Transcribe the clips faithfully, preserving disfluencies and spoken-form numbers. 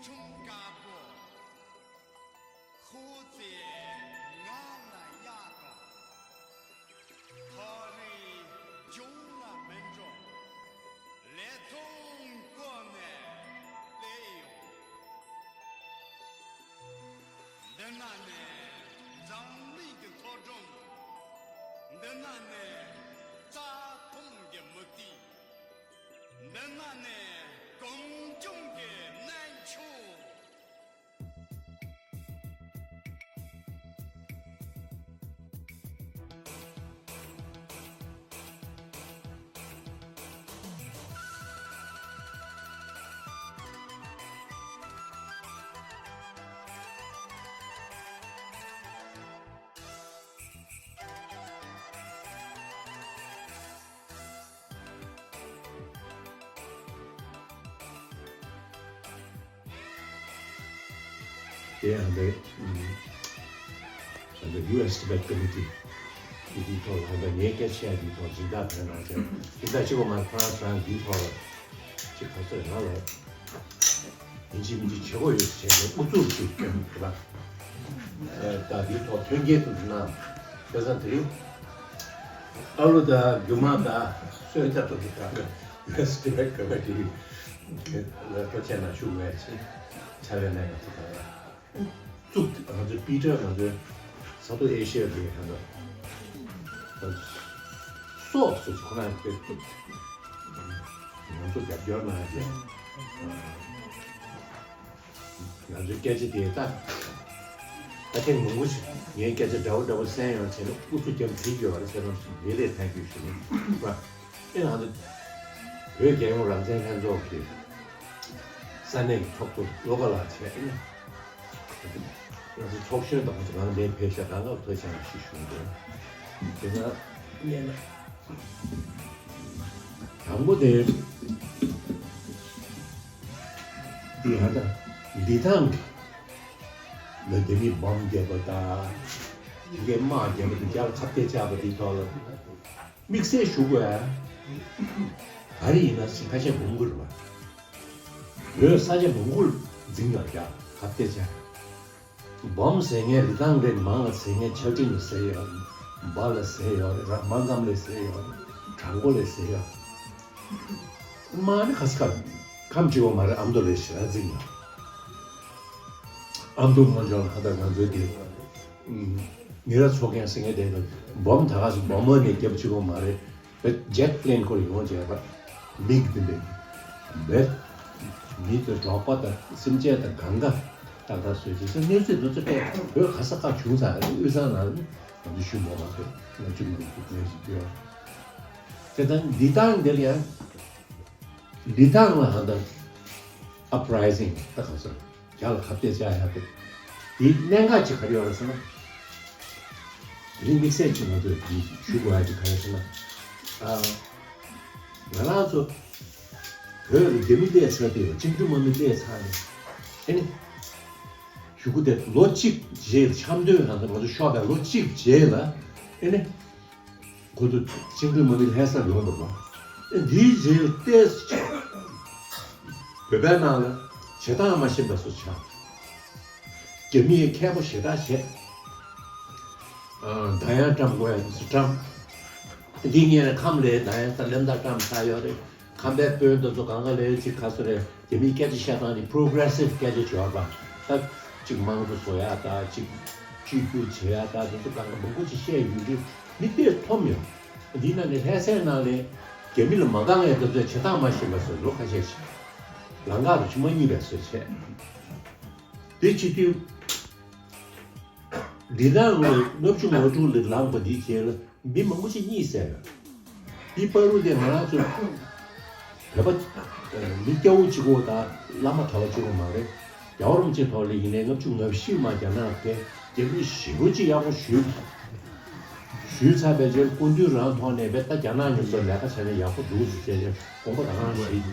ཁྱུང་དཀར་པོ། ཁོ་ཚོས་ང་ལ་གཡར་དང་། ཐག་རིང་ལྗོངས་ལ་མི་འགྲོ། ལི་ཐང་བསྐོར་ནས་སླེབས་ཡོང་། འདི་ན་ནི་འཛམ་གླིང་གི་མཐོ་སྒང་། འདི་ན་ནི་རྩྭ་ཐང་གི་མུ་ཏིག། འདི་ན་ནི་གངས་ལྗོངས་ཀྱི་གནས་མཆོག། དེ་ཡང་འདི་ཨ་འདི་ཡུ་ཨེས་ཊི་བེཊ་ཀོ་མི་ཊི་དེ་དེའི་ཐོག་ལ་ཧན་པ་ངའི་སྐད་ཆ་དེའི་ཐོག་སྦྱིན་བདག་ཕན་གནང་བྱས་སྦྱིན་བདག་གཅིག་པོ་མ་ཁོ་རང་ཚོ་རང་དེའི་ཐོག་ལ་ཅིག་ག་ཚོད་ང་ལ་ཡིན་གཅིག་མིན་གཅིག་བྱེད་དགོས་ཡོད་ཟེར་ནས་ཨུ་ཚུགས་ཤིག་སྐྱོན་གི་ལ་ད་དེའི་ཐོག་མཐུན་རྐྱེན་དུ་གནང་། བྱས་ཙང་དེ་རིང་ཨ་ལོ་དང་རྒྱུ་མ་དང་གསོལ་ཐབས་དུ་དང་ཡུ་ཨེས་ཊི་བེཊ་ཀོ་མི་ཊི་ལ་སྤྲོ་ཆེན་ན་ཞུགས་པའི་ཚེ་བྱ་བའི་གནས་ང་ཚོ་ག་ལ། གཙུག་ང་ཚོའི་པི་ཊར་ང་ཚོའི་ས་ཐོག་ཨེ་ཤི་ཡ་གི་ཧ་ལ་སོགས་སུ་ཁོ་རང་གི་གཙུག་ང་ཚོ་རྒྱབ་སྐྱོར་གནང་རྒྱུ་ང་ཚོའི་སྐད་ཆ་དེ་ད་ད་ཐེངས་མང་པོ་ཞིག་ངའི་སྐད་ཆ་འདྲ་བོ་འདྲ་བོ་གསན་ཡོང་བྱས་ན་ཨུ་ཚུགས་རྒྱབ་བྲིས་ཡོད་རེད་ཟེར་ན་ལས་ལས་ཐན་རྒྱུ་ཞུ་ནི་པ། ཨེ་ང་ཚོ་བོད་རྒྱལ་ཡོངས་རང་བཙན་ལྷན་ཚོགས་ཀྱི་ས་གནས་ཀྱི་ཚོགས་གཙོ་བློ་དགའ་ལགས་བྱས་ཨེ་ང་ཚོ་ཚོགས་གཞོན་དང་ང་ཚོ་གང་ལྡན་ཕེབས་ཤག་གང་ག་ཐོས་ཤག་ཞེས་ཞུ་འདོད། དེ་ན་ཉན་ན་དང་པོ་དེ་འདི་ཧ་ད་འདི་ཐང་གི་ལ་དེ་མི་བམ་རྒྱབ་པ་དང་དེ་གའི་དམག་རྒྱབ་པ་དེ་རྒྱ་ལ་ཁ་གཏད་བཅག་པ་དེ་ཐོག་ལ། དམིགས་བསལ་ཞུ་དགོས་ཨ། ག་རེ་ཡིན་ན་ཁ་ཤས་མང་པོ་རེད་བ། བོད་ས་ཆ་མང་པོར་འཛིང་ཡོད་ཀྱང་ག་བལྟས་ཀྱང་། སྦོམ་ཟེར་མཁན་རི་ཐང་རེད། མང་ལ་ཟེར་མཁན་ཆར་སྤྲིན་ལ་ཟེར་ཡོད། འབའ་ལ་ཟེར་ཡོད་རེད། ར་སྨར་ཁམས་ལ་ཟེར་ཡོད་རེད། བྲག་མགོ་ལ་ཟེར་ཡོད། མ་ནི་ཁ་སྐབས་ཁམས་གཅིག་པོ་མ་རེད། ཨ་མདོ་ལ་ཞེ་དྲག་འཛིང་ཡོད། ཨ་མདོ་སྔོན་འཇོག་ལ་ཁ་ད་ང་ཚོའི་དེ་མི་རབས་ཚོགས་རྒྱན་ཟེར་མཁན་དེ་ལ་སྦོམ་ད་ག་སུ་སྦོམ་མ་ནས་རྒྱབ་གཅིག་པོ་མ་རེད། བེད་ཇེཊ་པི་ལེན་སྐོར་ཡོང་བྱས་པ་མིག་འདི་འདི་བེད་མི་དང་འབྲོག་པ་དང་སེམས་ཅན་དང་གང་ག་ཏག་ཏག་བཟོས་ཅིག་ས་གནས་ཚུལ་འདི་ཚོ་ཏེ་བོད་ག་ས་ག་བྱུང་ས་དབུས་གཙང་ནང་ནི་ང་ཚོ་ཞུ་མོ་བ་ཚོ་ང་ཚོ་མི་རིགས་ཀྱི་གནས་སུ་སྐྱོ་དེ་དང་འདི་དང་འདིར་ཡང་འདི་དང་ལ་ཧ་དང་ཨབ་རའི་ཟིང་ད་ག་ས། རྒྱ་ལ་ཁ་གཏད་བཅག་ཡག་དེ། དེའི་གནད་འགག་ཅིག་ག་རེ་ཡོད་རེད་ཟེར་ན། དེ་རིང་དམིགས་བསལ་གྱིས་ང་ཚོས་དེ་ཞུ་དགོས་ཡག་ཅིག་ག་རེ་ཟེར་ན། ཨ། ང་རང་ཚོ་བོད་ལ་རྒྱ་མི་སླེབས་ཚར་དུས་བཅིངས་འགྲོལ་དམག་མི་སླེབས་ཚར་ནས་ཨེ་ནི། གཞུག་གུ་དེ་ལོ་གཅིག་རྗེས་འཆམ་མཐུན་ནང་དུ་ང་ཚོ་ཤོག་དང་ལོ་གཅིག་རྗེས་ལ་ཨེ་ནི། ཁོ་ཚོ་བཅིངས་འགྲོལ་དམག་མི་ལྷ་སར་ཡོང་བ་རེད། འདིའི་རྗེས་ལ་ཏོག་ཙམ་བོད་པའི་ནང་ལ་བྱེད་སྟངས་མ་ཤེས་པ་བཟོ་ཆགས། རྒྱ་མིའི་མཁས་པོ་ཞེ་དྲག་བྱས། ཨ། ད་ཡང་བཀྲམ་དགོས་ཡ་ཚོ་བཀྲམ། འདི་ངས་ཁམས་ལ་ད་ཡང་ས་ལེམ་ད་བཀྲམ་ཚར་ཡོད་རེད། ཁམས་པའི་དཔོན་དེ་ཚོ་གང་ག་ལ་ཡོད་ཅིག་ག་ཚོད་རེད། རྒྱ་མིའི་སྐད་ཆ་བཤད་སྟངས་ནི་པོ་རོ་གྷི་རེ་སིབ་སྐད་ཆ་བརྗོད་པ། ད་ཅིག་དམངས་གཙོ་བཟོ་ཡག་ད་ཅིག་གཅིག་གྱུར་བྱེད་ཡག་ད་དེ་ཚོ་གང་ག་མང་པོ་ཅིག་བཤད་ཡོད་རེད། མི་དཔེ་འཐོམ་ཡོད། འདི་ནང་ནས་ལྷ་སའི་ནང་ལ་རྒྱ་མི་ལ་མ་དགའ་མཁན་དེ་ཚོས་བྱེད་སྟངས་མ་ཤེས་པ་བཟོས། ལོ་ཁ་ཤས་ཤིག་ལམ་ཁ་རུ་ཕྱི་མ་གཉིད་པའི་བཟོས་བྱས། དེ་བྱེད་དུས་འདི་ནང་ལ་ལྔ་བཅུ་ང་དྲུག་ལ་ལངས་པ་འདིའི་རྗེས་ལ། མི་མང་པོ་ཞིག་གཉིད་སད་ཡོད། འདི་བར་དུ་དེ་ང་རང་ཚོ་བོད་པ་མི་སྐྱ་བོ་གཅིག་པོ་དང་བླ་མ་གྲྭ་པ་གཅིག་པོ་མ་རེད། རྒྱལ་བ་རིན་པོ་ཆེ་ཐོག་ལ་ཡིན་ནའི་ལྔ་བཅུ་ང་བཞི་མ་རྒྱ་ནག་དེ་རྒྱ་མི་ཞེ་པོ་ཅིག་ཡག་པོ་ཞུས། ཞུས་ཚར་བའི་རྗེས་སྐུ་མདུན་རང་ཐོག་ནས་བས་ད་རྒྱ་ནག་མཉམ་དུ་ལས་ཀ་བྱས་ན་ཡག་པོ་འདུག་ཟེར་བྱས་ནས་དགོངས་པ་རང་བཞེས།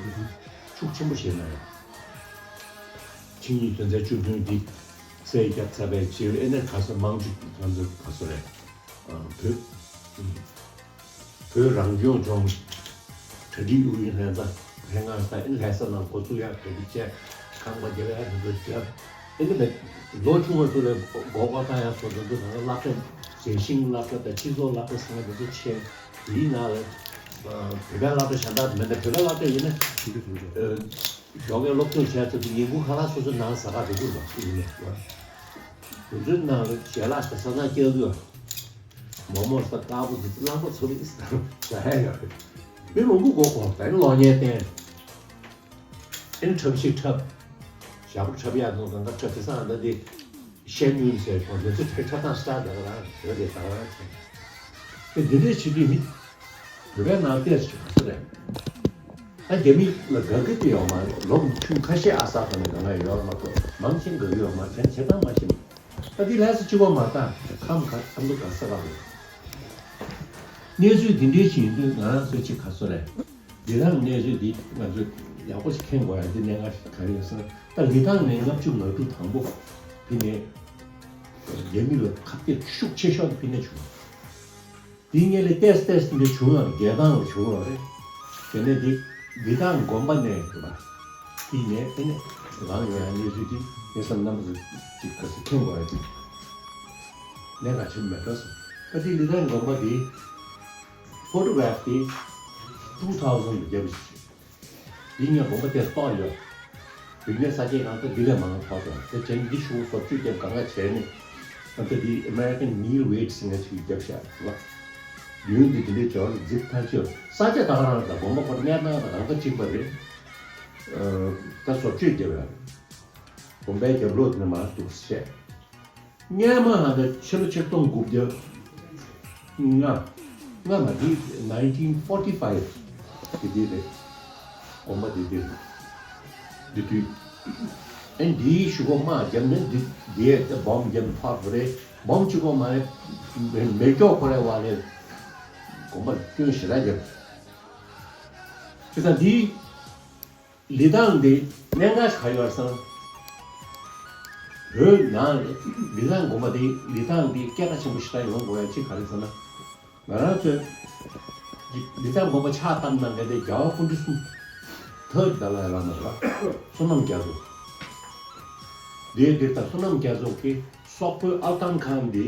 ཤུགས་ཆེན་པོ་བཞེས་གནང་ཡོད། ཆིངས་ཡིག་དོན་ཚན་བཅུ་བདུན་འདི་གསལ་བརྒྱབ་ཚར་བའི་རྗེས་ཨེ་ནས་ག་ས་མང་ཆེ་ང་ཚོ་ག་ས་རེད། ཨ། བོད། བོད་རང་སྐྱོང་ལྗོངས་གྲ་སྒྲིག་ཨུ་ཡོན་ལྷན་ཚོགས་ལྷན་ཁང་ད་ཨེ་ལྷ་ས་ནང་འགོ་བཙུགས་ཡག་གྲ་སྒྲིག་བྱས། ཁང་པ་རྒྱབ་ཡ་དེ་ཚོ་བརྒྱབ། ཨེ་འདི་ནས་ལོ་ཆུང་བ་ཚོ་ལ་སྒོ་བཀག་བཏང་ཡ་སོགས་དེ་ཚོ་དང་སློབ་གྲྭ་རྒྱལ་ཞིང་སློབ་གྲྭ་དང་སྤྱི་ཚོགས་སློབ་གྲྭ་ཟེར་ན་དེ་ཚོ་ཆེ། དེའི་ནང་ལ་བོད་པའི་སློབ་གྲྭ་གཞན་དག་མེད་ན་བོད་པའི་སློབ་གྲྭ་ཡིན་ན་ཞོགས་ཀས་སློབ་སྦྱོང་བྱས་ཚར་དུས་ཉིན་གུང་ཁ་ལག་སོ་སོ་ནང་ཟ་ག་འགྲོ་གི་རེད་པ། ཡིན་ནའི་དེ་ཚོའི་ནང་ལ་ཞལ་ལག་དང་ས་ཚང་སྐྱེལ་དུས་མོག་མོག་ཟ་དཀར་པོ་དེ་ཚོ་རླངས་པ་ཚོ་ལ་ཟ་ཡ་ཡོད་རེད། མི་མང་པོ་མགོ་འཁོར་བས་གློག་བརྙན་བསྟན། ཨེ་ནི་འཁྲབ་ཤིག་འཁྲབ། ཞག་པོ་འཁྲབ་ཡག་འདུག་གང་ག་འཁྲབ་དེ་སང་ད་དེ་བཤད་ཉུལ་ཟེར་བྱུང་དེ་ཚོ་འཁྲབ་འཁྲབ་སྟངས་སི་ཊལ་ད་ག་རང་བོད་དེ་ད་ག་རང་བྱས། དེ་འདི་འདྲས་བྱེད་དུས་མི་བོད་པའི་ནང་བལྟས་སུ་ག་ཚོད་རེད། ད་རྒྱ་མི་ལ་དགའ་གི་དེ་ཡོད་མ་རེད། ལོ་ཆུང་ཁ་ཤས་ཨ་ས་ཁ་ནས་ག་ང་ཡོད་མ་གཏོགས་མང་ཆེན་དགའ་གི་ཡོད་མ་རེད། བྱས་ན་བྱེད་སྟངས་མ་ཤེས་ན། ད་དེ་ལྷ་ས་གཅིག་པོ་མ་གཏོགས་ཁམས་ཁ་ཁམས་དུ་ག་ས་ག་རེད། གནས་ཚུལ་འདི་འདྲའི་ཞིག་ཡིན་དུས་ང་རང་ཚོའི་ཅིག་ག་ཚོད་རེད། འདི་རང་གནས་ཚུལ་འདི་ང་ཚོས་ཡག་པོ་ཞིག་མཁྱེན་དགོས་ཡ། འདི་གནད་འགག་ཞིག་ག་རེ་ཡིན་ཟེར་ན། ད་ལི་ཐང་ནས་ལྔ་བཅུ་ང་དྲུག་དང་པོ་ཕི་ནས་རྒྱ་མི་ལ་ཁ་གཏད་ཤུགས་ཆེ་ཤོས་ཕི་ནས་བྱུང་། འདིའི་སྔོན་ལ་ཏོག་ཙམ་ཏོག་ཙམ་འདི་བྱུང་ཡོད་རེད། རྒྱལ་ཐང་ལ་བྱུང་ཡོད་རེད། དེ་ནས་འདི་ལི་ཐང་དགོན་པ་ནས་རེད་པ། དེ་ནས་ཨེ་ནས་རང་ཡོད་ཡ་གནས་ཚུལ་འདི་ངས་བསམ་རྣམ་པ་ཚོ་ཅིག་ག་ཚོད་མཁྱེན་དགོས་ཡ་ཅིག་གནད་འགག་ཆེན་པོ་མེད་འགྲོ་སོང་། ད་དེ་ལི་ཐང་དགོན་པ་འདི་ཕོ་ཊོ་གྷ་ར་ཕི་འདི་ཊུ་ཐའུ་ཟན་ལ་བརྒྱབ་པ་ཞིག་རེད། འདི་ངས་དགོན་པ་དེ་གཏོར་ཡོད། རིག་གནས་གསར་བརྗེའི་ནང་དུ་འདི་ལས་མང་བ་ཐོགས་སོང་། དེ་བྱས་ནས་འདི་ཤུགས་བཟོ་བཅོས་རྒྱབ་གང་ག་བྱས་ནས་ད་ལྟ་འདི་American Neil Wade ཟེར་མཁན་ཞིག་བརྒྱབ་བཞག་རེད་བ། མདུན་འདི་འདི་འདྲའི་བྱས་པ་རེད། འཛིག་ཐག་ཆོད། ས་ཆ་ད་ག་རང་རེད། ད་དགོན་པ་ཁོ་གནས་སྟངས་ད་གང་ག་གཅིག་པ་རེད། ཨ། ད་བཟོ་བཅོས་རྒྱབ་ཡ་རེད། དགོན་པའི་རྒྱབ་ལོགས་དེ་ནས་མར་འདུག་བཤད། སྔོན་མ་ཧ་ད་ཕྱི་ལོ་ཆིག་སྟོང་དགུ་བརྒྱ་ལྔ། ལྔ་མ་འདི་nineteen forty five དེ་དུས་རེད། དགོན་པ་དེ་དུས་རེད། དེ་དུས། ཨེ་འདིའི་གཞུག་གུ་དམག་བརྒྱབ་ནས་འདི་འདིའི་སྦོམ་བརྒྱབ་ནས་ཕར་བུ་རེད། སྦོམ་གཅིག་པོ་མ་རེད། མེ་མེ་སྒྱོགས་ཁོ་རེ་བ་རེད། དགོན་པ་སྐྱོན་ཞེ་དྲག་བརྒྱབ། བྱས་ཙང་འདི། ལི་ཐང་འདི་གནད་འགག་ག་ཡོད་ཟེར་ན། བོད་ནང་ལི་ཐང་དགོན་པ་འདི་ལི་ཐང་འདི་སྐད་གྲགས་ཆེན་པོ་ཞེ་དྲག་ཡོང་དགོས་ཡ་གཅིག་ག་རེ་ཟེར་ན། ང་རང་ཚོས་ལི་ཐང་དགོན་པ་ཕྱག་བཏབ་གནང་མཁན་དེ་རྒྱལ་བ་སྐུ་ཕྲེང་གསུམ། ཐར་ཌི་ཏཱ་ལའི་བླ་མ་རེད་པ། བསོད་ནམས་རྒྱ་མཚོ། འདིའི་འདིར་ད་བསོད་ནམས་རྒྱ་མཚོ་གིས་སོག་པོའི་ཨལ་ཏན་ཁཱན་འདི།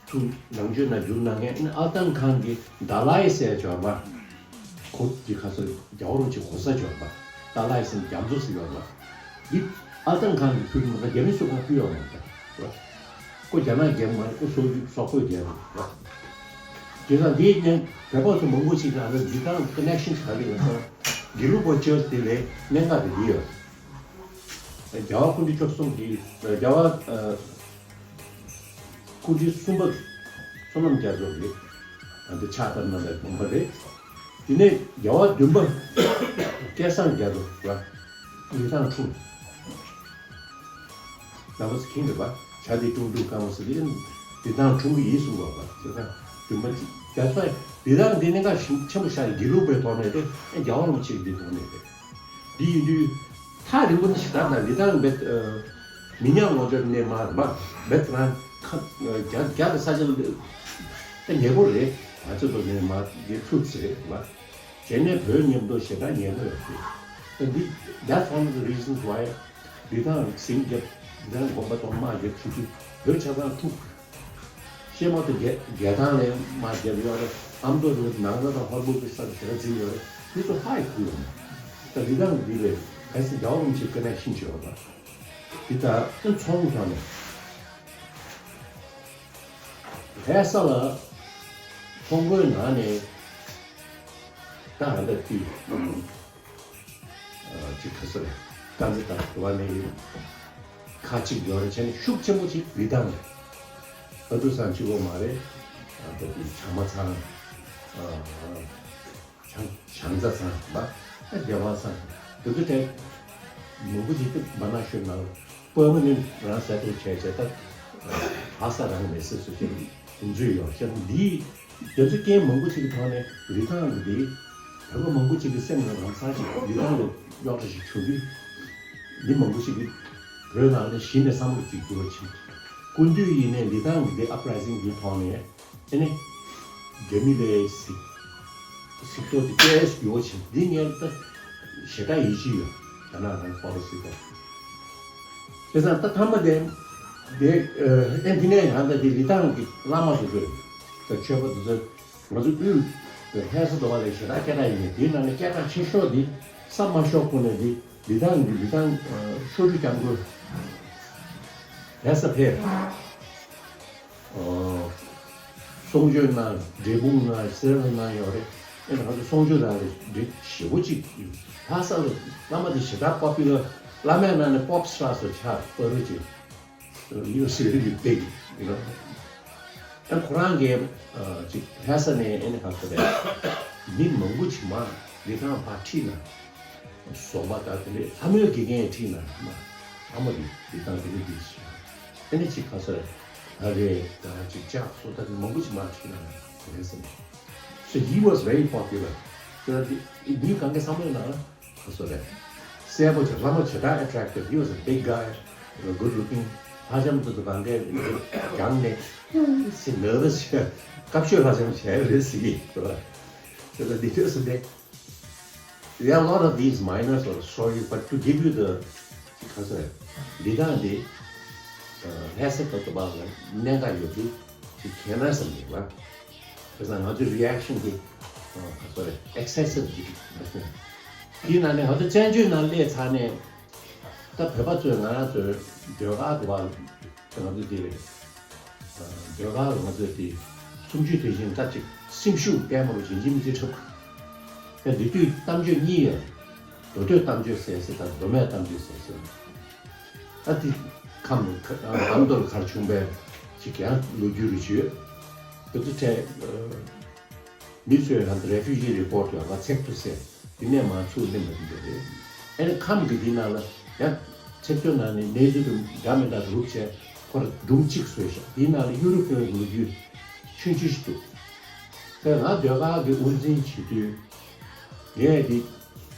ཚུར་ནང་ཆོས་ནང་བསྒྱུར་གནང་མཁན་ཨལ་ཏན་ཁཱན་གྱི་ཏཱ་ལའི་ཟེར་ཡ་ཅིག་ཡོད་པ། ཁོ་གི་ཁ་སང་རྒྱལ་བ་རིན་པོ་ཆེ་གོ་ས་ཅིག་ཡོད་པ། ཏཱ་ལའི་ཟེར་རྒྱ་མཚོ་ཟེར་ཡོད་པ། འདི་ཨལ་ཏན་ཁཱན་གྱིས་ཕུལ་གྱི་མ་གཏོགས་རྒྱ་མི་སུ་གང་ཕུལ་ཡོད་མ་རེད། ཁོ་རྒྱ་ནག་རྒྱལ་པོ་མ་རེད། ཁོ་སོག་སོག་པོའི་རྒྱལ་པོ་རེད། དེ་དང་འདིའི་སྔོན་བོད་པ་ཚོ་མང་པོ་ཞིག་གིས་ཨ་ནི་འདི་དང་ཀོ་ནེག་ཤན་ག་རེ་ཡོད་ཟེར་ན། དགེ་ལུགས་པ་ཅོ་ཅི་དེ་ལས་གནད་འགག་དེ་འདི་ཡོད། རྒྱལ་བ་སྐུ་ཕྲེང་བཅུ་གསུམ་གྱི་རྒྱལ་བ་ཨ། སྐུ་ཕྲེང་གསུམ་པ་བསོད་ནམས་རྒྱ་མཚོ་གིས་ཨ་འདི་ཕྱག་བཏབ་གནང་བའི་དགོན་པ་རེད། དེ་ནས་རྒྱལ་བ་བདུན་པ་སྐལ་བཟང་རྒྱ་མཚོ་ལ་ལི་ཐང་འཁྲུངས། ནང་པ་ཚོ་མཁྱེན་རེད་པ། བྱ་དེ་ཀྲུང་ཀྲུང་ཀ་མོ་ཟེར་དེ་ལི་ཐང་འཁྲུངས་ཀྱི་ཡིན་གསུངས་པ་པ། ལི་ཐང་བདུན་པ་རྒྱ་མཚོ་ལི་ཐང་འདི་གནད་འགག་ཆེན་པོ་ཤར་དགེ་ལུགས་པའི་ཐོག་ནས་རེད། རྒྱལ་བ་རིན་པོ་ཆེ་གི་འདི་ཐོག་ནས་རེད། འདི་ཡིན་དུས། ཐག་རིང་པོ་ནི་ཞེ་དྲག་དང་ལི་ཐང་བེད། མི་ཉག་ངོ་ཅོར་ནས་མར་མ་བེད་རང་ཁ་རྒྱ་རྒྱ་གི་ས་ཆ་ལ་ཉེ་པོ་རེད། ང་ཚོ་ཚོ་ནས་མར་རྒྱལ་ཚུགས་ཟེར་རེད་མ། བྱས་ནས་བོད་མཉམ་དུ་ཞེ་དྲག་ཉེ་པོ་ཡོད་རེད། འདི་that's one of the reasons why ལི་ཐང་ཟིང་རྒྱབ། ལི་ཐང་དགོན་པ་དང་དམག་རྒྱབ་བྱེད་དུས་བོད་ཆ་ཚང་ཐུག་ཤེས་མ་ཐུབ་རྒྱལ་རྒྱལ་ཐང་ལ་དམག་རྒྱབ་ཡོད་རེད། ཨ་མདོ་རེད། ནང་ལ་དང་ཧོར་སྦུག་གི་ས་ཆ་ཞེ་དྲག་འཛིན་ཡོད་རེད། འདི་ཚོ་ཧ་ཡི་ཁུལ་ཡོད་མ། ད་ལི་ཐང་འདི་ལས་གལ་སྲིད་རྒྱལ་བ་རིན་པོ་ཆེ་སྐུ་ན་ཤིན་ཅི་ཡོད་པ། འདི་ད་ཨེ་ཚོང་ཐོག་ནས་ལྷ་ས་ལ་ཚོང་སྒོའི་ནང་ནས་ད་ཧ་ད་དུས། ཅིག་ག་ས་རེད། དཀར་མཛེས་དང་དུ་བ་ནས་ཁ་གཅིག་ཡོད་རེད། བྱས་ནས་ཤུགས་ཆེན་པོ་ཅིག་ལི་ཐང་རེད། ཨ་འདུ་ཚང་གཅིག་པོ་མ་རེད། ཨ་ད་དེ་བྱང་མ་ཚང་། ཨ་བྱང་བྱང་རྩྭ་ཚང་པ། ཨ་རྒྱལ་བ་ཚང་། དེ་ཚོ་དེ་མང་པོ་ཅིག་ཏུ་བ་ན་ཤོད་ནང་པོ་མ་ནི་རང་ས་དེ་བྱས་བྱས་ད་ཨ་ས་རང་མེད་སྲིད་སུ་ཅིག་དེ་ཚོ་ཡོད། བྱས་ན་འདི། དེ་ཚོ་རྐྱེན་མང་པོ་ཞིག་གི་ཐོག་ནས་ལི་ཐང་གི་དེ། བོད་པ་མང་པོ་ཞིག་གི་སེམས་ལ་ལམ་སང་ཞིག་ལི་ཐང་ལ་རྙོག་དྲ་ཞིག་བྱུང་དུས། མི་མང་པོ་ཞིག་གིས་བོད་ནང་ནས་གཞི་ནས་བསམ་བློ་ཅིག་འགྱུར་བ་ཕྱིན། སྐུ་མདུན་ཡིན་ནའི་ལི་ཐང་གི་དེ་ཨབ་རའི་སིང་གི་ཐོག་ནས་ཨེ་ནི་རྒྱ་མི་ལ་གཟིགས་གཟིགས་རྟོག་དེ་སྐྱེས་ཡོད་ཕྱིན། འདི་ངས་ད་ཞེ་དྲག་ཡིད་ཆེས་ཡོད། རྒྱ་ནག་རང་པོ་ལི་སི་ཐོག་བྱས་ཙང་ད་ཐ་མ་དེ་དེ་ཨེ་འདི་ནས་ཡང་ད་དེ་ལི་ཐང་གི་བླ་མ་སུ་དགོས་ད་ཆོས་པ་དེ་ཚོ་ང་ཚོ་དབུས་ལྷ་ས་འགྲོ་བ་ལས་ཞེ་དྲག་སྐད་གྲགས་ཡིན་ནས། དེའི་ནང་ནས་སྐད་གྲགས་ཆེ་ཤོས་དེ་ས་མ་ཤོར་ཁུངས་ནས་དེ་ལི་ཐང་གི་ལི་ཐང་ཤོག་དྲིལ་སྐྱབས་མགོན་ལྷ་ས་ཕེབས། གསུང་ཆོས་གནང་། འབྲས་སྤུངས་གནང་། སེ་ར་ལ་གནང་ཡོད་རེད། ཨེ་ང་ཚོ་གསུང་ཆོས་དང་རེ་ཞེ་པོ་ཅིག་ལྷ་ས་ལ་བླ་མ་དེ་ཞེ་དྲག་པོ་པི་ལར། བླ་མའི་ནང་ནས་པོབ་སི་ཊར་སུ་ཆགས་པ་རེད་ཅིག་ཡོད་སྲིད་རེད་ཀྱི་སྟེགས་ཡིན་ནོ། ཨ་ཁོ་རང་གིས་ཅིག་ལྷ་ས་ནས་ཨེ་ནི་ག་ཚོད་རེད། མི་མང་པོ་ཅིག་མར་ལི་ཐང་ཕར་ཁྲིད་ན། ཟོག་པ་དང་དེ་འདྲའི་ལྷ་མོའི་དགེ་རྒན་ཁྲིད་ན་མ། ལྷ་མོ་དེ་ལི་ཐང་དེ་འདྲ་དེ་ཨེ་ནི་ཅིག་ག་ཚོད་རེད། ཨ་རེ་དང་ཅིག་ལྕགས་སོ་ད་དེ་མང་པོ་ཅིག་མར་ཁྲིད་ན་ལྷ་ས་ནས། So he was very popular. དེ་ལ་དེ་མི་གང་གའི་བསམ་བློའི་ནང་ལ། ཁོ་ཚོ་རེད། གསལ་པོ་བྱས། བླ་མ་ཞེ་དྲག་attractive. He was a big guy, you know, good looking. ལྷ་ལྕམ་དེ་ཚོ་གང་གས་རྒྱང་ནས་སི་nervous བྱས། སྐབས་ཤོད་ལྷ་ལྕམ་བྱས་རེད་ཟེར་གྱི་རེད་པ། དེ་ལ་འདི་འདྲ་སུ་འདྲ། There are a lot of these minor sort of stories, but to give you the ཁ་ཚ་ལི་ཐང་འདི་ལྷ་ས་ཏོག་ཏོག་པ་ལ་གནད་འགག་ཡོད་དུས་ཅིག་གལ་ན་བསམ་གྱི་ལ། བྱས་ཙང་ང་ཚོའི་reaction་འདི་ཁ་ཚ་རེད། excessive་འདི་མ་སོང་། དེའི་ནང་ནས་ང་ཚོ་བཙན་བྱོལ་ནང་སླེབས་ཚར་ནས་ད་བོད་པ་ཚོས་ང་རང་ཚོའི་ཟློས་གར་འདི་བ་ང་ཚོ་འདི་རེད། ཟློས་གར་ལ་ང་ཚོས་དེ་སུམ་ཅུ་དེ་བཞིན་ད་ཅིག་སེམས་ཤུགས་བརྟན་པོ་ཡིན་གཅིག་མིན་གཅིག་འཁྲབ་དགོས། ཡང་དེ་དུས་གཏམ་བརྗོད་གཉིས་ཡོད། མདོ་སྟོད་གཏམ་བརྗོད་ཟེར་ཟེར་དང་མདོ་སྨད་གཏམ་བརྗོད་ཟེར་ཟེར། ད་དེ་ཁམས་ཨ་མདོ་ལ་གར་བྱུང་བའི་ཅིག་ཡང་ལོ་རྒྱུས་རེ་ཞུས། དེ་ཚོ་ཁྲལ་མི་ཚོས་ཧ་refugee report་ལ་ང་ཚེག་ཐུ་ཟེར། དེ་ནས་མར་ཚུར་སླེབས་པ་དེ་འདྲ་རེད། ཨ་ནི་ཁམས་ཀྱི་དེ་ནང་ལ་ཡང་ཚེག་ཐུ་ནང་ནས་གནས་ཚུལ་དེ་འདྲ་མི་འདྲ་རུབ་བྱས་ཁོ་ར་སྒྲུང་གཅིག་བཟོས་ཤག་དེའི་ནང་ལ་ཡུ་རོབ་པའི་ལོ་རྒྱུས་ཆུང་ཆུང་ཞིག་འདུག་དེ་ང་ཟློས་གར་གྱི་དབུ་འཛིན་བྱེད་དུས་ངས་དེ་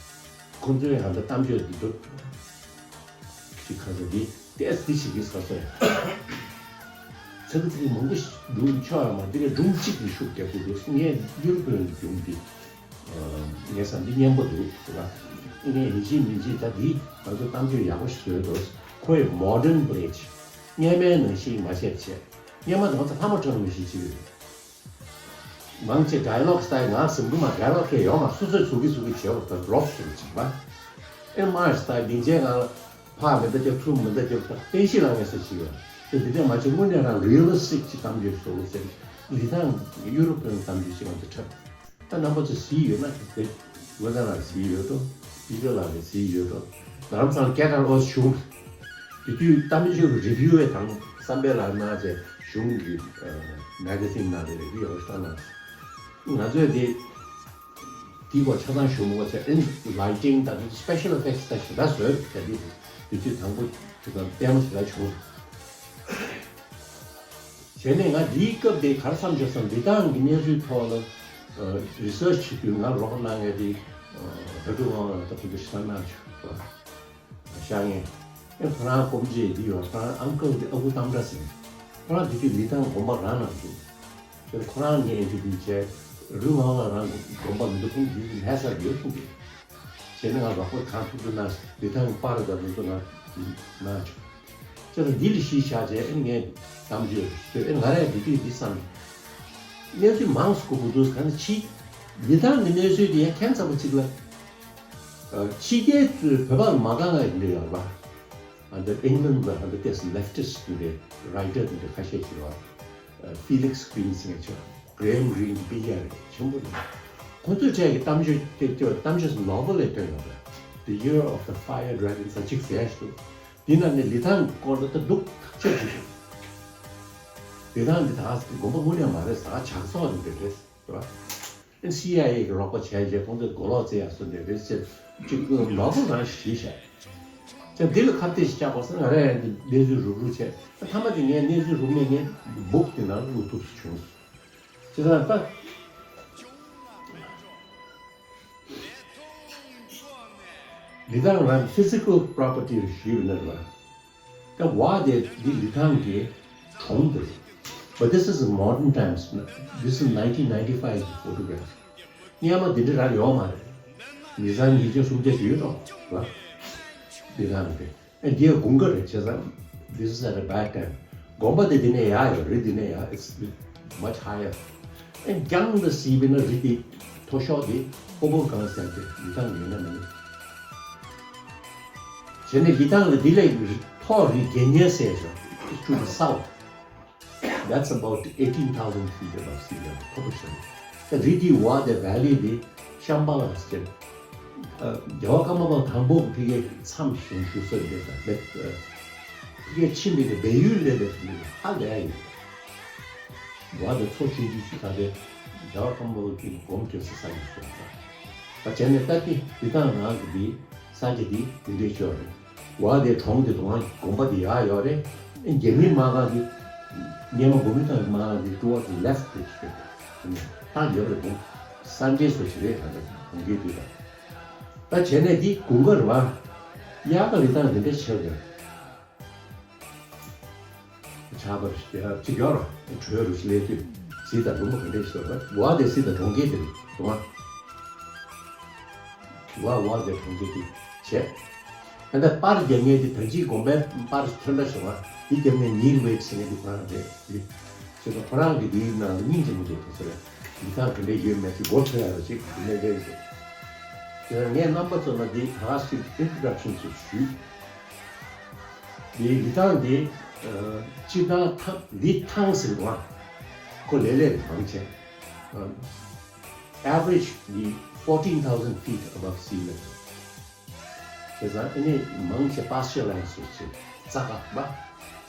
ཁོང་ཚོའི་ཧ་ད་གཏམ་བརྗོད་དེ་འདུག་ཅིག་ཁ་ཚ་དེ། ཏེས་འདི་ཞིག་གིས་ཟ་སོང་། ཚིག་ཚིག་མང་པོ་ཞིག་འདུག་ཆོག་ཡ་མ་འདི་ལས་སྒྲུང་གཅིག་གི་ཤུགས་རྒྱབ་དགོས་འདུག་ངས་ཡུ་རོབ་པའི་སྒྲུང་འདི་ངས་བསམ་འདི་སྙན་པོ་འདུག་ཟེར་བ། ངས་ཡིན་གཅིག་མིན་གཅིག་ད་འདི་ང་ཚོ་གཏམ་བརྗོད་ཡག་པོ་ཞིག་བཟོས་འདུག་ཁོ་ཡི་modern bridge། སྔོན་མའི་ནང་བཞིན་མ་བྱས་བྱས། སྔོན་མ་ང་ཚོ་ལྷ་མོ་འཁྲབ་ནང་བཞིན་བྱེད་ཀྱི་རེད། མང་ཆེ་dialogue style ང་ཟིན་གི་མ་dialogue་ཁྱེད་ཡོང་ང་སོ་སོས་ཟུག་གི་ཟུག་གི་བྱེད་པ་དང་རོབ་ཟུག་ཅིག་པ། ཨེ་མ་style་སྡིངས་ཆའི་ནང་ལ་ཕར་མི་འདའ་རྒྱབ་ཚུར་མི་འདའ་རྒྱབ་དང་བསྟན་བཤིག་ལངས་ངེས་ས་ཅིག་ཡོད། དེ་འདི་འདྲ་མ་བྱེད་དངོས་གནས་རང་realistic་ཅིག་གཏམ་རྒྱུད་བཟོ་དགོས་ཟེར་ལི་ཐང་ཡུ་རོབ་པའི་གཏམ་རྒྱུད་ཅིག་ང་ཚོ་འཁྲབ། ད་རྣམ་པ་ཚོ་གཟིགས་ཡོད་ན་དེ་ལོ་ཙཱ་ལགས་གཟིགས་ཡོད་དོ། པི་ཏྲ་ལགས་ནས་གཟིགས་ཡོད་དོ། རྡ་རམ་ས་ལ་སྐད་གྲགས་ཨོ་བྱུང་། དེ་དུས་གཏམ་བརྗོད་ཀྱི་review་བའི་དང་བསམ་འཕེལ་ལགས་གནང་བྱས་གཞུང་གི་magazine་ནང་ལ་review་ཡག་པོ་ཞིག་བཏང་གནང་། ང་ཚོས་དེ་དེའི་སྐོར་ཆ་ཚང་ཞུ་མི་དགོས་ཚེ་ཨེ་lighting་དང་special effects་དང་ཞེ་དྲག་བཟོས་ད་དེ་དུས་དང་པོ་དེ་དང་ལྟད་མོ་ཞེ་དྲག་བྱུང་། བྱས་ནས་ང་འདིའི་སྐབས་དེ་ག་རེ་བསམ་བྱུང་ཟེར་ན་ལི་ཐང་གི་གནས་ཚུལ་ཐོག་ལ་research་བྱེད་དུས་ང་རོགས་གནང་མཁན་དེ་ལྷ་སྒྲོལ་དབང་ལགས་ད་ཁོང་ཚོ་ཞེ་དྲག་གནང་བྱུང་། ཤར་ངེས། ཨེ་ཁོ་རང་སྐུ་མཆེད་འདི་ཡོད། ཁོ་རང་ཨང་ཀལ་འདི་ཨ་ཁུ་རྟ་མགྲིན་ཟེར། ཁོ་རང་དེ་དུས་ལི་ཐང་དགོན་པ་རང་ནང་འདུག་དེ་ཁོ་རང་ངས་འདི་འདི་བྱས་རུས་ངག་དབང་རང་དགོན་པ་མི་འདུག་ཁོང་འདི་ལྷ་སར་ཡོད་གསུངས་ཏེ། བྱས་ན་ང་རོགས་པ་གང་ཐུབ་ཐུབ་གནང་། ལི་ཐང་པར་དང་མི་ཚོ་ང་གནང་བྱུང་། ཁྱེད་ཚོ་འདི་ལ་གཞི་བཞག་བྱས་ཨེ་ངས་གཏམ་བརྗོད་ཞུས། ཨེ་ང་རས་འདི་དུས་འདི་བསམ། གནས་ཚུལ་མང་སུ་གོ་དགོས་འདུག་ག་ནས་ཕྱི་ལི་ཐང་གི་གནས་ཚུལ་དེ་ཡང་ཁྱད་མཚར་པོ་གཅིག་ལ། ཕྱི་རྒྱལ་ཚོས་བོད་པ་ལ་མ་དགའ་ང་ཡིན་འདྲ་ཡོད་རེད་པ། ཨ་འདི་England་ལ་ཨ་འདི་ཏེས་leftist་འདི་འདྲའི་writer་འདི་འདྲ་ཁ་ཤས་ཤིག་ཡོད་རེད། Felix Green་ཟེར་མཁན་ཅིག Graham Greene་དཔེ་ཡག་རེད། ཆེན་པོ་རེད། ཁོ་ཚོའི་གྲས་ཀྱི་གཏམ་བརྗོད་དེ་ཚོ་གཏམ་བརྗོད་novel་ལས་བཏོན་ཡོད་རེད། The Year of the Fire Dragon་ཟེར་གཅིག་ཟེར་ཡག་ཞིག་འདུག་དེ་ནང་ནས་ལི་ཐང་སྐོར་ལ་ད་སྡུག་ཐག་ཆོད་ཅིག་རེད། ལི་ཐང་འདི་ད་དགོན་པ་དངོས་གནས་མ་རེད། ཟ་ཇག་ཚོགས་འདི་འདྲ་རེད། རེད་པ། ཨེ་སི་ཨའི་ཨེ་གི་རོགས་པ་བྱས་རྗེས་ཁོང་ཚོས་མགོ་ལོག་བཙལ་ཡག་སུ་འདྲ་རེད་ཟེར་ཅིག་ནོ་བེལ་རང་ཞིག་བཞག་ཅེས་འདི་ལ་ཁ་གཏད་ཞིག་བཅག་པ་སོང་ང་རང་ཡང་འདི་གནས་ཚུལ་རུབ་རུབ་བྱས། ད་མཐའ་མ་དེ་ངས་གནས་ཚུལ་རུབ་ནས་ངས་book་དེ་ནང་བླུག་ཐུབ་སུ་བྱུང་། བྱས་ཙང་ད་ལི་ཐང་རང་physical property་རེ་ཞུས་པ་ནི་རེད་པ། ད་བ་དེ་འདི་ལི་ཐང་གི་གྲོང་དེ་རེད། But this is in modern times. This is nineteen ninety-five photograph. སྔོན་མ་འདི་འདྲ་རང་ཡོད་མ་རེད། མི་ཚང་ཉིས་བརྒྱ་སུམ་བརྒྱ་ཞིག་ཡོད་དོ། ར། ལི་ཐང་གི་ ཨེ་འདི་ཡ་དགུན་ཁ་རེད་བྱས་ཙང་this is at a bad time. དགོན་པ་དེ་འདི་ནས་ཡར་ཡོད་རི་འདི་ནས་ཡར it's much higher. ཨེ་རྒྱང་དུ་གཟིགས་པས་ན་རི་འདི་མཐོ་ཤོས་དེ་ཕོ་བོ་གངས་ཟེར་དེ་ལི་ཐང་ཡོད་ན་མིན། བྱས་ནས་ལི་ཐང་ལ་འདི་ལས་མཐོ་རི་དགེ་བསྙེན་ཟེར་ཞོག It's to the south. That's about eighteen thousand feet above sea level. ཕོ་བོ་ཤོད་ད་རི་འདི་བ་དེ་valley དེ་ཤམ་པ་ལ་ཟེར། རྒྱལ་བ་ཀརྨ་པ་དང་པོ་ཕ་གིའི་མཚམས་བཞེངས་ཞུ་སྲོལ་འདི་དང་ཕ་གིའི་ཁྱིམ་པའི་སྦས་ཡུལ་ལས་ལས་ཧ་ལས་ཡོད། བ་དེ་མཚོ་ཆུང་ཆུང་ཞིག་ད་དེ་རྒྱལ་བ་ཀརྨ་པ་གི་སྒོམ་སྐྱོ་ས་ས་ཡིན་ཟེར་ད། བྱས་ནས་ད་ལྟ་འདི་དང་རང་གི་འདི་ས་ཆ་འདི་འདི་འདྲའི་ཆོས་རེད། བ་དེ་གྲོང་དེ་དུང་དགོན་པ་དེ་ཡར་ཡོད་རེད། རྒྱ་མི་མ་གང་གི་སྙེ་མ་དགོན་མི་དང་མ་གང་གི་towards the left དེ་ཞིག་རེད། ད་ཡོད་རེད་དུང་སངས་རྒྱས་སུ་ཞིག་རེད་ད་ལྟ་གྲོང་ཁྱེར་དེ་དང་། ད་བྱས་ནས་འདི་དགུན་ཁ་རེད་བ། དབྱར་ཁ་ལི་ཐང་དེ་འདྲ་ཆེ་རེད། ཆར་པ་ཅིག་ཡོད་ར་དྲོད་རུ་ཞིག་ལས་དུས་གཟིགས་དང་རུམ་པ་ག་འདྲས་ཤིག་ཡོད་ར་བ་དེ་གཟིགས་དང་གྲོང་ཁྱེར་དེ་རེད་དུང་བ་བ་དེ་གྲོང་ཁྱེར་དེ་བྱས། ད་ལྟ་པར་རྒྱབ་མཁན་དེ་ད་ཅིའི་དགོན་པའི་པར་ཐོན་འདྲ་བྱུང་བ་དེ་རྒྱབ་མཁན་ཉིལ་ཝེབ་ཟེར་མཁན་དེ་ཁོ་རང་རེད་དེ། ཞེས་པ་ཁོ་རང་གི་དེའི་ནང་ལ་སྙིང་རྗེ་མོ་རེད་དེ་ཚོ་རེད། ཡིག་ཚང་ག་འདྲས་ཡོད་མེད་ཅིག་སྒོ་ཕྱེ་ཡ་ར་ཅིག་དེ་ནས་རེད་དེ། དེ་ནས་ངས་རྣམ་པ་ཚོ་ལ་འདི་ད་ག་ཞིག་introduction ཞིག་ཞུས། འདི་ལི་ཐང་འདི་སྤྱིར་བཏང་ཐང་ལི་ཐང་ཟེར་བ་ཁོ་ལས་ལས་མང་ཆེ་average འདི་fourteen thousand feet above sea level. བྱས་ཙང་ཨ་ནི་མང་ཆེ་pasture land སོགས་ཆེ་རྩྭ་ཁ་པ་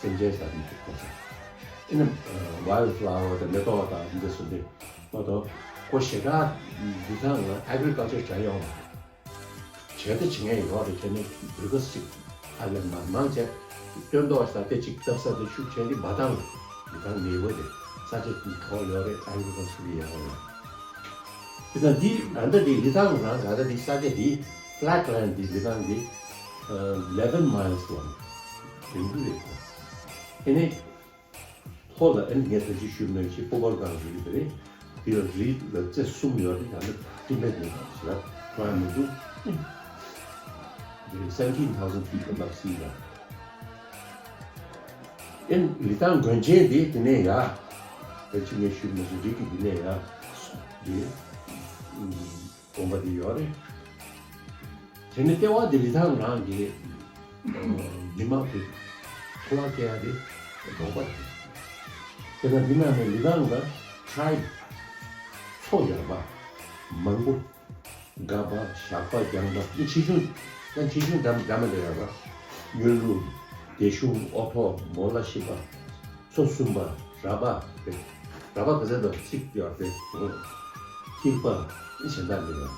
སེམས་ཅན་ཟ་མི་ཐུབ་ཁོ་ཚོ་ཨ་ནི་wild flower དང་མེ་ཏོག་དང་འདི་ཚོ་འདི་མ་གཏོགས་ཁོ་ཞེ་དྲག་ལི་ཐང་ལ་agriculture བྱ་ཡོང་བ། བྱས་ཏེ་བྱེད་མཁན་ཡོད་རེད་བྱས་ནས་འདི་ག་ཞིག་ཨ་ལས་མ་མང་ཆེ་སྟོན་ཐོག་ས་དེ་གཅིག་བཏབ་ས་དེ་ཤུགས་ཆེན་དེ་འབའ་ཐང་ལ་ཡི་གང་ནས་བོ་དེ་ས་ཆ་གྲོགས་ཡོད་རེད། ཨ་རི་ཁ་སུ་ཡི་ཡང་ཡོད་དེ་ད་འདི་ཨ་འདྲ་དེ་ལི་ཐང་རང་ད་ལྟ་དེ་ས་ཆ་དེ་flat land དེ་ལི་ཐང་དེ་eleven miles ལ་རིང་པོ་རེད། དེ་ནས་ལྷོ་ལ་ཨ་ནི་ངས་ད་ཅི་ཞུས་མོད་ཀྱི་སྤོ་བོར་སྒང་རི་རེད། དེ་ལ་རི་ལ་རྩེ་གསུམ་ཡོད་རེད། ད་ནི་ཏི་མེད་ནས་ཞེ་ལ་ཁོ་ཡང་མི་འདུག Seventeen thousand feet above sea level. ཨེ་ལི་ཐང་དགོན་ཆེན་དེ་དེ་ནས་ཡ། ད་ཅི་ངས་ཞུས་མོད་ཀྱི་རི་གི་དེ་ནས་ཡ། དེ་དགོན་པ་དེ་ཡོད་རེད། དེ་ནས་ལྟེ་བ་དེ་ལི་ཐང་རང་གི་མི་མང་གི་འཚོ་བ་སྐྱེལ་ཡ་དེ་དགོན་པ་རེད། དེ་ན་འདི་ནང་ནས་ལི་ཐང་ལ་tribe ཚོ་ཡོད་པ་མང་པོ། སྒ་པ་ཞག་པ་རྒྱང་པ་འདི་ཆེ་ཆུང་ཡང་ཆེ་ཆུང་འདྲ་འདྲ་མི་འདྲ་ཡོད་པ། གཡོན་རུ་དེ་ཤུང་ཨོ་ཐོ་མོ་ལ་ཤི་པ། མཚོ་གསུམ་པ་ར་པ་རེད། ར་པ་ག་ཚད་དང་གཅིག་ཡོད་རེད། ཐིག་པ་གཞན་དག་མི་ཡོད།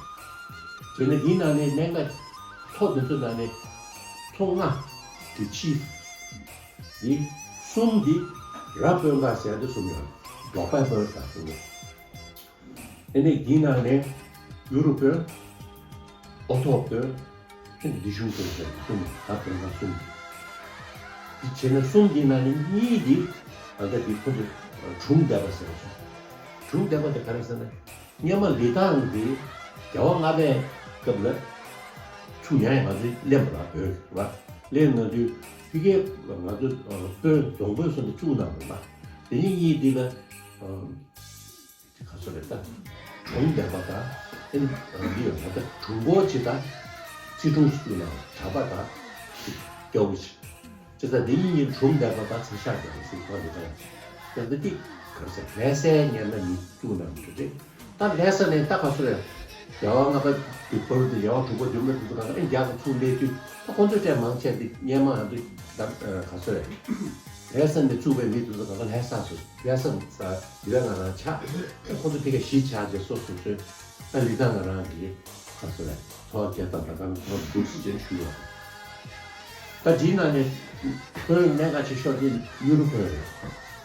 དེ་ནས་འདིའི་ནང་ནས་གནད་འགག་མཐོ་དེ་ཚོའི་ནང་ནས་མཚོ་ལྔ་དེ་ཕྱི་འདི་གསུམ་འདི་ར་དཔོན་ཁ་ཟེར་དེ་གསུམ་ཡོད། འབྲོག་པའི་དཔོན་ཟེར་གསུམ་ཡོད། དེ་ནས་འདིའི་ནང་ནས་ཡུ་རོབ་དཔོན། ཨོ་ཐོབ་དཔོན། ཨེ་འདི་གཞུང་དཔོན་ཟེར་གསུམ་ད་དཔོན་ཁག་གསུམ། འདི་བྱས་ན་གསུམ་འདི་ནང་ནས་གཉིས་འདི་ད་ལྟ་འདི་ཁོ་ཚོ་གྲུང་སྡེ་པ་ཟེར་བ་སོང་། གྲུང་སྡེ་པ་དེ་ག་རེ་ཟེར་ན་སྔོན་མ་ལི་ཐང་འདི་རྒྱལ་བ་ལྔ་པའི་སྐབས་ལ་ཆུ་ཡང་ཡང་ང་ཚོས་ལེན་པ་ར་བོད་ར་ལེན་ང་དུས་ཕི་གེ་ང་ཚོ་དཔོན་རྫོང་དཔོན་སོགས་འདི་བཙུགས་གནང་བ་ར་དེ་ནས་གཉིས་འདི་ལ། ཅིག་ག་ཚོད་རེད་ད། གྲུང་སྡེ་པ་དང་། ཨེ་འདི་ཡང་ད་ལྟ་གྲུང་པོ་ཅིག་དང་། རྩིས་གྲུང་སུ་ན་གྲྭ་པ་དང་། ཅིག་སྐྱོ་བོ་ཅིག་ཅི་ད་འདི་གཉིས་གྲུང་སྡེ་པ་དང་ཚེ་ཤ་རྒྱག་སྲིད་པ་རེད་ད། ད་འདི་ཏིག་ག་ཚོད་ལྷ་སའི་ཉེར་ལ་མི་བཙུགས་ན་མི་འགྲོ་རེད། ད་ལྷ་ས་ནས་ད་ག་ཚོད་རེད། རྒྱལ་བ་ལྔ་པ་གི་བར་དུ་རྒྱལ་བ་དྲུག་པ་འབྱུང་གནས་དེ་ཚོ་གང་ག་ཨེ་རྒྱ་གི་ཚུར་སླེབས་དུས་ད་ཁོང་ཚོའི་གྲས་མང་ཆེ་འདི་སྔོན་མ་ང་ཚོ་ད་ག་ཚོད་རེད། ལྷ་ས་ནས་བཙུགས་པའི་མི་དེ་ཚོ་གང་ག་ལྷ་ས་སུ། ལྷ་ས་ས་ཡི་ར་ང་རང་ཆགས། ཁོ་ཚོ་དེ་ག་གཞིས་ཆགས་རྗེས་སོ་སོ་སོའི་ད་ལི་ཐང་ང་རང་གི་ཁ་སོ་རེད། འཚོ་བ་སྐྱེལ་སྟངས་དང་ཁོ་འདུག་སེ་ཅན་ཞུ་ཡོད། ད་དེའི་ནང་ནས་ཁོའི་གནད་འགག་ཆེ་ཤོས་དེ་ཡུ་རོབ་དཔོན་རེད།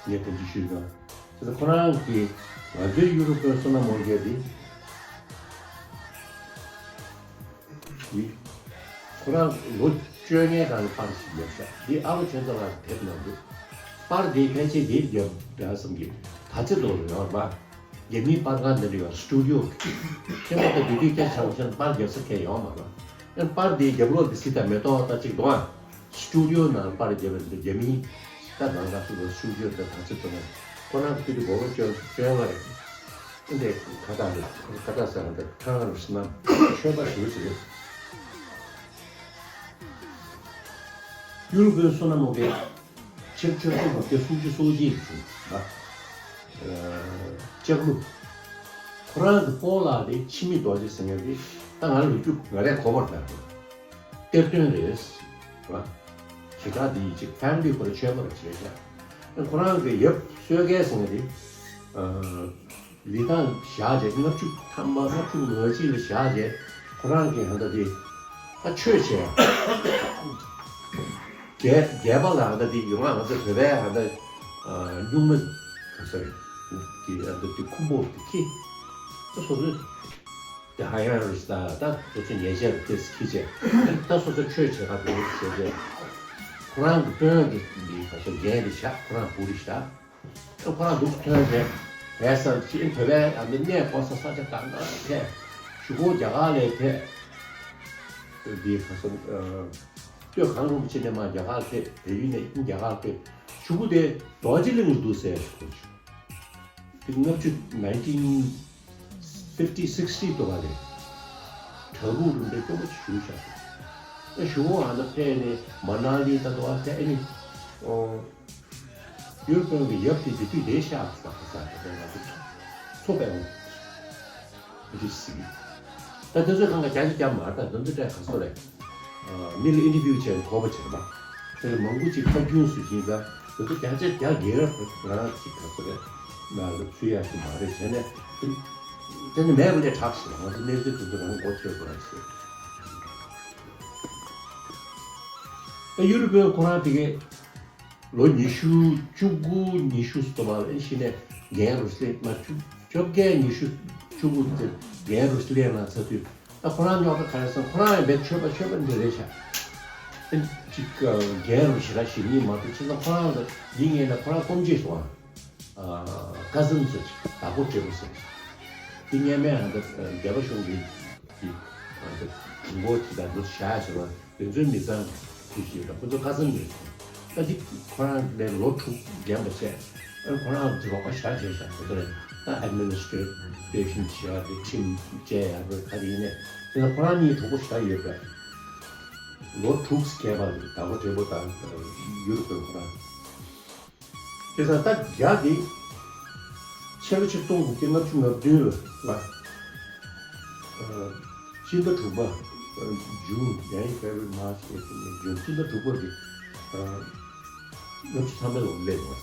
ངས་དེ་འདྲ་ཞུས་ཡོད། དེ་ཁོ་རང་གིས་ང་ཚོའི་ཡུ་རོབ་དཔོན་བསོད་ནམས་དབང་རྒྱལ་དེ། ཁོ་རང་ལོ་བཅོ་ལྔའི་སྒང་ལ་པར་ཞིག་ལབ་ཤག་འདི་ཨ་བ་ཆོས་ཚ་ལགས་དེབ་ནང་འདུག་པར་འདི་ཕལ་ཆེར་འདིར་རྒྱབ་འདྲ་བསམ་གི། ད་ཚེ་ལོ་རེ་ཡོང་བ། རྒྱ་མིའི་པར་ཁང་འདི་འདྲ་ཡོད་སི་ཊུ་ཌི་ཡོ་གི། ཁྱེད་རང་ད་དུས་དུས་སྐད་ཆ་བཤད་ན་པར་རྒྱབ་ས་ཁེལ་ཡོང་མ་རེད། ཨ་པར་འདིའི་རྒྱབ་ལོགས་འདི་སི་ད་མེ་ཏོག་ད་ཅིག་འདུག་ཨ། སི་ཊུ་ཌི་ཡོ་ནང་པར་བརྒྱབ་པ་རེད། རྒྱ་མིའི་ད་ནང་ལ་སུ་ལ་སི་ཊུ་ཌི་ཡོ་དང་ཐག་གཅོད་གཏོང་ཡ། ཁོ་རང་གི་དུས་དུས་མགོ་སྐོར་བཅོ་བཅོ་ཡ་མ་རེད། ཨ་འདྲས་ཁ་བཏགས་རེད། ཁ་བཏགས་ཟེར་ན་ད་ཁྲང་རུ་སི་ན་ཆོས་པ་ཞུ་ཟེར། ཡུ་རོབ་པའི་བསོད་ནམས་མོ་གིས་ཕྱིར་ཆོས་སྐོར་བརྒྱ་སུམ་ཅུ་སོ་གཅིག་བྱུང་ན། ལྕགས་ལུག་ཁོ་རང་གི་སྤོ་ལགས་དེ་འཆི་མེད་རྡོ་རྗེ་ཟེར་མཁན་དེ་ད་ང་ལོ་རྒྱུས་ང་རས་གོ་བར་གདའ། གཏེར་སྟོན་རེད། ར། ཞེ་དྲག་འདི་ཡི་ཅིག་ཕེ་མི་ལི་ཁོ་ར་ཆོས་པ་ར་བྱས་ཤག་ཁོ་རང་གི་ཡབ་བསོད་རྒྱལ་ཟེར་མཁན་དེ། ལི་ཐང་བཞག་རྗེས་ལྔ་བཅུ་ཐམ་པ་ལྔ་བཅུ་ང་གཅིག་ལ་བཞག་རྗེས་ཁོ་རང་གིས་ཧ་ད་དེ་ད་ཆོས་བྱས། རྒྱལ་རྒྱལ་པ་ལ་ཧ་ད་དེ་ཡོང་ང་ང་ཚོ་བོད་པའི་ཧ་ད་སྨྱུག་མ་ག་ས་རེད། དེ་ཧ་ད་དེ་ཁུ་བོ་དེ་ཁྱི་ད་སོ་སོའི་དེ་ཧ་ཡང་རུ་ད་ད་སོ་སོ་ཉེས་ཆད་དེ་ཁྱི་བྱས་ད་སོ་སོ་ཆོས་བྱེད་ག་དེ་བྱས་རྗེས་ཁོ་རང་གི་དཔོན་གྱི་ག་ས་རྒན་དེ་བཞག་ཁོ་རང་བུ་རེད་བཞག་ཁོ་རང་འདུག་ཐོན་རྗེས་བལ་ས་ཅི་བོད་པའི་ཨ་མི་གནས་སྐོར་ས་ས་ཆ་གང་ག་ཐད་གཞུག་གུ་རྒྱ་གར་ལ་ཐད་འདི་ག་ས་སྟོད་གངས་རིན་པོ་ཆེ་ནས་མར་རྒྱ་གར་ཐད་བལ་ཡུལ་ནས་རྒྱ་གར་ཐད་གཞུག་གུ་དེ་རྡོ་རྗེ་གླིང་དུ་ཟེར་ཁོ་ཚོ་དེ་ལྔ་བཅུ་nineteen fifty sixty དུ་བ་ལས་བྲག་ཕུག་རིན་པོ་ཆེ་སྐྱོ་པོ་ཞུ་བཞག་ཨེ་ཞུ་བོ་ཨ་ན་ཕེ་ནས་མ་ན་ལི་ད་དུ་བ་ཐད་ཨེ་ནི་ཨོ། ཡུལ་དཔོན་གྱི་ཡབ་དེ་དེ་དུས་དེ་ཤག་ས་ས་ས་ས་ས་ཚོ་པའི་འོང་། འདི་སྲིད། ད་དེ་ཚོ་གང་ག་རྒྱ་ཆེ་རྒྱ་མ་ད་དོན་དུ་བཀྲ་ག་སོ་རེད། མི་ལ་ཨིན་ཊར་བིའུ་བྱས་གོ་བ་བྱེད་པ། དེ་ལ་མང་པོ་ཅིག་ཁ་རྒྱུན་སུ་ཡིན་ད་དེ་ཚོ་རྒྱ་ཆེ་རྒྱ་སྒེར་རང་ཅིག་ག་སོ་རེད། ང་ལ་ཚུལ་ཡག་ཅིག་མ་རེད་བྱས་ནས་དེ་ནི་མེད་པ་ལས་དྲག་ཞིག་ང་ཚོ་གནས་ཚུལ་དེ་ཚོ་རང་མགོ་ཁྱེར་དགོས་ར་ཞིག་ད་ཡུ་རོབ་པའི་ཁོ་རང་དེ་གས། ལོ་ཉི་ཤུ་བཅུ་དགུ་ཉི་ཤུ་སོ་བ་ལ་ཨེ་ཤི་ནས་རྒན་རུ་སླེབས་མ་བཅུ་བཅོ་བརྒྱད་ཉི་ཤུ་བཅུ་དགུ་དེ་རྒན་རུ་སླེབས་ན་ཚ་དུས་ད་ཁོ་རང་རྙོག་དྲ་ག་རེ་སོང་ཁོ་རང་ཡང་བེད་ཆོད་པ་ཆོད་པ་འདི་རེད་ཤག་ཨེ་ཅིག་རྒན་རུ་ཞེ་དྲག་ཞིག་ཉིད་མ་གཏོགས་ཕྱི་ལ་ཁོ་རང་ལ་འདི་ངས་ན་ཁོ་རང་སྐོམ་རྗེས་སོང་ཨ། ཀ་ཟིན་ཚོ་ཅིག་བདག་པོ་སྤྲད་པ་སོང་ཅིག་འདི་ངས་མེད་ཧ་ད་རྒྱལ་པོ་གཞུང་གི་ཅིག་ཨ་ད་དགོངས་པ་ཅིག་དང་འདུ་བྱ་ཞེས་པ། དེ་ཚོའི་མི་ཚང་ཁུ་ཞིག་ཡོད་པ་ཁོ་ཚོ་ཁ་སང་ནས་སོང་། ད་འདི་ཁོ་རང་ནས་ལོ་དྲུག་རྒན་པ་བྱས། ཨ་ཁོ་རང་རོགས་པ་ཞག་བྱས་ཤག་ཁོ་ཚོ་ལ་ད་ཨེཌ་མི་ནི་སི་ཊེ་ཤན་བྱས་ཡ་རེད། ཁྲིམས་བཅད་ཡ་རེད། ག་རེ་ཡིན་ནས་དེ་ལ་ཁོ་རང་གཉིས་གྲོགས་པོ་ཞག་ཡོད་པས། ལོ་དྲུག་བརྒྱད་པ་རེད། ད་ཁོ་བགྲེས་པོ་དང་ཡུ་རོབ་པའི་ཁོ་རང་། དེ་ཚ་ད་རྒྱ་དེ། ཕྱི་ལོ་ཆིག་སྟོང་དགུ་བརྒྱ་ལྔ་བཅུ་ང་བདུན་ལ། ཨ། སྤྱི་ཟླ་དྲུག་པ། ཇུན། ཡན་ཕེབ་རུ་རི་མར་ཆི་ཨེ་པ་རིལ་མེ་ཇུན། སྤྱི་ཟླ་དྲུག་པ་གི། ཨ། ལྔ་བཅུ་ཐམ་པ་ལ་སླེབས་པ།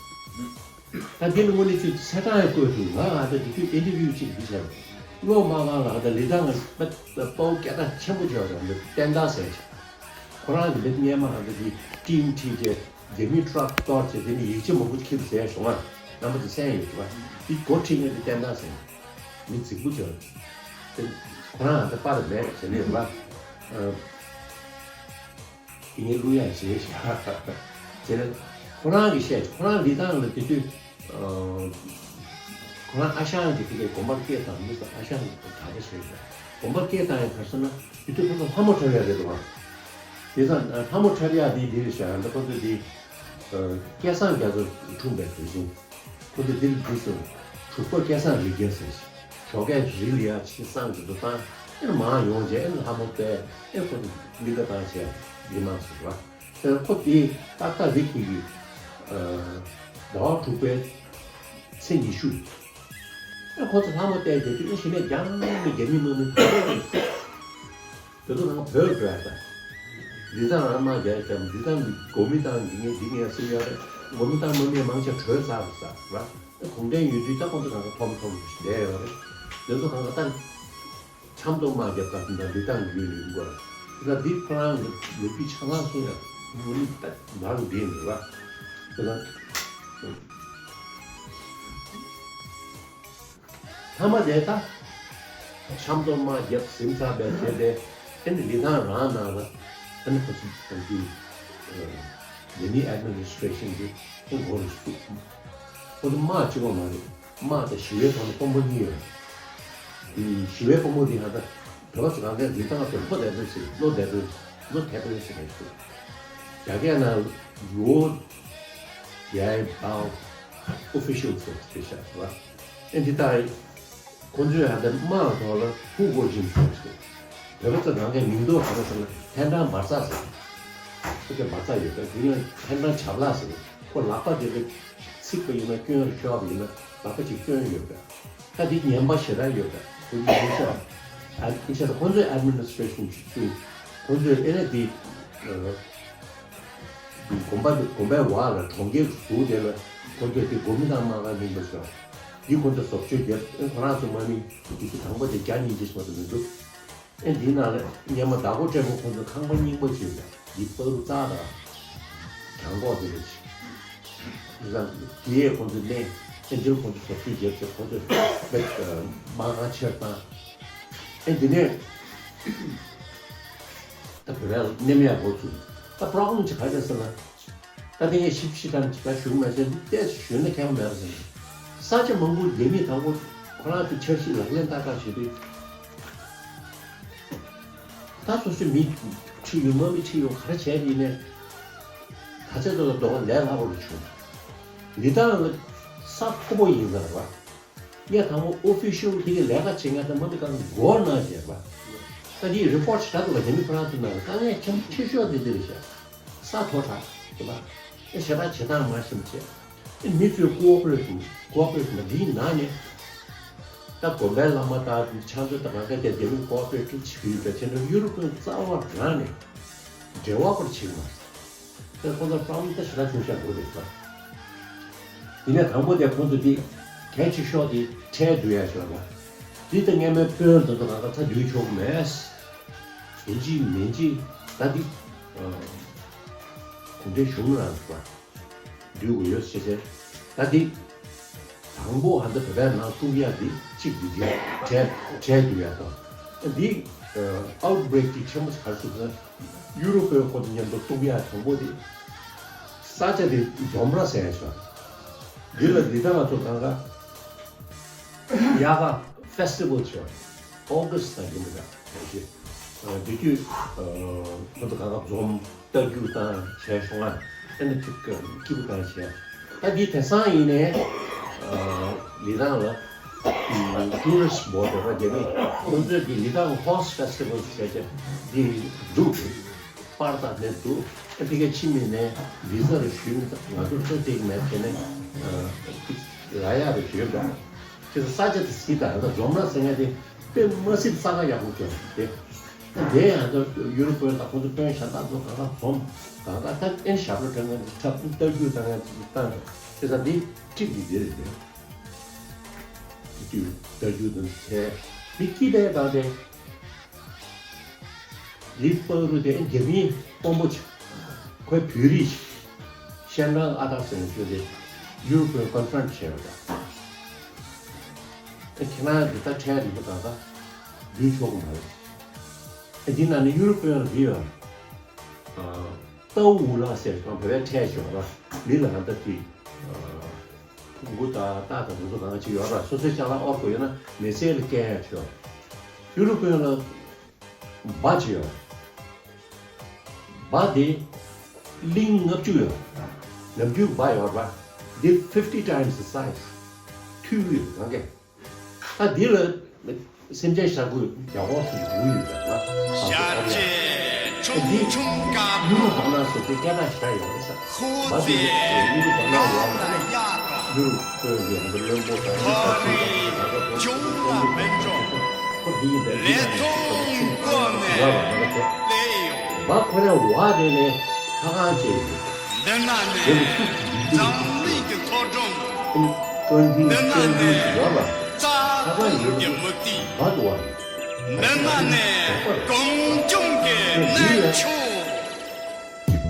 ད་འདི་ནི་དངོས་གནས་ཅིག་ཚེས་གྲངས་ཡང་བཀོད་ཐུབ། ང་ང་ད་དེ་དུས་ཨིན་ཊར་བིའུ་ཅིག་འདི་བྱས་པ། བློ་མ་གང་ལ་ད་ལི་ཐང་ང་དཔའ་བོ་སྐད་གྲགས་ཆེན་པོ་བྱས་པ་རེད། བསྟན་དར་ཟེར་ཅིག་ཁོ་རང་གི་མི་སྔས་མ་ང་ད་དེ་ཊིམ་ཁྲིད་བྱས། རྒྱ་མི་ཊྲག་གཏོར་བྱས་དེ་ནི་ཡིག་ཆ་མང་པོ་ཁྱེར་ཟེར་བྱུང་ང་། རྣམ་པ་དེ་གསན་ཡོད་རེད་པ། དེ་འགོ་ཁྲིད་མཁན་དེ་བསྟན་དར་ཟེར། མི་རྫིག་པོ་བྱས། དེ་ཁོ་རང་ད་པར་མེད་བྱས་ནས་རེད་པ། ཨ། དེ་ངས་བླུག་ཡག་བྱས་ཤག་བྱས་ན་ཁོ་རང་གིས་བཤད། ཁོ་རང་ལི་ཐང་ལ་དེ་དུས། ཨ། ཁོ་རང་ཨ་ཞང་གི་དེ་གའི་དགོན་པར་སྐད་བཏང་མི་ས་ཨ་ཞང་གི་གྲྭ་པ་བྱས་ཤག་དགོན་པར་སྐད་བཏང་ཡག་ག་རེ་ཟེར་ན་དེ་དུས་ཁོ་ཚོ་ལྷ་མོ་འཁྲབ་ཡག་རེད་འདུག་ག་དེ་ཙང་ལྷ་མོ་འཁྲབ་ཡག་དེ་འདི་རེད་ཤག་འདི་ཁོ་ཚོ་དེ། སྐལ་བཟང་རྒྱ་མཚོ་འཁྲུངས་པའི་དུས་ཆེན། ཁོ་ཚོ་འདིར་འདུག་སེ། གྲུབ་ཐོབ་སྐལ་བཟང་རིགས་རྒྱན་ཟེར་ཞིག་ཞོགས་ཀས་རི་ལ་ཡར་ཕྱིན་སངས་རྒྱས་འདུ་བཏང་། ཨེ་མར་ཡོང་རྗེས་ཨེ་ལྷ་མོ་བལྟས། ཨེ་ཁོ་ཚོ་གླིང་ག་བཏང་བྱས་འདི་མང་ཟེར་བ། དེར་ཁོ་དེ་ཏག་ཏག་རིགས་ཀྱི་ཟླ་བ་དྲུག་པའི་ཚེས་ཉི་ཤུ། ཨེ་ཁོ་ཚོ་ལྷ་མོ་བལྟས་བསྡད་དུས་ཨེ་གཞི་ནས་རྒྱང་རིང་རྒྱ་མི་དམག་མི་དེ་ཚོ་རང་བོད་འགྲོ་ཡ་ད། འདི་དང་རང་མ་རྒྱལ་ཀྱང་འདི་དང་འདི་གོ་མི་དང་འདི་ངས་འདི་ངས་སུ་ཡོད་རེད། གོ་མི་དང་མ་མི་མང་ཆེ་བྲོས་ཚར་རེད་ས་ར། གུང་ཁྲན་ཡོད་དུས་ད་ཁོང་ཚོ་གང་ག་ཐོམ་ཐོམ་བསྡད་ཡོད་རེད། འདི་ཚོ་གང་ག་ད་ཆབ་མདོ་དམག་རྒྱབ་ཁ་འདི་དང་འདི་དང་ཡོད་ནི་ཡིན་དགོས་རེད། ད་འདི་ཁོ་རང་གི་ལོ་རྒྱུས་ཆ་ཚང་གསུང་ཡ་མུ་ནི་ད་ནང་འདི་ཡིན་རེད་བ། དེ་ལ། མཐའ་མ་དེ་ད། ཆབ་མདོ་དམག་རྒྱབ་ཟིན་ཚར་བའི་རྗེས་དེ་ཨ་ནི་ལི་ཐང་རང་ནང་ལ་ཨ་ནི་ཁོ་ཚོ་དང་གི་ལི་ནི་ཨེཌ་མི་ནི་སི་ཊྲེ་ཤན་གྱི་ཨ་མགོ་རུ་བཙུགས། ཁོ་ཚོ་དམག་གཅིག་པོ་མ་རེད། དམག་དང་ཞི་བའི་ཐོག་ནས་དཔོན་པོ་གཉིས་ཡོད། དེ་ཞི་བའི་དཔོན་པོ་དེ་ཧ་ད་བོད་པ་ཚོ་གང་གས་ལི་ཐང་ལ་བློ་བདེ་པོ་ཞིག་བློ་བདེ་པོ་བློ་བདེ་པོ་ཞིག་རེད་འདུག་རྒྱ་སྐད་ནང་ལོ་ཡའི་བའོ་ཨོ་ཕི་ཤལ་ཟེར་དེ་ཤག་རེད་བ། ཨེ་འདི་ལྟར་ཁོང་ཚོས་ཧ་ད་དམངས་ཐོག་ལ་ཧུ་གོ་ཅིན་ཟེར་ཞིག་བོད་པ་ཚོ་གང་གའི་མིང་འདོགས་ག་རེ་ཟེར་ན་ཐན་ཀྲང་འབར་ཚག་ཟེར། ཁོ་ཚོས་འབར་ཚག་ཡོད་པས་དེ་ཡང་ཐན་ཀྲང་ཇབ་ལགས་ཟེར། ཁོ་ལག་པ་དེ་ལ་ཚིག་པ་ཡིན་ན་སྐྱོན་རེ་ཤོར་བ་ཡིན་ན་ལག་པ་ཅིག་སྐྱོན་ཡོད་པས། ད་དེ་ངན་པ་ཞེ་དྲག་ཡོད་པས་ཁོ་ཚོས་ཡིན་ཤོག་ཨ་ཁོ་ཚོས་ཨེ་ཌི་མི་ནི་སི་ཊྲེ་ཤན་ཅིག་བཙུགས། ཁོ་ཚོས་ཨེ་ནས་དེ་དགོན་པ་དགོན་པའི་བར་ལ་གྲོང་ཁྱེར་བཟོ་དེ་ལ་ཁོ་ཚོས་དེ་སྒོ་མི་དང་དམག་ཁ་ལེན་པ་བྱས། འདི་ཁོ་ཚོས་བཟོ་བཅོས་བརྒྱབ། ཁོ་རང་ཚོ་དམག་མི་དེ་ཚོ་དང་པོ་དེ་བརྒྱ་ཉིས་བརྒྱ་ཞིག་མ་གཏོགས་མི་འདུག་ཨེ་འདིའི་ནང་ལ་སྔོན་མ་བདག་པོ་སྤྲད་པོ་ཁོ་ཚོས་ཁང་པ་རྙིང་པ་ཅིག་ཡོད་པ་འདི་སྤ་རོ་རྩ་དང་གྱང་གོག་དེ་རེད། ཅིག་ཡང་དེ་ཡས་ཁོ་ཚོས་ལེན། ཨེ་འདིར་ཁོ་ཚོས་བཟོ་བཅོས་བརྒྱབ་ཚེ་ཁོ་ཚོས་དམག་ཁང་ཕྱིར་བཏང་། ཨེ་འདི་ནས་ད་བོད་ར་མཉམ་ཡག་འགོ་ཚུགས། ད་པྲོབ་ལེམ་ཅིག་ག་རེ་རེད་ཟེར་ན། ད་ལྟ་ངས་ཞིབ་ཞིབ་དང་ཅིག་ཞུ་མ་ཤེས་ཏེ་ཞུས་ན་ཁྱད་པར་མེད་པ་ཟེར། ས་ཆ་མང་པོ་རྒྱ་མིས་དང་པོ་ཁོ་རང་ཚོའི་འཆར་གཞི་ལག་ལེན་བསྟར་ག་བྱེད་དུས། ད་སོ་སོའི་མི་ཁྲིད་ཡོང་དམག་མི་ཁྲིད་ཡོང་ག་རེ་བྱས་ཡིན་ནའི། ད་ཆ་ཚོ་ལ་རྡོ་ཁ་ལས་སླ་པོ་རུ་བྱུང་། ལི་ཐང་ལ་ས་མཐོ་པོ་ཡིན་ཟེར་བ། ངས་དང་པོ་ཨོ་ཕི་ཤལ་དེ་གའི་ལས་ཀ་བྱེད་མཁན་དང་མ་འདི་གང་མགོ་ནང་བྱས་པ། ད་དེའི་རི་པོ་ཊི་ཞིག་ད་དུ་བ་རྒྱ་མི་ཁོ་རང་ཚོའི་ནང་ལ་དཀའ་ངལ་ཆེན་པོ་ཆེ་ཤོས་དེ་འདི་རེད་ཤག་ས་མཐོ་དྲགས་རེད་པ། ཨེ་ཞེ་དྲག་བྱེད་སྟངས་མ་ཤེས་པ་བྱས། ཨེ་མི་ཚོས་ཀོ་ཨོ་པ་རེ་ཤན་ཀོ་ཨོ་པ་རེ་ཤན་འདིའི་ནང་ནས་ད་དགོན་པའི་བླ་མ་དང་ཕྱག་མཛོད་དང་གང་ག་དེ་རྒྱ་མི་ཀོ་ཨོ་པ་རེ་ཊི་བྱེད་ཀྱི་ཡོད་པ་བྱས་ན་ཡུ་རོབ་ཀུན་རྩ་བ་རང་ནས་འབྲེལ་བ་སྐོར་བྱེད་ཀྱི་མ་རེད། དེ་ཁོང་ཚོར་པྲོབ་ལེམ་ད་ཞེ་དྲག་བྱུང་བཞག་འདུག་རེད་ཟེར། ཡིན་ནའི་དང་པོ་དེ་ཁོང་ཚོ་འདི་གལ་ཆེ་ཤོས་དེ་ཁྲལ་བསྡུ་ཡ་ཤོར་བ། འདི་ལྟ་སྔོན་མའི་དཔོན་དེ་ཚོ་གང་ག་ད་བསྡུ་ཆོག་གི་མེད། ཡིན་གཅིག་མིན་གཅིག་ད་འདི་གུང་ཁྲན་གཞུང་རང་ཚོ་བསྡུ་དགོས་ཡོད་ཟེར་བྱས། ད་འདི་དང་པོ་ཨ་ད་བོད་པའི་ནང་བཙུགས་ཡ་འདི་གཅིག་འདི་འདི་ཁྲལ་ཁྲལ་བསྡུ་ཡ་དང་། འདི་ཨའུ་ཊི་བྷི་རེག་ཅིག་ཆེན་པོ་ཞིག་ག་རེ་བྱུང་ཟེར་ན། ཡུ་རོབ་པའི་ཁོ་ཚོ་མཉམ་དུ་གཏུག་ཡག་དང་པོ་དེ་ས་ཆ་དེ་འཛོམས་ར་ཟེར་ཡག་ཞིག་འདི་ལ་འདི་ལྟ་ང་ཚོ་གང་ག་དབྱར་ཁ་ཕེ་སི་ཊི་བལ་ཞིག་ཨོ་གྷ་སི་ཊི་ལ་ཡིན་པ་འདྲ་ཞིག་འདི་དུས་ཁོ་ཚོ་གང་ག་འཛོམས་རྟ་རྒྱུག་བཏང་བྱས་སོང་ང་ཨ་ནི་ཅིག་སྐྱིད་པོ་བཏང་བྱས། ད་འདི་དེང་སང་ཡིན་ནའི་ལི་ཐང་ལ་ཊུ་རི་སི་ཊི་བོ་ཊི་རེད་པ། རྒྱ་མི་ཁོང་ཚོས་ཀྱི་ལི་ཐང་ཧོར་སི་ཕེ་སི་ཊི་བལ་ཟེར་བྱས་འདི་འདུག་པར་དང་ནས་འདུག་ཨ་ཕ་གིར་ཕྱིན་ནས་ནས་བི་ཟ་རེ་ཞུས་ནས་ང་ཚོར་ཚོད་ཐིག་མེད་བྱས་ནས་ལ་ཡག་རེ་ཞུས་པ། ཁྱེད་ཚོ་ས་ཆ་དེ་གཟིགས་དང་ད་འཛོམས་ར་ཟེར་མཁན་དེ་དཔེ་མ་སྲིད་ས་ཁ་ཡག་པོ་སྐྱོན་དེ། དེ་ཡང་ད་ཡུ་རོབ་དཔོན་དང་ཁོང་ཚོ་དཔོན་གཞན་དག་ཚོ་གང་ག་འཛོམས་གང་ག་ད་ཨེ་ཞབས་བྲོ་འཁྲབ་མཁན་འཁྲབ་རྟ་རྒྱུག་བཏང་མཁན་བཏང་། དེ་ཙང་འདི་ཁྲིག་འདི་དེ་རེད་དེ། དེ་དུས་རྟ་རྒྱུག་དང་བྱས་མི་སྐྱིད་པའི་སྒང་དེ། ལི་པ་རུ་དེ་རྒྱ་མིའི་དཔོན་པོ་ཅིག་ཁོའི་བོད་རིགས་ཤིག་ཤན་ཀྲང་ཨ་ཐར་ཟེར་ནས་བྱོན་ཏེ་ཡུ་རོབ་པའི་ཀོན་ཕ་རན་སི་བྱས་པ་དང་། ཨེ་ཁྱེད་རང་འདི་ལྟར་ཁྲལ་རིན་པོ་ད་ལྟ་བསྡུ་ཆོག་གི་མ་རེད། ཨེ་འདི་ནང་ནས་ཡུ་རོབ་པའི་རིགས་ཡོད། ཏའོ་ཝུ་ལ་ཟེར་ཁང་བོད་པའི་ཁྲལ་ཞོག་ར་མི་ལ་ང་ད་ཅིག་ཕུང་པོ་དང་རྟ་དང་དེ་ཚོ་གང་ཅིག་ཡོད་ར་སོ་སོའི་ཅ་ལག་དབོར་དགོས་ཡོད་ན་མི་སེར་ལ་སྐྱེལ་ཡ་ཆོག་ཡུ་རོབ་པའི་ལ་སྦ་ཅིག་ཡོད། སྦ་དེ་གླིང་ལྔ་བཅུ་ཡོད། ནམ་རྒྱུན་སྦ་ཡོད་ར་འདི་fifty times the size མཐུད་ཡོད་གང་གས། ད་འདི་ལ་སེམས་ཅན་ཤ་ཁུ་རྒྱ་ཧོར་སུ་ཡོང་ཡོད་པ་ལ། ཤར་གྱི་ཁྱུང་ཁྱུང་དཀར་པོ། ཡུ་རོབ་ནང་སོ་སོའི་སྐད་གྲགས་ཞེ་དྲག་ཡོད་རེད་ས། ཧུ་ཙི་ཡུ་རོབ་ནང་ཡོད་ན་ཡུ་རོབ་ཀྱི་ཡང་བློན་པོ་དང་ཁོ་རེ་ཁྱུང་ལ་མི་འགྲོ། ཁོ་འདི་ཡིན་པའི་ལས་མཐོང་བཀོད་ནས་ལས་ཡོད། བ་ཁོ་རེ་བ་དེ་ནས་ཁ་ཁང་བཅས་ཡོད། འདི་ན་ནི་འཛམ་གླིང་གི་མཐོ་སྒང་། འདི་ན་ནི་རྩྭ་ཐང་གི་མུ་ཏིག་འདི་ན་ནི་གངས་ལྗོངས་ཀྱི་གནས་མཆོག་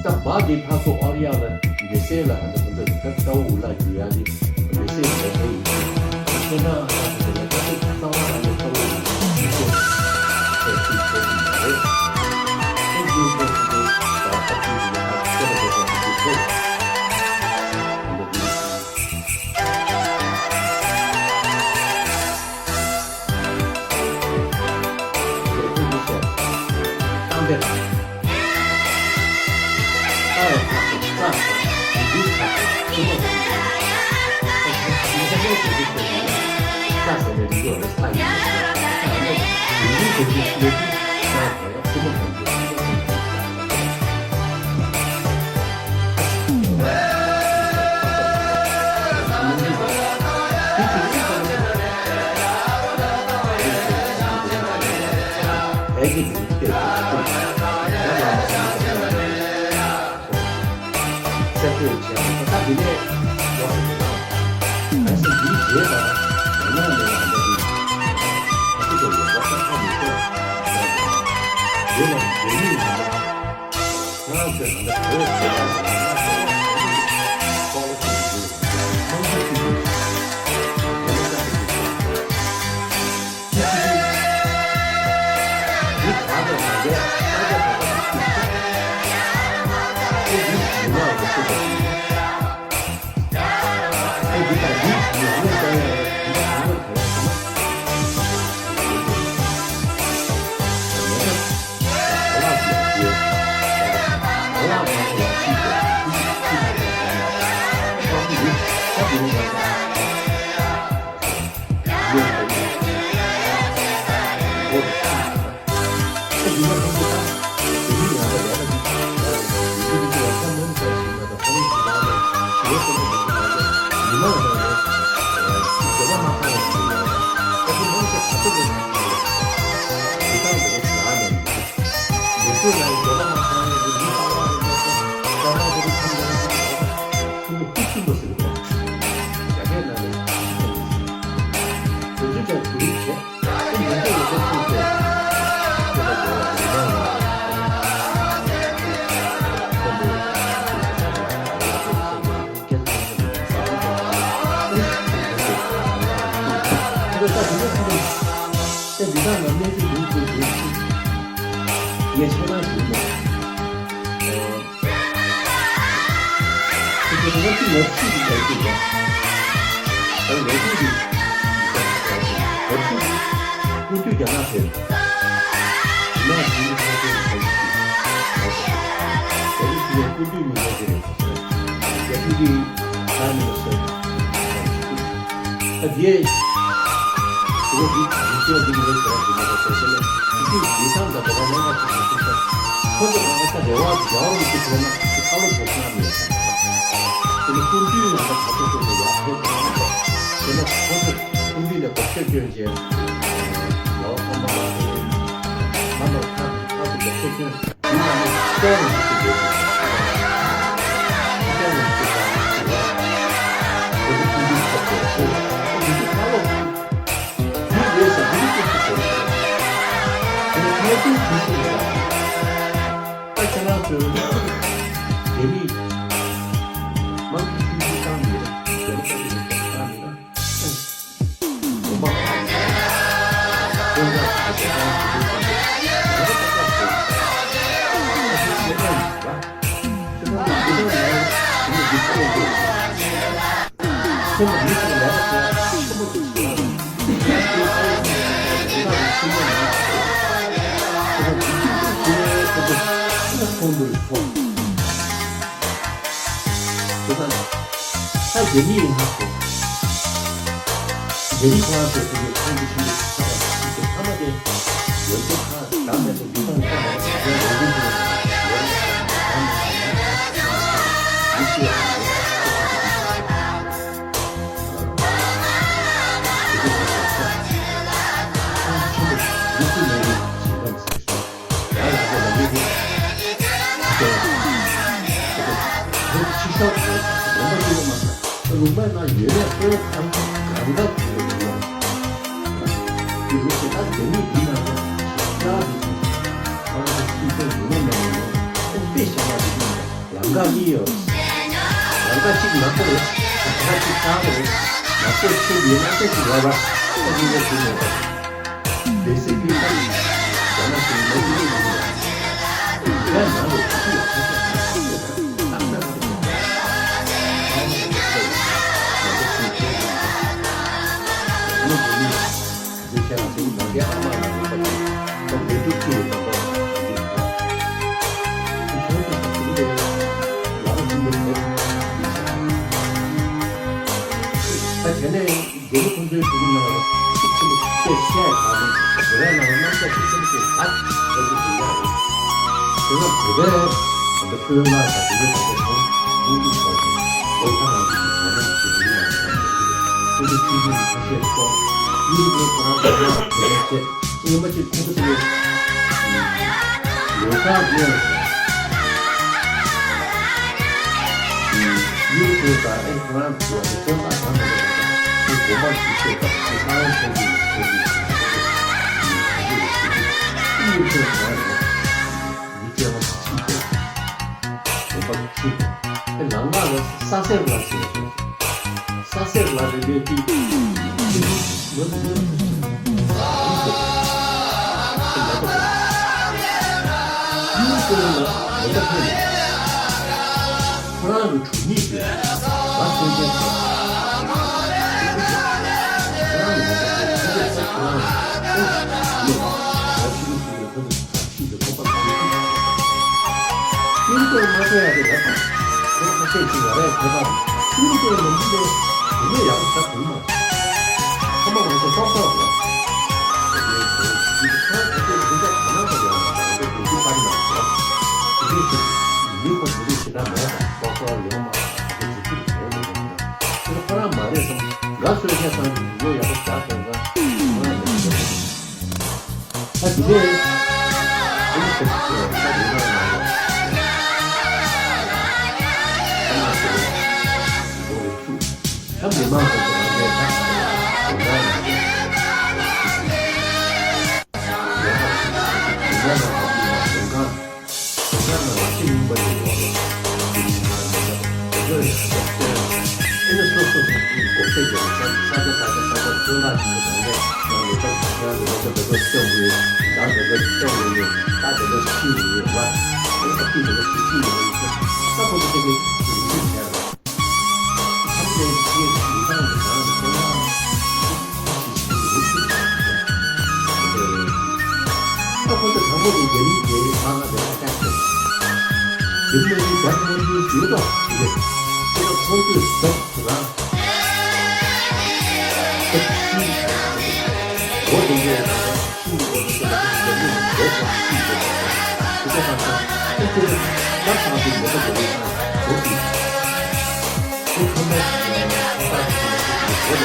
ད་བ་འདི་ཕ་སོ་ཨོ་རི་ཡ་ལ་མི་སེར་ལ་ཧ་ད་ཧ་ད་ད་ལྟ་ཝུ་ལ་རྒྱུ་ཡ་འདི་མི་སེར་ལ་ད་ཡིན། ཁྱེད་རང་ཧ་ད་ད་ད་ད་ད་ད་ད་ད་ད་ད་ གསར་གཏོད་བྱས་ནས་ད་འདི་ནས་ཡོག་ག་གང་ཟེར་འདིའི་རྗེས་ལ་ཡང་ན་ནས་ཡང་ན་འདི་ཁ་ཆེ་དེ་ཡོད་པ་ཁ་ཁ་མི་ཤོར། དེ་ལ་རྒྱ་མིས་ཡང་ན་ཁོ་རང་ཚོས་ཡང་ན་བོད་ཀྱི་ཡང་ན་ཁོ་ལ་ཁོ་ཡི་ཡོད་ཁོང་ཚོ་ཚོས་ཡོད་ཁོ་ལ་ཁ་ཆེ་དེ་ཡོད། ངས་ཆ་ཚང་ཞུས་ནས། ཁྱེད་ཚོ་ང་ཚོ་ལབ་ཤུགས་ཀྱི་ལས་ཀྱི་རེད། ད་ལས་ཀྱི་རེད། ལབ་ཤུགས་ཀྱི་སྐུ་དུས་རྒྱ་ནག་ཕེབས། རྒྱ་ནག་གཞིས་ལུས་ཚོགས་པའི་ལས་ཀྱི་རེད། ལས་ཀྱི་རེད། སྐུ་དུས་མི་འདྲ་གི་རེད། རྒྱ་ཕི་གི་ས་ནས་སོ། ད་དེ་ཁོ་གི་ཡིག་ཆ་འདི་ངོས་ཟེར་བ་འདི་མ་གཏོགས་ཁོ་ཚོ་ལས་ཁོ་ཚོས་ལི་ཐང་དང་འབྲོག་པ་ལྷན་ཁག་ཅིག་གིས་ཁོ་ཚོ་ཁོ་ཚོ་རང་ས་རེ་བ་རྒྱ་བོ་མི་ཚོ་ཐོན་ན་ཁོ་ཚོ་ཁ་ལོ་བཟོ་ཤེས་ན་མེད་ས། དེ་ནི་སྐུ་མདུན་ནང་ལ་ཁ་ཚོ་ཁོ་ཚོ་ཡར་ཕེབས་དང་། དེ་ནས་ཁོ་ཚོ་སྐུ་མདུན་ནས་འགོག་བཤད་སྐྱོན་བྱས། ལོ་ཁོ་མ་ལ་ཁོ་ཚོ་མ་ལ་ཁ་ཁ་ཚོ་འགོག་བཤད་སྐྱོན། ད་རྒྱ་མི་ཡིན་ན་ཁོ། རྒྱ་མི་ཁོ་རང་ཚོས་དེ་གའི་ཁོང་གི་ཆེན་པོ་ཚོགས་པ་ཞིག་གི་ཐ་མ་དེ། ཡོད་ཚད་ཁག་བདག་མེད་དུ་འདུག་སྟངས་ཀྱང་རྒྱ་ཡོད་འདུག་ཟེར་བ་དང་། ཡོད་ཚད་ཁག་བདག་མེད་དུ་འདུག་སྟངས་ཀྱང་རྒྱ་ཡོད་འདུག་ཟེར་བ་དང་། ལམ་ཁ་གཉིས་ཡོད། ལམ་ཁ་གཅིག་ནག་པོ་རེད། ལམ་ཁ་གཅིག་གཙང་པོ་རེད། ནག་པོ་ཆེ་ཡོད་ན་ཏོག་ཙམ་ཡོད་པ། ཏོག་ཙམ་ཡོད་པ། བེ་སི་ཀི་ལི་ཡང་ན་ཞིང་ལས་ཀྱི་ལས་ཡིན་ཡང་ན་ནང་ལས་ཀྱི་ལས་ཁ་ཤས་ནག་པོ་ཡོད་པ། ཏག་ཏག་རེད། ཨ་ནི་ཁོ་ཚོ་ནག་པོ་ཆེ་ཡོད་པ། ཨ་ནི་དེ་ནི། འདི་ཁྱེད་རང་ཚོའི་ནང་པའི་ཨ་མ་ལ་ཡོད་པ་དང་། ད་བོད་ཕྲུག་ཚོ་ཡི་དང་པོ་དང་འདི་ཁྱོད་ཚོ་ཚོ་དེ་ལ་ལག་པ་འཛིན་པའི་ཐད་འདི་བྱས། ད་དེ་ནས་རྒྱལ་པོ་ཁོང་ཚོའི་ཕྲུ་གུ་ནང་ལ་ཤུགས་ཆེན་པོ་ བཤད་གང་མེད། བོད་པའི་ནང་ལ་རྣམ་གཞག་ཆེ་ཆེན་པོ་ཞིག་ད་ཐོན་གྱི་འདུག་ཡག་རེད། དེ་ན་བོད་པའི་ད་ལྟ་སྤོས་ངར་དང་དེ་འདྲའི་ད་ལྟ་གོང་མུ་མཐུད་བྱས་ནས་ལོ་ཁ་རང་ཚོ་ཞིག་བྱས་ན་ཞིག་འདུག་ཡག་རེད། ད་ཁོ་ཚོ་ཆུང་ཆུང་གི་ཁ་ཤས་སོགས་ཡུལ་དེ་ཁོ་རང་ཚོ་ཡག་དེ་འདྲ་བྱས། སྔོན་མ་ཅིག་ཁོ་ཚོ་དེ་ལོ་གསར་སྔོན་ལ་ཡུལ་དེ་དང་ཨེ་ཁོ་རང་ཚོ་ལ་ཚོད་ལྟ་གང་མི་འདུག་པ་དང་། ཁོ་དགོན་པར་ཞུགས་ཆེད་དང་ཁོ་ས་ཡོམ་ཐོན་དུས་ཐོན་དུས་ཁོ་ཚོ་ཡུལ་དེ་གང་རེད། མི་སྐྱེ་བ་ཕྱིན་ཏེ། དགོན་པ་ཕྱིན་ཏེ། ཨེ་ལམ་ཁ་ལ་ས་སེར་ལ་ཟེར་བ། ས་སེར་ལ་རེ་རེ་གཅིག་གིས་མི་འདུག་མི་འདུག་ལབ་པ་དང་། ཡུལ་དེ་ལ་མེ་མདའ་ཕོག་ནས་ཁོ་རང་གི་གྲོགས་མི་དེ་ང་ཐོན་མཁན་དེ་ཁོ་རང་གི་མེ་མདའ་ཕོག་ནས་ཁོ་ཚོས་ཁོ་རང་ལ་ཨེ་ལོ་ང་ཆུ་ལུག་ཟེར་ནས་ཁོ་ཚོ། ཤིན་ཏུ་ཁོག་པ་ཁ་ལ་ཁུག་ཅིག་ཤིན་ཏུ་མ་བྱས་ཡ་དེ་རེད་དམ། ཁོ་ཁ་ཤས་ཤིག་ང་རའི་ཁ་པར་ཤིན་ཏུ་ནམ་རྒྱུན་ནས་དེ་ནས་ཡག་པོ་བྱ་ཐུབ་མ། ཁ་མ་རང་ཚོ་ཏོག་ཏོག་རེད། དེ་ནས་ཁོ་ཁ་ཁ་ཤས་ཁོ་ཚོ་ཁ་ནང་དུ་ཡོང་བ་དང་ཁོ་ཚོ་དུས་ཚོད་སྟར་ནས་སོང་། དེ་འདྲས་ཤིག་མི་ཁོ་དེ་འདྲས་ཞེ་དྲག་མེད་དམ། ཏོག་ཏོག་ཡོང་མ་ཁོ་ཚོ་དུས་ཚོད་རེད་མ་རེད་ཟེར་ན། དེ་ཁོ་རང་མ་རེད་བསམ། དགའ་བསོད་ཁྱད་ཚང་གི་ལུས་ཡག་པོ་བྱ་ཐུབ་ན་ཁོ་རང་མེད་པ་རེད། ད་དེ་ནས་ཨེ་ནི་ཁ་ཅིག་ཅེས་པ་ད་དེ་ན་ང་ལ་ཨ་མ་ཟེར་བ་ཞིག་འགྲོ་རེ་ཚུགས། ད་མི་མང་ཚོ་ཚོ་རང་གིས་ད་དགོན་ཁང་ནང་ལ་ཡ་ཧ་ཞིག་དགོན་ཁང་ནང་ལ་དགོན་ཁང་དགོན་ཁང་ནང་ལ་ཅི་ཡིན་པ་ཡིན་ནོ་ལ་དེ་ཡིན་ན་མི་འདྲ་བ་དེ་ཚོ་ཡང་ཞིག་ཀྱང་སྟོན། ཨེ་ནི་སོ་སོ་སོ་སོའི་སྒོ་ཁྲལ་རྒྱག་ས་ས་ཆ་ས་ཆ་ས་ཆ་ཚོན་ཁ་ཞིག་གི་གྲངས་ཀ་ནང་ལས་ཀ་ཁ་ཤས་ལས་ཀ་འདི་འདྲ་སྐྱོང་གི་ཡོད། ད་འདི་འདྲ་སྐྱོང་གི་ཡོད། ད་འདི་འདྲ་ཤི་གི་ཡོད་བ། ཨེ་ནི་ཨ་ཁུ་འདི་འདྲ་ཞིག་ཤི་གི་ཡོད་ས་ཁོ་ཚོ་ཁོ་ཚོའི་ཡིན་གཅིག་བྱས་རེད། ད་ཁོ་ཚོ་དང་པོ་དེ་རྒྱ་མིའི་རྒྱལ་ཁབ་ཁག་ལ་ལས་ཀ་བྱས། དེ་ནས་རྒྱ་ནག་གི་ཡོད་དོ་ཞེས་པས། ཁོ་ཚོ་ཁོང་ཚོས་བདག་ཁོ་རང་སྐབས་ཤིག་འོ་དེ་འདྲའི་ནང་ཤིང་གི་འོ་དེ་ཚོ་ལ་རྒྱ་མིས་འགྲོ་དགོས་ཤིག་ཡོད་པ་དང་། དེ་ཚོ་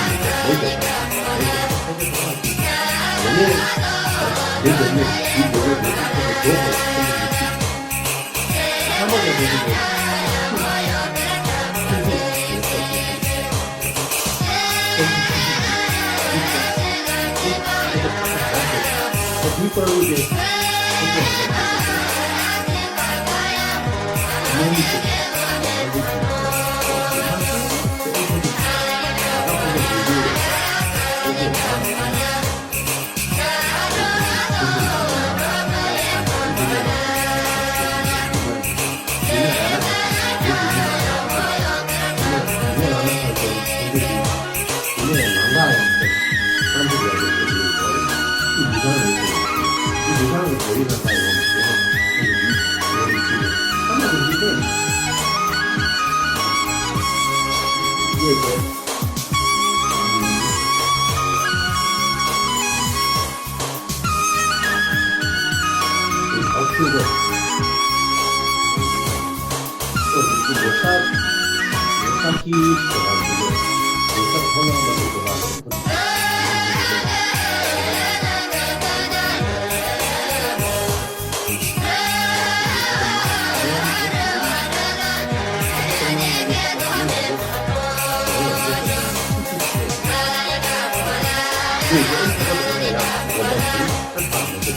ཁང་ཚང་ཁོ་ཚོ་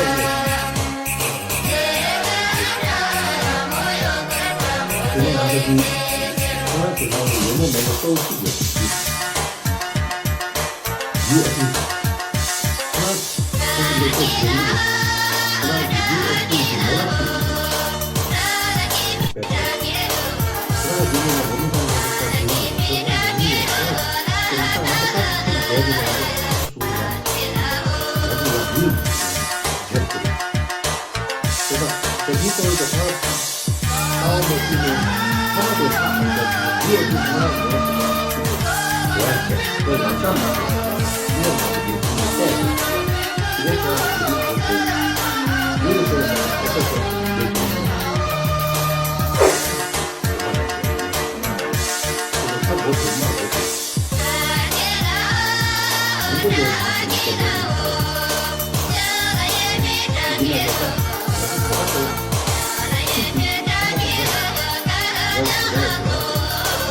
ལ་ད་ཚང་གི་ལས་ཀ་བྱེད་པའི་ཁང་འགྲོ་དགོས། ཁྱེད་རང་ལ་ཡོད་ན་མེད་ན་གཙོ་བོ་གཅིག་ཡོད་པ་ཞིག་ཡུ་ཨེ་ཕི། ཁོ་རང་ཁོ་ཚོ་ལས་ཀ་བྱེད་ཡུལ་ཁོ་རང་གི་ཡུ་ཨེ་ཕི་གི་ནང་ལ་ཞིག་བེད་སྤྱོད། ཁོ་རང་གི་ནང་ལ་མི་དང་མི་དང་བྱེད་ཡུལ་ཁོ་རང་གི་མི་ཡོད་ཁོ་རང་ཁོ་རང་ས་མ་ཐག་ཏག་ཏག་བསྡད་ཀྱི་ནང་ལ་སུ་ར་ཡ་གི་ཡ་ཡུལ་བརྗེད་དགོས། དེ་དང་དེ་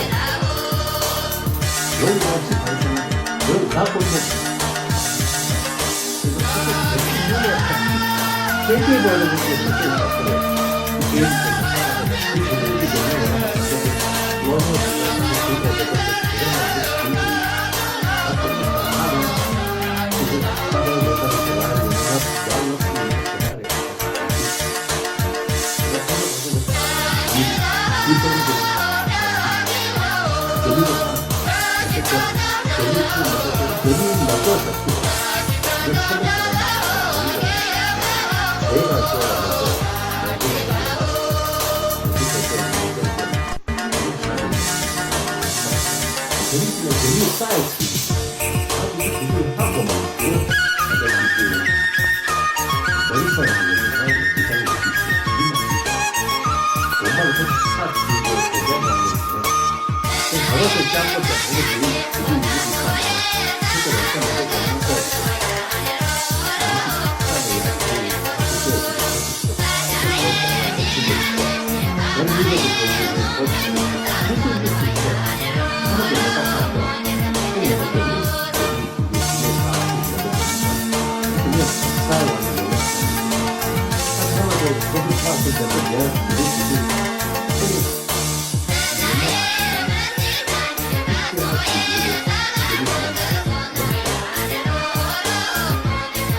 གཉིས་ཀ་ཡོད་པ་ཁོ་རང་ལྟ་བ་མ་ཤེས་ནས་ཐ་མ་དེ་ལྷག་མ་བྱས་ཡོད་དུས་ཁོ་རང་ངོས་སུ་ཡང་ཁོ་ཡང་བྱས་ཁོས་ལག་ཆ་མ་བྱས་ཡོད་མ་བྱས་ཁོ་ནས་བལྟས་ཡོད། དེ་ནས་ཁོ་རང་དེ་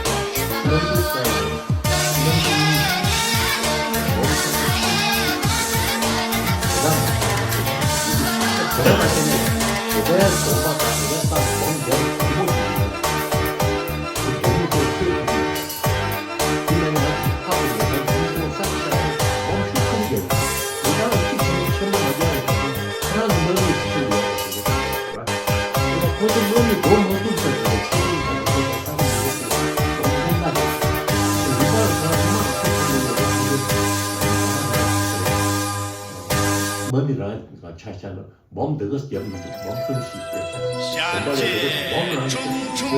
རིང་བོད་དེ་ཡུལ་ལ་ཤོར་ནས་ཁོ་ཚོ་ཁོ་དེ་དུས་ཁོ་ཁོ་ཁ་སྒོ་དེ་མ་རེད། མ་མི་རང་ཆ་ཆ་ན་སྦོམ་འདི་ག་རྒྱབ་མི་འདུག་སྦོམ་གསུམ་ཞིག་སྟེ། སྦོམ་པ་ལས་འདི་ག་སྦོམ་རང་ཞིག་སྟེ།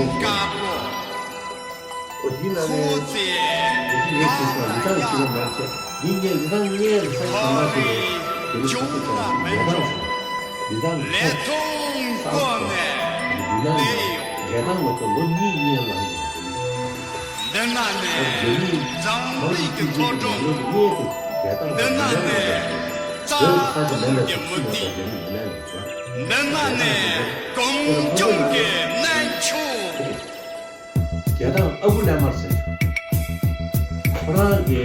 ཨོ་འདི་ན་ནས་འདི་ཞིག་ངས་ཤེས་སོང་། ལི་ཐང་ཞིག་ལ་མར་ཆས་འདི་ངས་ལི་ཐང་ངས་ལི་ཐང་ཞིག་མ་ཞིག་ལས་དེ་རིང་ཁོ་ཚོ་ཀྱང་ཞིག་ལི་ཐང་ཞིག་ལི་ཐང་ཁོ་ས་འོག་ཏུ་འདི་ན་ནས་རྒྱལ་ཐང་ལོ་ཏོ་ལོ་གཉིས་གཉིས་ལ་འདི་ན་ནས་འཛམ་གླིང་གི་མཐོ་སྒང་། འདི་ན་ནས་གཙང་མ་གི་མུ་ཏིག། འདི་ན་ནས་གངས་ལྗོངས་ཀྱི་གནས་མཆོག་རྒྱལ་ཐང་ཨ་ཁུ་ལེ་མར་ཟེར། ཁོ་རང་གི་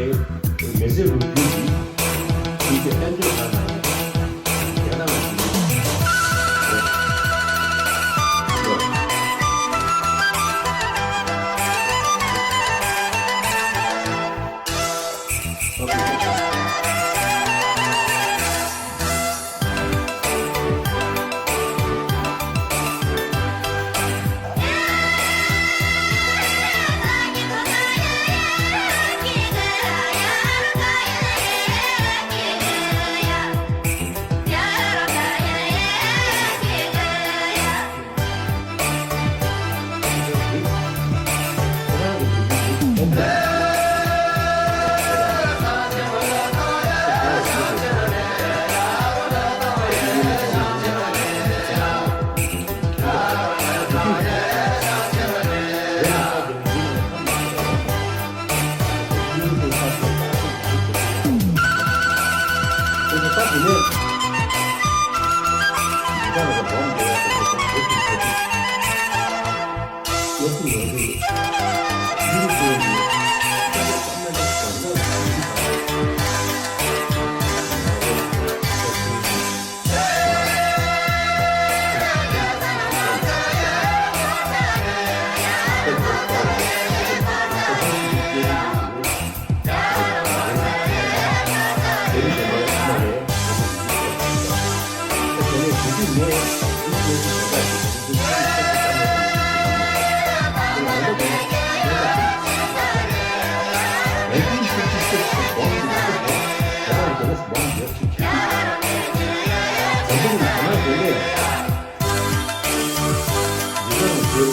མི་ཚེ་ལོ་རྒྱུས་ཀྱི་ཁྱེད་ཀྱི་ཨེ་འདྲ་ཁ་ན་རྒྱལ་ཐང་ཨ་ཁུ་ལེ། ཁོ་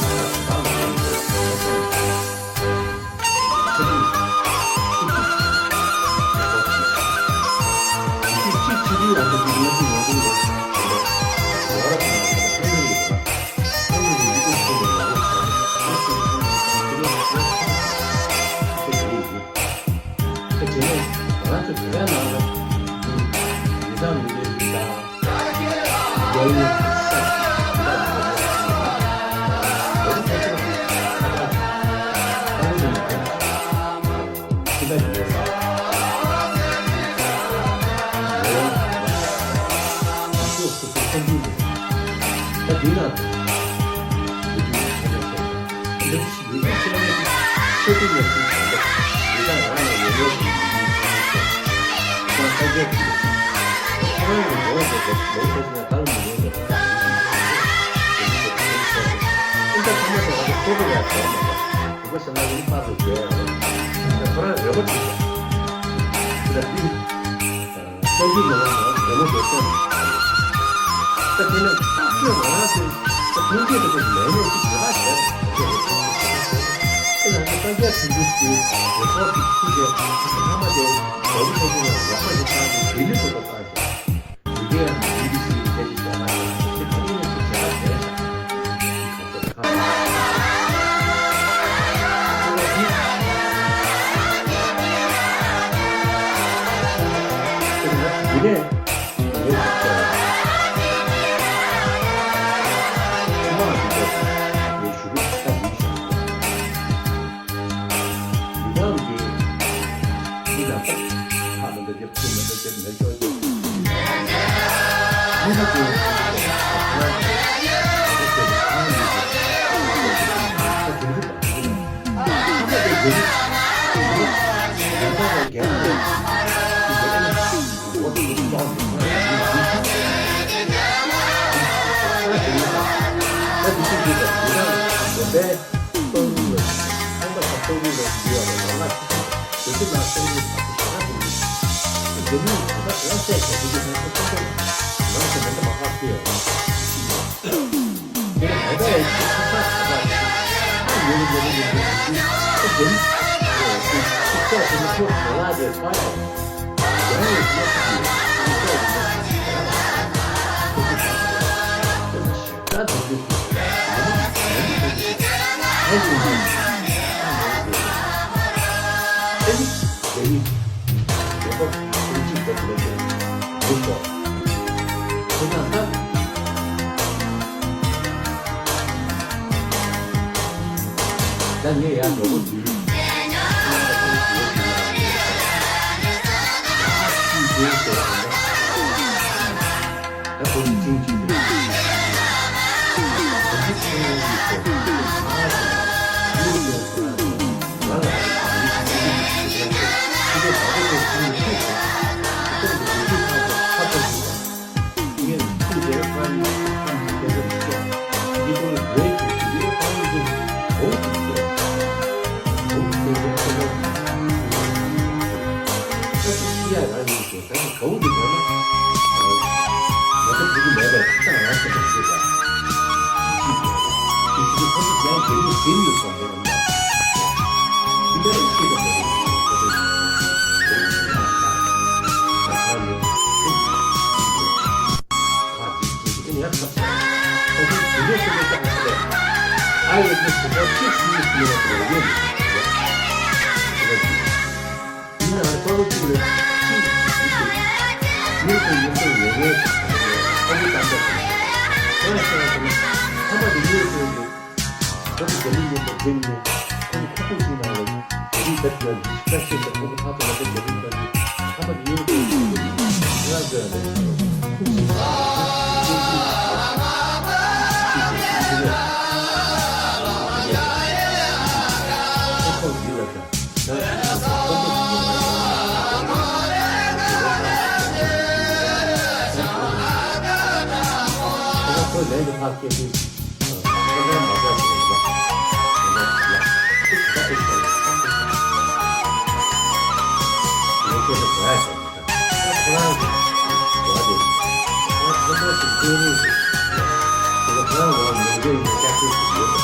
རང་རེ་བ་བྱེད་ཀྱི་ཡོད། ད་འདི་སྟོན་གྱི་མེད་པ་ནང་རེ་བ་བྱེད་ཀྱི་ཡོད། ད་དེ་ནས་ད་ཁྱོད་ང་རང་ཚོའི་ད་ཐོན་སྐྱེད་དེ་ཚོ་ལས་གནས་ཅིག་བྱེད་པ་བྱས། དེ་ནང་ཚོ་སངས་རྒྱས་བྱུང་རྒྱུ་དེ་རེ་ཐོག་ཏུ་ཁྱི་དེ་ཚོ་ཚང་མ་དེ་རྒྱ་རི་ཁ་ཆེ་ནས་ལོག་པ་ཞིག་བཏང་ནས་ལྡི་ལི་ཚོ་ལ་བཏང་ཞིང་། དེ་གའི་ཡང་བི་བི་སི་ཡི་ཕྱེད་ཀྱི་ཞལ་ལག་ཡང་ཁྱི་ཁ་ཉིན་ནས་ཅིག་བྱེད་པ་བྱས་ཤག་ད་ངས་ཡར་ནོར་བུ་འདི། ད་ནི་གའུ་འདི་བོར་ན། ང་ཚོ་བོད་ཀྱི་མེད་པའི་ཐོབ་ཐང་རང་བཙན་པ་ཞིག་དང་། ཅིག་དེ་ཚོ་ཁོ་ཚོ་ཡང་དེ་རིགས་ཟིན་ཡོད་སོང་དེ་རང་ད། དེ་འདྲ་ཡི་ཤེས་པ་མེད་པ་ཁོ་ཚོ་ཁ་ཁ་ནི་ཁ་ཅིག་ཅིག་ཡང་ཁ་ཁོ་ཚོ་དེ་འདྲ་ཤེས་པ་ཙམ་ཞིག་ལས་ཨ་ཡེ་ཁོ་ཚོ་ཁ་ཅིག་ཤེས་ཡོད་སོང་དེ་རང་ཡོད་མི་འདུག་ཡིན་ནའང་རྩ་བ་གཅིག་ལ་གཅིག་ཡིན་ཏེ། མྱུར་དུ་ཡོང་འབབ་ཡོད་མཁན་ཨ་ཁུ་ཏན་ཏན་དང་། ཁོ་ཡང་བཤད་ཡ་དེ་ནི་ཐ་མ་དེ་མྱུར་དུ་ཡོང་འབབ་ཁོ་ཚོ་རྒྱ་མི་མཉམ་དུ་འགྲིམ་ནས་ཁོ་ཚོ་ཁུག་ཁུག་ཅིག་ནང་ལ་རྒྱ་རིགས་དར་རྒྱས་ཤ་ཤེས་ཤ་ཁོ་ཚོ་ཕར་ཚུར་ལ་ཁོ་རྒྱ་རིགས་དར་རྒྱས་ཐ་མ་དེ་མྱུར་དུ་ཡོང་འབབ་ཁོ་ཚོ་ཡང་བཤད་ཡ་དེ་ཁུག་ཁུག་ཅིག་ཁུག་ཁུག་ཅིག་ཁུག་ཁུག་ཅིག་ཁུག་ཁུག་ཅིག་ཁུག་ཁུག་ཅིག་ཁོ་རང་གི་བ་དེ། ཁོ་རང་ཁོ་ཚོ་གི་སྐྱེས་རིགས་རེད། ཁོ་ཚོ་ཁོ་རང་ངོ་མི་འདྲ་ཡིན་པའི་སྐྱག་རྫུན་ཞིག་ཡོད་པ།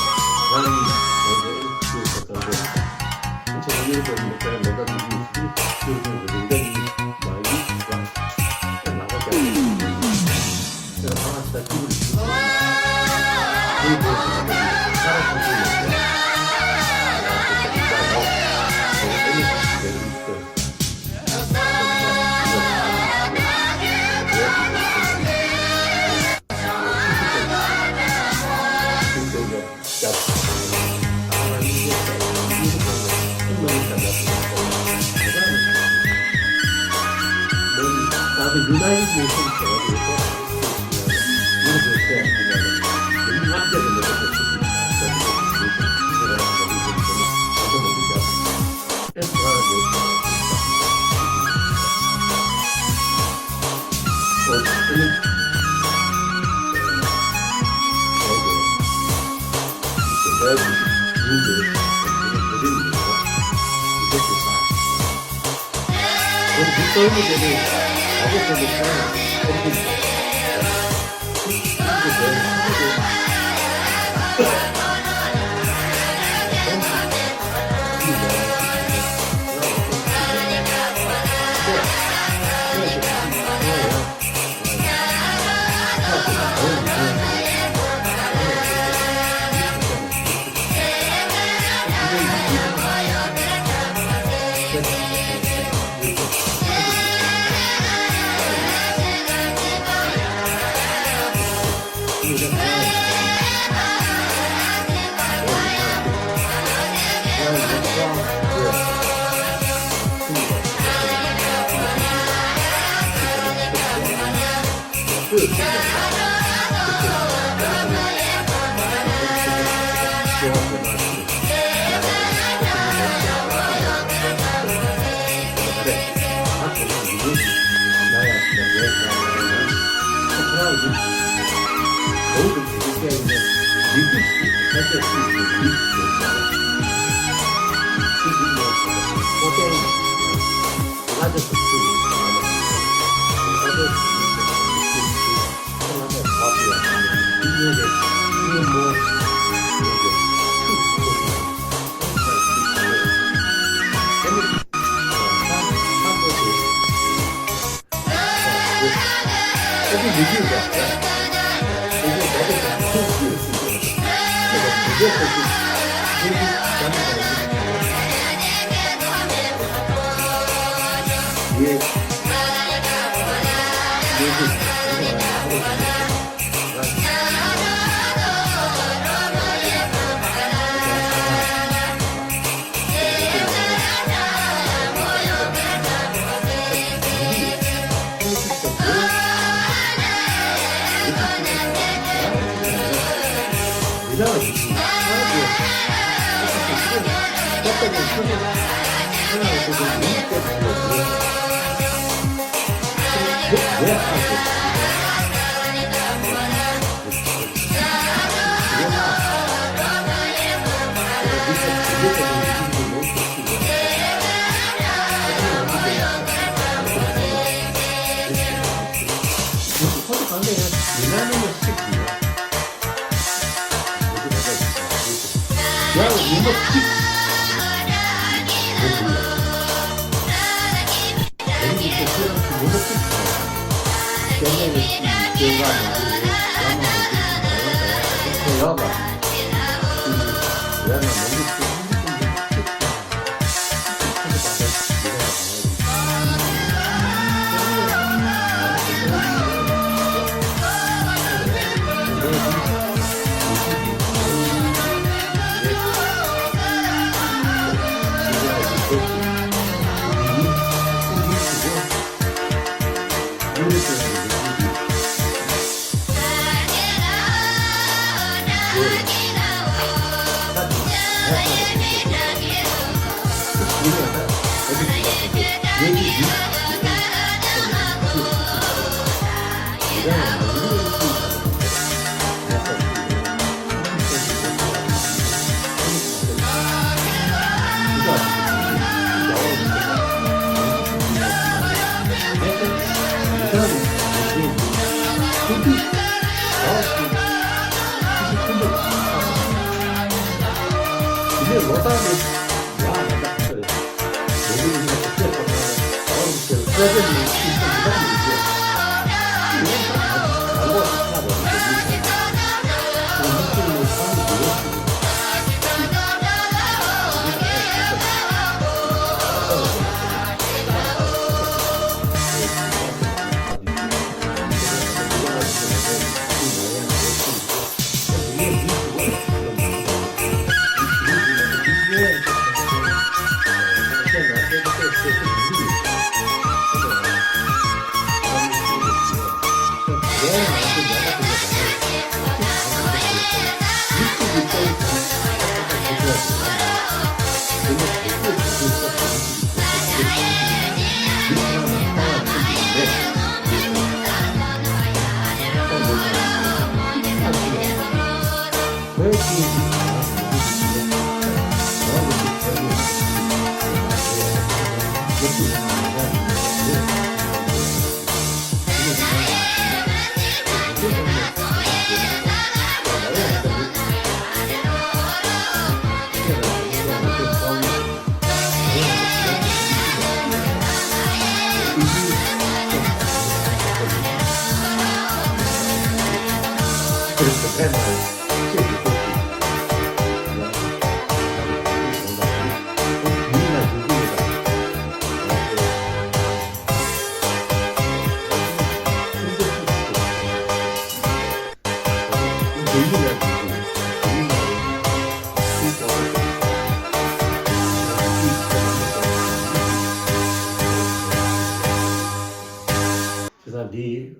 བྱས་ཙང་འདི་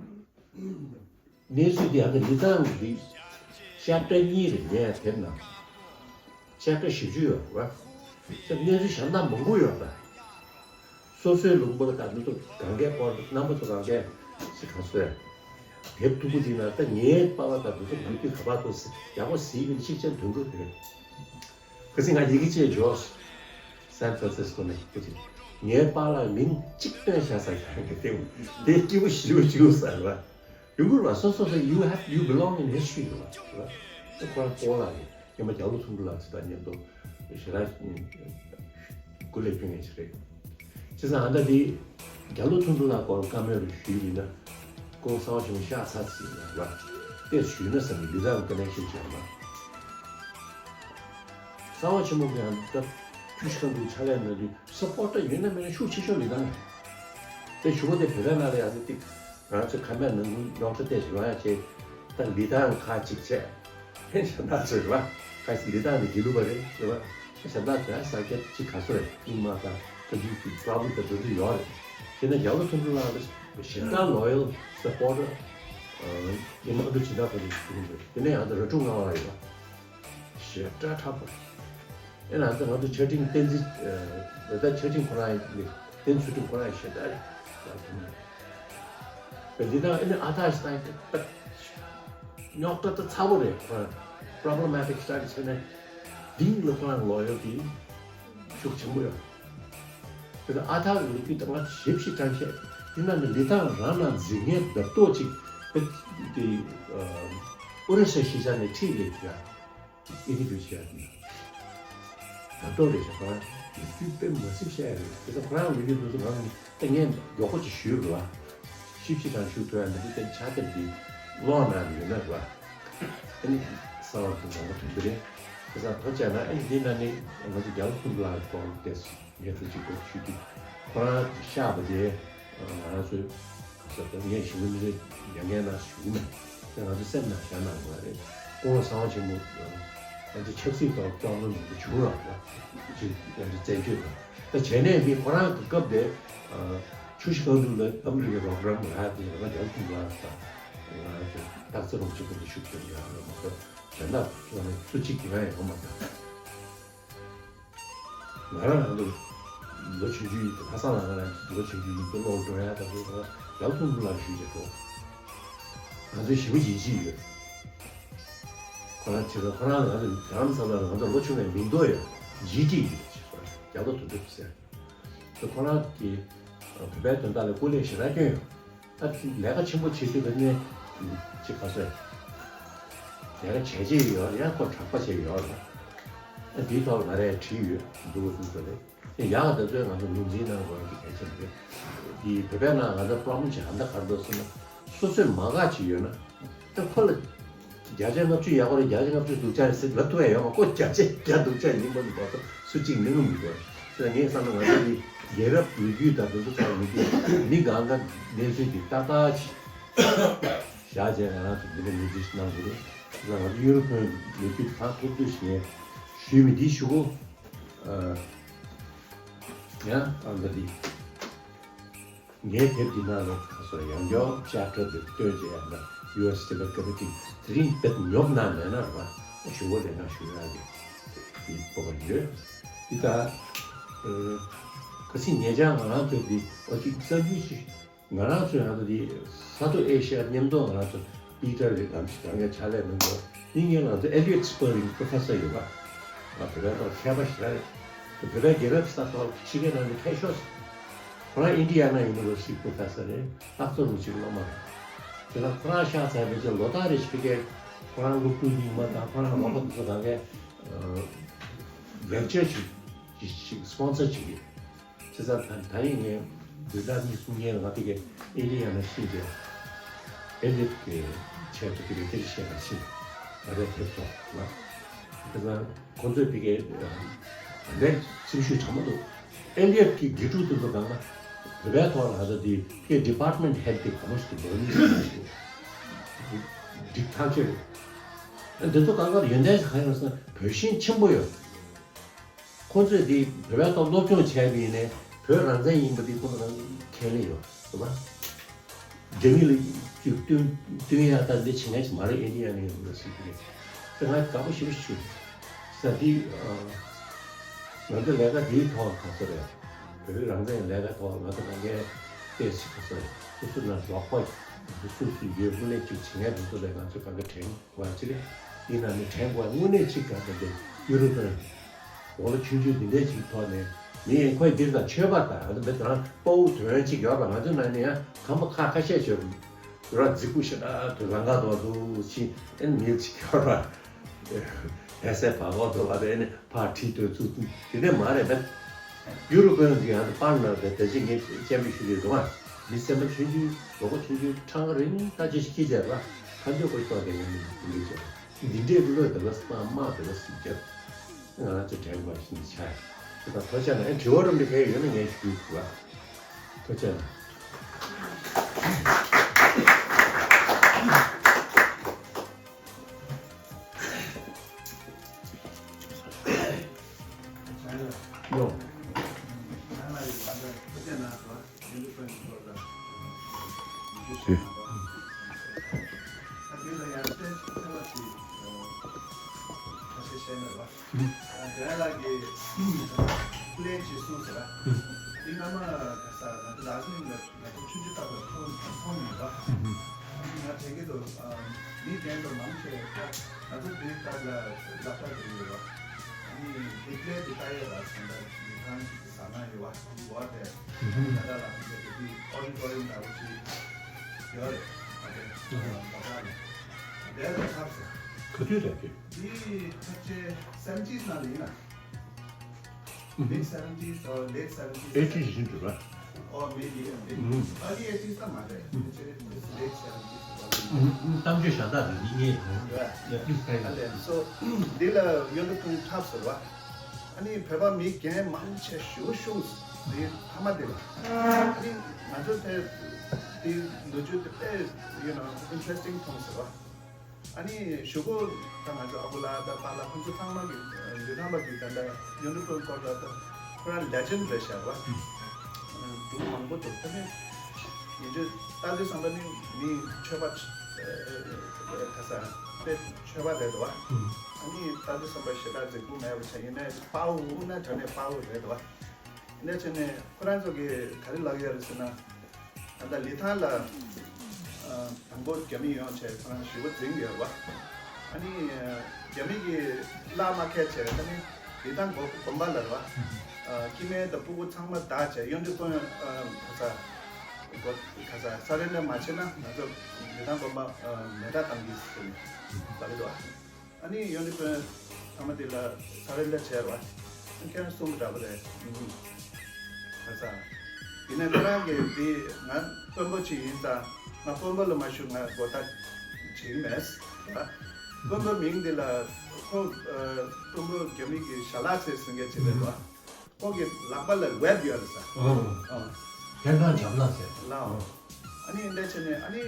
གནས་ཚུལ་འདི་ཨ་ནི་ལི་ཐང་འདི་ཤ་ཏྲ་གཉིས་རེད། ངས་དེབ་ནང་ཤ་ཏྲ་བཞི་བཅུ་ཡོད་རེད་བ། ཁྱེད་གནས་ཚུལ་གཞན་དག་མང་པོ་ཡོད་པ། སོ་སོའི་ལུང་པ་ལ་ད་མི་ཚོ་གང་གའི་སྐོར་རྣམ་པ་ཚོ་གང་གའི་ཞིག་ག་ཚོད་དེབ་མཐུག་པོ་འདི་ན་ད་ངའི་པ་ཕ་ད་མི་ཚོ་མི་དུས་ག་པར་ཐུག་ཡག་པོ་གཟིགས་པའི་གཅིག་ཅན་དོན་གྲུབ་རེད། ཁ་སང་ང་ཡི་གེ་བཅས་འབྱོར། སན་ཧྥ་རན་སིས་ཀོ་ནས་ཁོ་ཚོས་ངའི་པཱ་ལགས་མིང་གཅིག་བཏོན་བཞག་ས་ཡང་གི་སྟེང་དེ་སྐྱིད་པོ་ཞེ་པོ་ཅིག་ཟེར་བ། ཡོང་གི་རེད་བ། སོ་སོ་སོ་you have you belong in history རེད་བ། ཁོ་རང་སྤོ་ལགས་རེད། སྔོན་མ་རྒྱ་ལོ་ཐུང་ཐུང་ལགས་ཚོ་དང་མཉམ་དུ་ཞེ་དྲག་སྐུ་ལས་སྐྱོན་མཁན་ཞིག་རེད། བྱས་ཙང་ཨ་ད་དེ་རྒྱ་ལོ་ཐུང་ཐུང་ལགས་སྐོར་བཀའ་མོལ་རེ་ཞུས་ཡིན་ན། ཁོང་གསང་བ་ཆེན་མོ་གཤགས་ཚར་ཟིན་ཡང་བ། དེ་ཞུས་ན་བསམ་གི་ལི་ཐང་ཀ་ནེག་ཤན་བྱས་ན། གསང་བ་ཆེན་མོ་གི་ཡང་ད་ཀྲུའུ་ཞི་ཁ་འདུག་ཕྱག་ལས་གནང་དུས་སུ་པོར་ཊར་ཡོད་ན་མེད་ན་ཤུགས་ཆེ་ཤོས་ལི་ཐང་རེད། དེ་ཞུ་བ་དེ་བོད་པའི་ནང་ལ་ཡང་ཏིག་ང་ཚོ་ཁམས་པའི་ནང་ཁུལ་རྙོག་དྲ་དེ་ཞུ་བ་ཡང་བྱས། ད་ལི་ཐང་ཁ་གཅིག་བྱས། ཧེ་ཞབས་ནག་ཚོས་རེད་བ། ཁ་ཅིག་ལི་ཐང་ནི་དགེ་ལུགས་པ་རེད་ཟེར་བ། ཞབས་ནག་ཚོས་ས་སྐྱ་གཅིག་ག་ཚོད་རེད། རྙིང་མ་དང་ཁ་རྒྱུད་ཀྱི་པྲོབ་ལེམ་དང་འགྲོ་རྒྱུ་ཡོད་རེད། དེ་ནས་རྒྱ་ལོ་ཐུང་ཐུང་ལགས་ལ་ཞེ་དྲག་ལོ་ཡལ་སུ་པོར་ཊར་ཨ་ནི་དམངས་གཙོ་སྦྱིན་བདག་ཁོ་ཚོ་ཞུ་གི་འདུག་དེ་ནས་ཡང་ད་ར་ཀྲུང་ངག་དབང་ཡོད་པ། ཞེ་དྲག་ཁྲག་པ། ཨེ་ན་ད་ང་ཚོ་ཆ་འཕྲིན་བསྟན་འཛིན་ཨ་ད་ཆ་འཕྲིན་ཁོ་རང་ཡིན། བསྟན་ཚུལ་ཁྲིམས་ཁོ་རང་ཡིན། ཞེ་དྲག་རེད། ད་དུང་། བས་འདི་དང་ཨེ་ནི་ཨ་ཐག་ཞིག་ད་རྙོག་དྲ་ད་ཚ་པོ་རེད། ཁོ་རང་པྲོབ་ལེ་མ་ཊིག་ཞིག་ཆགས་ཀྱི་ཆ་ནས་འདི་ལ་ཁོ་རང་ལོ་ཡལ་ཊི་ཤུགས་ཆེན་པོ་ཡོད། དེ་ལ་ཨ་ཐག་གི་ལོ་རྒྱུས་ད་ང་ཞིབ་ཞིབ་དྲན་ཤེས། དེ་ན་ནི་ལི་ཐང་རང་ན་འཛིན་མཁན་རྡབ་རྡོག་ཅིག་དེ་ཨོ་རི་ས་གཞིས་ཆགས་ནས་ཁྲིད་ལས་ཀྱི་ཨིན་ཊར་བིའུ་བྱས་ཡ་དེ་ན་རྡབ་རྡོག་རེད་ཤག་ཁོ་རང་ལོ་རྒྱུས་དཔེ་མ་སྲིད་བཤད་ཡ་རེད། དེ་ཚོ་ཁོ་རང་ལོ་རྒྱུས་འདུག་ཚོ་ང་ད་ངས་མགྱོགས་པོ་ཅིག་ཞུས་རེད་བ། ཞིབ་ཞིབ་དྲན་ཞུ་ཐུབ་ཡ་མི་འདུག་དེ་ཕྱག་དེབ་འདི་ཀློག་གནང་ཡོད་ན་རེད་བ། ཨ་ནི་གསང་བ་དེ་མང་པོ་ཐོན་གྱི་རེད། དེ་ཚོ་ཐོ་བཅད་ན་ཨ་ནི་འདི་ན་ནི་ང་ཚོ་རྒྱ་ལོ་ཐུང་ཐུང་ལགས་སྐོར་ཏེ་ངས་ཐུགས་རྗེ་ཆེ་ཞུ་རྒྱུ། ཁོ་རང་གཤགས་པ་དེ་ང་རང་ཚོའི་ག་ས་ད་ངས་ཞུ་གི་མི་རེད། ཡང་ངས་ན་ཞུ་གི་མེད། དེ་ང་ཚོ་སེམས་ནང་བཞག་གནང་དགོས་རེད། སྐུ་ངོ་གསང་བ་ཆེན་པོ་ང་ཚོ་ཆབ་སྲིད་ཐོག་པྲོབ་ལེམ་མང་པོ་བྱུང་རོགས་ལ་ཅིག་ང་ཚོ་བཙན་བྱོལ་དང་ད་བྱས་ནས་མི་ཁོ་རང་གི་སྐབས་དེ་ཆུ་བཞི་སྒང་དྲུག་ལ་ཨ་མི་རི་ཀའི་རོགས་རམ་ལ་དེ་ང་རྒྱ་ལོ་ཐུང་ལ་དང་ང་ཚོ་སྟག་རྩེ་རོང་ཆེན་པོ་ལ་ཤུགས་རྒྱབ་ཡག་ལ་མ་གཏོགས་གཞན་དག་ཚོ་ནས་སུ་གཅིག་གིས་ང་ཡང་ཡོང་མ་དང་། ང་རང་རང་ཚོ་ལོ་ཆུང་ཆུང་ཡིན། ཁ་སང་ལ་ང་རང་ལོ་ཆུང་ཆུང་ཡིན་དུས་ལོག་འགྲོ་ཡ་དང་དུས་ང་རྒྱ་ལོ་ཐུང་ཐུང་ལ་ཞུས་བྱས་འགྲོ། ང་ཚོའི་ཞི་བ་ཡིད་ཆེས་ཡོད། ཁོ་རང་ཕྱིར་ཁོ་རང་ང་ཚོ་རྡ་རམ་ས་ལ་ང་ཚོ་ལོ་ཆུང་བའི་མིང་འདོགས་ཡོད། ཇི་ཊི་ཡོད་ཅེས་རྒྱ་ལོ་ཐུང་ཐུང་ཟེར། དེ་ཁོ་རང་གིས་བོད་པའི་དོན་དག་ལ་སྐུ་ལས་ཞེ་དྲག་བསྐྱོན་ཡོད། ད་ལས་ཀ་ཆེན་པོ་བྱེད་དུས་ཀ་ནས་ཅིག་ག་ཚོད་ལས་ཀ་བྱས་རྗེས་ཡོད་ཡང་ཁོ་གྲགས་པ་བྱས་ཡོད་ལ། ད་དེའི་ཐོག་ལ་ང་རས་བྲིས་ཡོད་འདུག་འདུག་ཟེར་རེད། དེ་ཡག་ག་ད་ཚོད་ང་ཚོ་ངོས་འཛིན་གནང་དགོས་ཀྱི་གལ་ཆེན་རེད། དེ་བོད་པའི་ནང་ང་ཚོ་པྲོབ་ལེམ་ཆེ་ཧ་འདའ་གར་འགྲོ་སོང་ན་སོ་སོས་མ་དགའ་ཅིག་ཡོད་ན། ད་ཁོ་ལ་བརྒྱ་ཆ་ལྔ་བཅུ་ཡག་པོ་རེད། བརྒྱ་ཆ་ལྔ་བཅུ་སྡུག་ཅག་རེད་ཟེར་ལབ་ཐུབ་ཡ་ཡོད་མ། ཁོ་བརྒྱ་ཆ་བརྒྱ་སྡུག་ཅག་ཡིན་པ་ནི་མ་གཏོགས་སུ་གཅིག་གླེང་གི་མི་འདུག་དེ་ལ་ངས་བསམ་ན་ང་ཚོ་འདི་རྒྱལ་རབས་ལོ་རྒྱུས་དང་དེ་ཚོ་ཚང་མི་འདུག་མི་གང་ག་གནས་ཚུལ་འདི་ཏག་ཏག་ཅིག་བཞག་བྱས་ང་རང་ཚོ་འདི་ལ་ངོས་འཛིན་ཞིག་གནང་དགོས་རེད། དེ་ལ་ང་ཚོ་ཡུ་རོབ་ཁོན་ལོ་རྒྱུས་གང་ཐུབ་ཐུབ་ཞིག་ངས་ཞུས་མི་འདི་ཞུ་གོ་ཡང་ཨ་འདི། ངའི་དེབ་འདི་ནང་ལ་ཁ་སོ་ཡང་བསྐྱར་དཔྱད་ཁྲ་འདི་སྟོན་བྱས་ཡང་ན་ཡུ་ཨེས་སི་ཊི་ལ་ཀ་པི་ཊི་དེ་རིང་དེབ་ཉོབ་ན་མེད་ན་ར་ཞུ་བ་ལས་ན་ཞུ་ཡ་གི་དེ་སྤོབས་པ་ཡོད། འདི་ད་ཁ་སིང་ཉེ་ཆར་ང་རང་ཚོ་འདི་ཨོ་ཅིག་གསར་འགྱུར་ཞིག་ང་རང་ཚོ་ཡང་ད་འདི་ས་ཐོག་ཨེ་ཤི་ཡ་མཉམ་དུ་ང་རང་ཚོ་པི་ཊར་རེད་ལམ་ཞིག་གང་ག་ཕྱག་ལས་གནང་དགོས་ཡིན་ངེས་ང་ཚོ་ཨེ་ལི་ཡོད་སི་པར་རིང་པོ་ཁ་ས་ཡོད་པ། བོད་པའི་ཐོག་མཁས་པ་ཞིག་རེད། བོད་པའི་རྒྱལ་རབས་གསར་ཐོག་ཕྱི་རྒྱལ་ནང་ནས་མཁས་ཤོས་ཤིག་ཁོ་རང་ཨིན་ཌི་ཡ་ན་ཡུ་ནི་ཝར་སི་ཊི་པོ་རོ་ཕེ་སར་རེད། ལྷག་རྩོམ་རིགས་ཀྱི་སློབ་མ་རེད། དེ་ལ་ཁོ་རང་ཤག་ཚ་བའི་ཆེད་ལོ་ལྟར་རེ་བཞིན་ཕ་གིར་ཁོ་རང་སློབ་ཕྲུག་རྙིང་མ་དང་ཁོ་རང་རོགས་པ་དེ་ཚོ་གང་གས་ལེག་ཅར་ཅིག་ཅིག་སི་པོན་སར་བྱེད་ཀྱི། བྱས་ཙང་ད་ད་རིང་ངས་བདུན་ཕྲག་གཉིས་གསུམ་ཉེར་ལྔ་དེ་གའི་ཨིན་ཌི་ཡ་ན་ཤིང་རྗེ་ཨེ་ལི་ཡཊ་གི་ཆེད་དུ་དེ་གའི་དེར་བཤད་པ་ཞིག་ང་རའི་དེབ་ཐོག་ལ། བྱས་ཙང་ཁོང་ཚོས་དེ་གའི་ལས་སེམས་ཤུགས་དྲག་མོ་འདུག་ཨེ་ལི་ཡཊ་གི་དགེ་ཕྲུག་དེ་ཚོ་གང་ལ་བོད་པའི་ཐོག་ལ་ད་དེ་དེ་ཌི་པཱར་ཊི་མེན་ཊི་ཧེཌ་དེ་གོ་མོ་ཞིག་འདུག་འདུག་ནི་ཞིག་འདུག་འགྲིག་ཐག་ཆོད་རེད། འདི་ཚོ་གང་ག་ཡོན་ཏན་ཞིག་གང་ཡོད་ཟེར་ན་བོད་ཞེན་ཆེན་པོ་ཡོད། ཁོ་ཚོས་འདི་བོད་པའི་ཐོག་སློབ་སྦྱོང་བྱས་པ་ཡིན་ནའི་བོད་རང་བཙན་ཡིན་པ་འདི་ཁོ་ཚོ་ལ་ཁས་ལེན་ཡོད་རེད་པ། རྒྱ་མི་ལ་ཅིག་བསྟུན་བསྟུན་ཡ་ད་འདི་བྱེད་མཁན་ཞིག་མ་རེད། ཨིན་ཌི་ཡ་ནས་ཡོང་འདུག་ཟེར་གྱི་རེད། ད་ང་དགའ་པོ་ཞེ་པོ་ཞིག་བྱུང་། ས་འདི་ང་ཚོ་ལས་ཀ་འདིའི་ཐོག་ག་ཚོད་རེད། བོད་རང་བཙན་ལས་ཀ་ཐོག་ང་ཚོ་གང་གའི་ཏོག་ཙམ་ག་ཚོད་སོ་སོ་ན་རོགས་པ་སོ་སོ་ཡོད་དངོས་གནས་ཅིག་བྱེད་མཁན་དེ་ཚོ་ལ་ང་ཚོ་གང་ག་དྲན། བ་ཅི་རེད། ཡིན་ན་ནི་དྲན་དགོས། དངོས་གནས་གཅིག་ག་ད་འདི་ཡུ་རོ་པན་འོ་ལོ་ཆུང་ཆུང་འདི་འདྲའི་ཅིག་ཐོག་ནས་མི་ཡན་ཁོས་འདིར་དང་ཆོས་པ་དང་ཨ་ནི་མི་དང་དཔའ་བོ་དོན་གཅིག་ཡོད་པ་ང་ཚོ་ནང་ནས་ཡང་ཁམས་པ་ཁ་ཁ་ཤས་ཤིག་ཡོད་ར། རྫིག་པོ་ཞེ་དྲག་དུ་རང་ག་དོ་འདུག་ཅི་ཨེ་མི་ཅིག་ཡོད་ར། ཧེ་སེ་བ་གོ་དོ་བ་དེ་ནི་ཕར་ཁྲིད་དོན་ཚུགས་དེ་འདྲ་མ་རེད་པས། ཡུ་རོ་པན་གྱི་ཡང་དུ་པར་ན་དེ་དེ་ཅི་ངས་སྐྱེན་པའི་ཤུལ་ལས་རུང་བ་མི་སེམས་པ་ཆུང་ཆུང་མགོ་སྐོར་ཆུང་ཆུང་ཁྲང་རིང་ལྟ་ཅི་ཤི་ཟེར་བ། ཁ་འཇོག་པའི་ཐོག་དེ་ངས་མི་འདི་འདྲས་ཀྱི་འདི་འདྲས་ཀྱི་བློས་དེ་ལ་སྤང་དམག་དེ་ལ་སྲིད་རྒྱབ། ང་ཚོ་དྲན་པ་ཤིན་ཏུ་ཆ་ཡ། དེ་དང་ཐོ་ཆ་ན་ཨེ་དྲི་བ་རུ་འདི་གས་ཡོད་ན་ངས་ཞུ་དགོས་བ། ཐོ་ཆ་ན། ང་ཚོ་ཆུང་ཆུང་སྐབས་ལ་མཐོང་མཐོང་མྱོང་ར། ཨ་ནི་ང་དྲན་གྱི་འདུག་ཨ། མི་རྒན་དང་མང་ཆེ་ང་ཚོ་དེའི་སྐབས་ལ་ལག་པ་དེ་ཡོད་ར། ཨ་ནི་རིག་གནས་དེ་ལྟ་ཡས་ར་ཟེར་ན་མི་ཁང་ཟ་ན་ཡོད་བ། འོ་དེ་ང་ད་ལ་ང་ཚོ་དེ་ཨོ་ཌི་ཊོ་རི་ཡམ་འདྲ་བོ་ཅིག་ཡོད་རེད། ཨ་དེ་ལག་པ་ལ་དེ་ལ་ཐབས་ཟེར། ག་དུས་རེད་དེ། དེ་ཕལ་ཆེར་སེ་ཝེན་ཊི་ནང་ལ་ཡིན་ན། Mid seventies or late seventies. ཨེ་ཊི་ཞིག་འགྲོ་ར། Or maybe a bit. ཨུམ། Early eighties ད་མ་རེད། ཨུམ། Late seventies. ཨུམ། གཏམ་བརྗོད་གཞན་དག་རེད་ངས་ངས། Yeah. Yeah, please carry on. ཨ་ལས་སོ། འདི་ལ་ཡོན་ཏུ་ཕུན་འཁྲབ་ཟེར་བ། ཨ་ནི་བོད་པ་མི་རྒན་མང་ཆེ་ཞུ་ཞུ་འདི་ཐ་མ་འདི་ལ། ཨ་ནི་ང་ཚོ་དེ་འདི་ལོ་རྒྱུས་དེ་དཔེ་you know interesting མཐོང་ཟེར་བ། ཨ་ནི་གཞུག་གུ་ད་ང་ཚོ་ཨ་ཁུ་ལགས་དང་པཱ་ལགས་ཁོང་ཚོ་ཚང་མ་གི་ལུས་ཁམས་པ་གི་ད་ལྟ་ཡོན་ཏུ་ཕུན་སྐོར་ལ་ད་ཁོ་རང་ལེ་ཇེན་ཌི་རེད་ཤག་བ། སྒྲུང་མང་པོ་འདུག་ད་ནི་ཡིན་དུས་ལྟ་དུས་བསམ་པ་ནི་མི་ཆོས་པ་ཁ་ས་དཔེ་ཆོས་པ་རེད་བ། ཨ་ནི་ལྟ་དུས་བསམ་པ་ཞེ་དྲག་རྫིག་པོ་མེད་པ་བྱས་ཡིན་ནའི་དཔའ་བོ་དབུ་ན་དྲག་ནས་དཔའ་བོ་རེད་བ། ཡིན་ནའི་བྱས་ནས་ཁོ་རང་ཚོ་གི་ག་རེ་ལབ་ཡོད་རེད་ཟེར་ན། ད་ལྟ་ལི་ཐང་ལ་ཨ་དང་པོ་རྒྱ་མི་ཡོང་བྱས་ཁོ་རང་ཞི་བ་འཛིན་ཡོད་བ། ཨ་ནི་རྒྱ་མི་གི་བླ་མ་ཁས་བྱས་ད་ནི་ལི་ཐང་དགོན་དགོན་པ་ལ་རེད་བ། ཨ་སྐྱེ་དམན་དང་སྤུ་གུ་ཚང་མ་བདག་བྱས་ཡོན་ཏུ་ཕུན་ཨ་ག་ས་ག་ས་སར་རེན་ཌར་མ་བྱས་ན་ང་ཚོ་ལི་ཐང་དགོན་པ་ཨ་མེ་མདའ་བཏང་གི་ཟེར་ནས་ལབ་ཡོད་བ། ཨ་ནི་ཡོན་ཏུ་ཕུན་ཚང་མ་དེ་ལ་སར་རེན་ཌར་བྱས་ར། ཁྱེད་རང་གསུང་གི་འདྲ་པོ་རེད། ཨུམ། ཁ་ས། ཡིན་ནའི་ཁོ་རང་གིས་འདི་ང་དཔོན་པོ་ཅིག་ཡིན་ཙང་ང་དཔོན་པོ་ལ་མ་ཞུགས་ང་མགོ་བཏགས་བྱེད་ཀྱི་མེད། ར། དཔོན་པོ་མིང་འདི་ལ་ཁོ་ཨ་དཔོན་པོ་རྒྱ་མི་གི་ཞྭ་ལགས་ཟེར་ཟིན་གྱི་ཅིག་རེད་བ། ཁོ་གི་ལག་པ་ལ་ཝེབ་ཡོད་རེད་ས། ཨོ། ཨོ། ཕན་ཐང་འཇམ་ལ་ཟེར། ལགས། ཨོ། ཨ་ནི་འདི་བྱས་ནས་ཨ་ནི་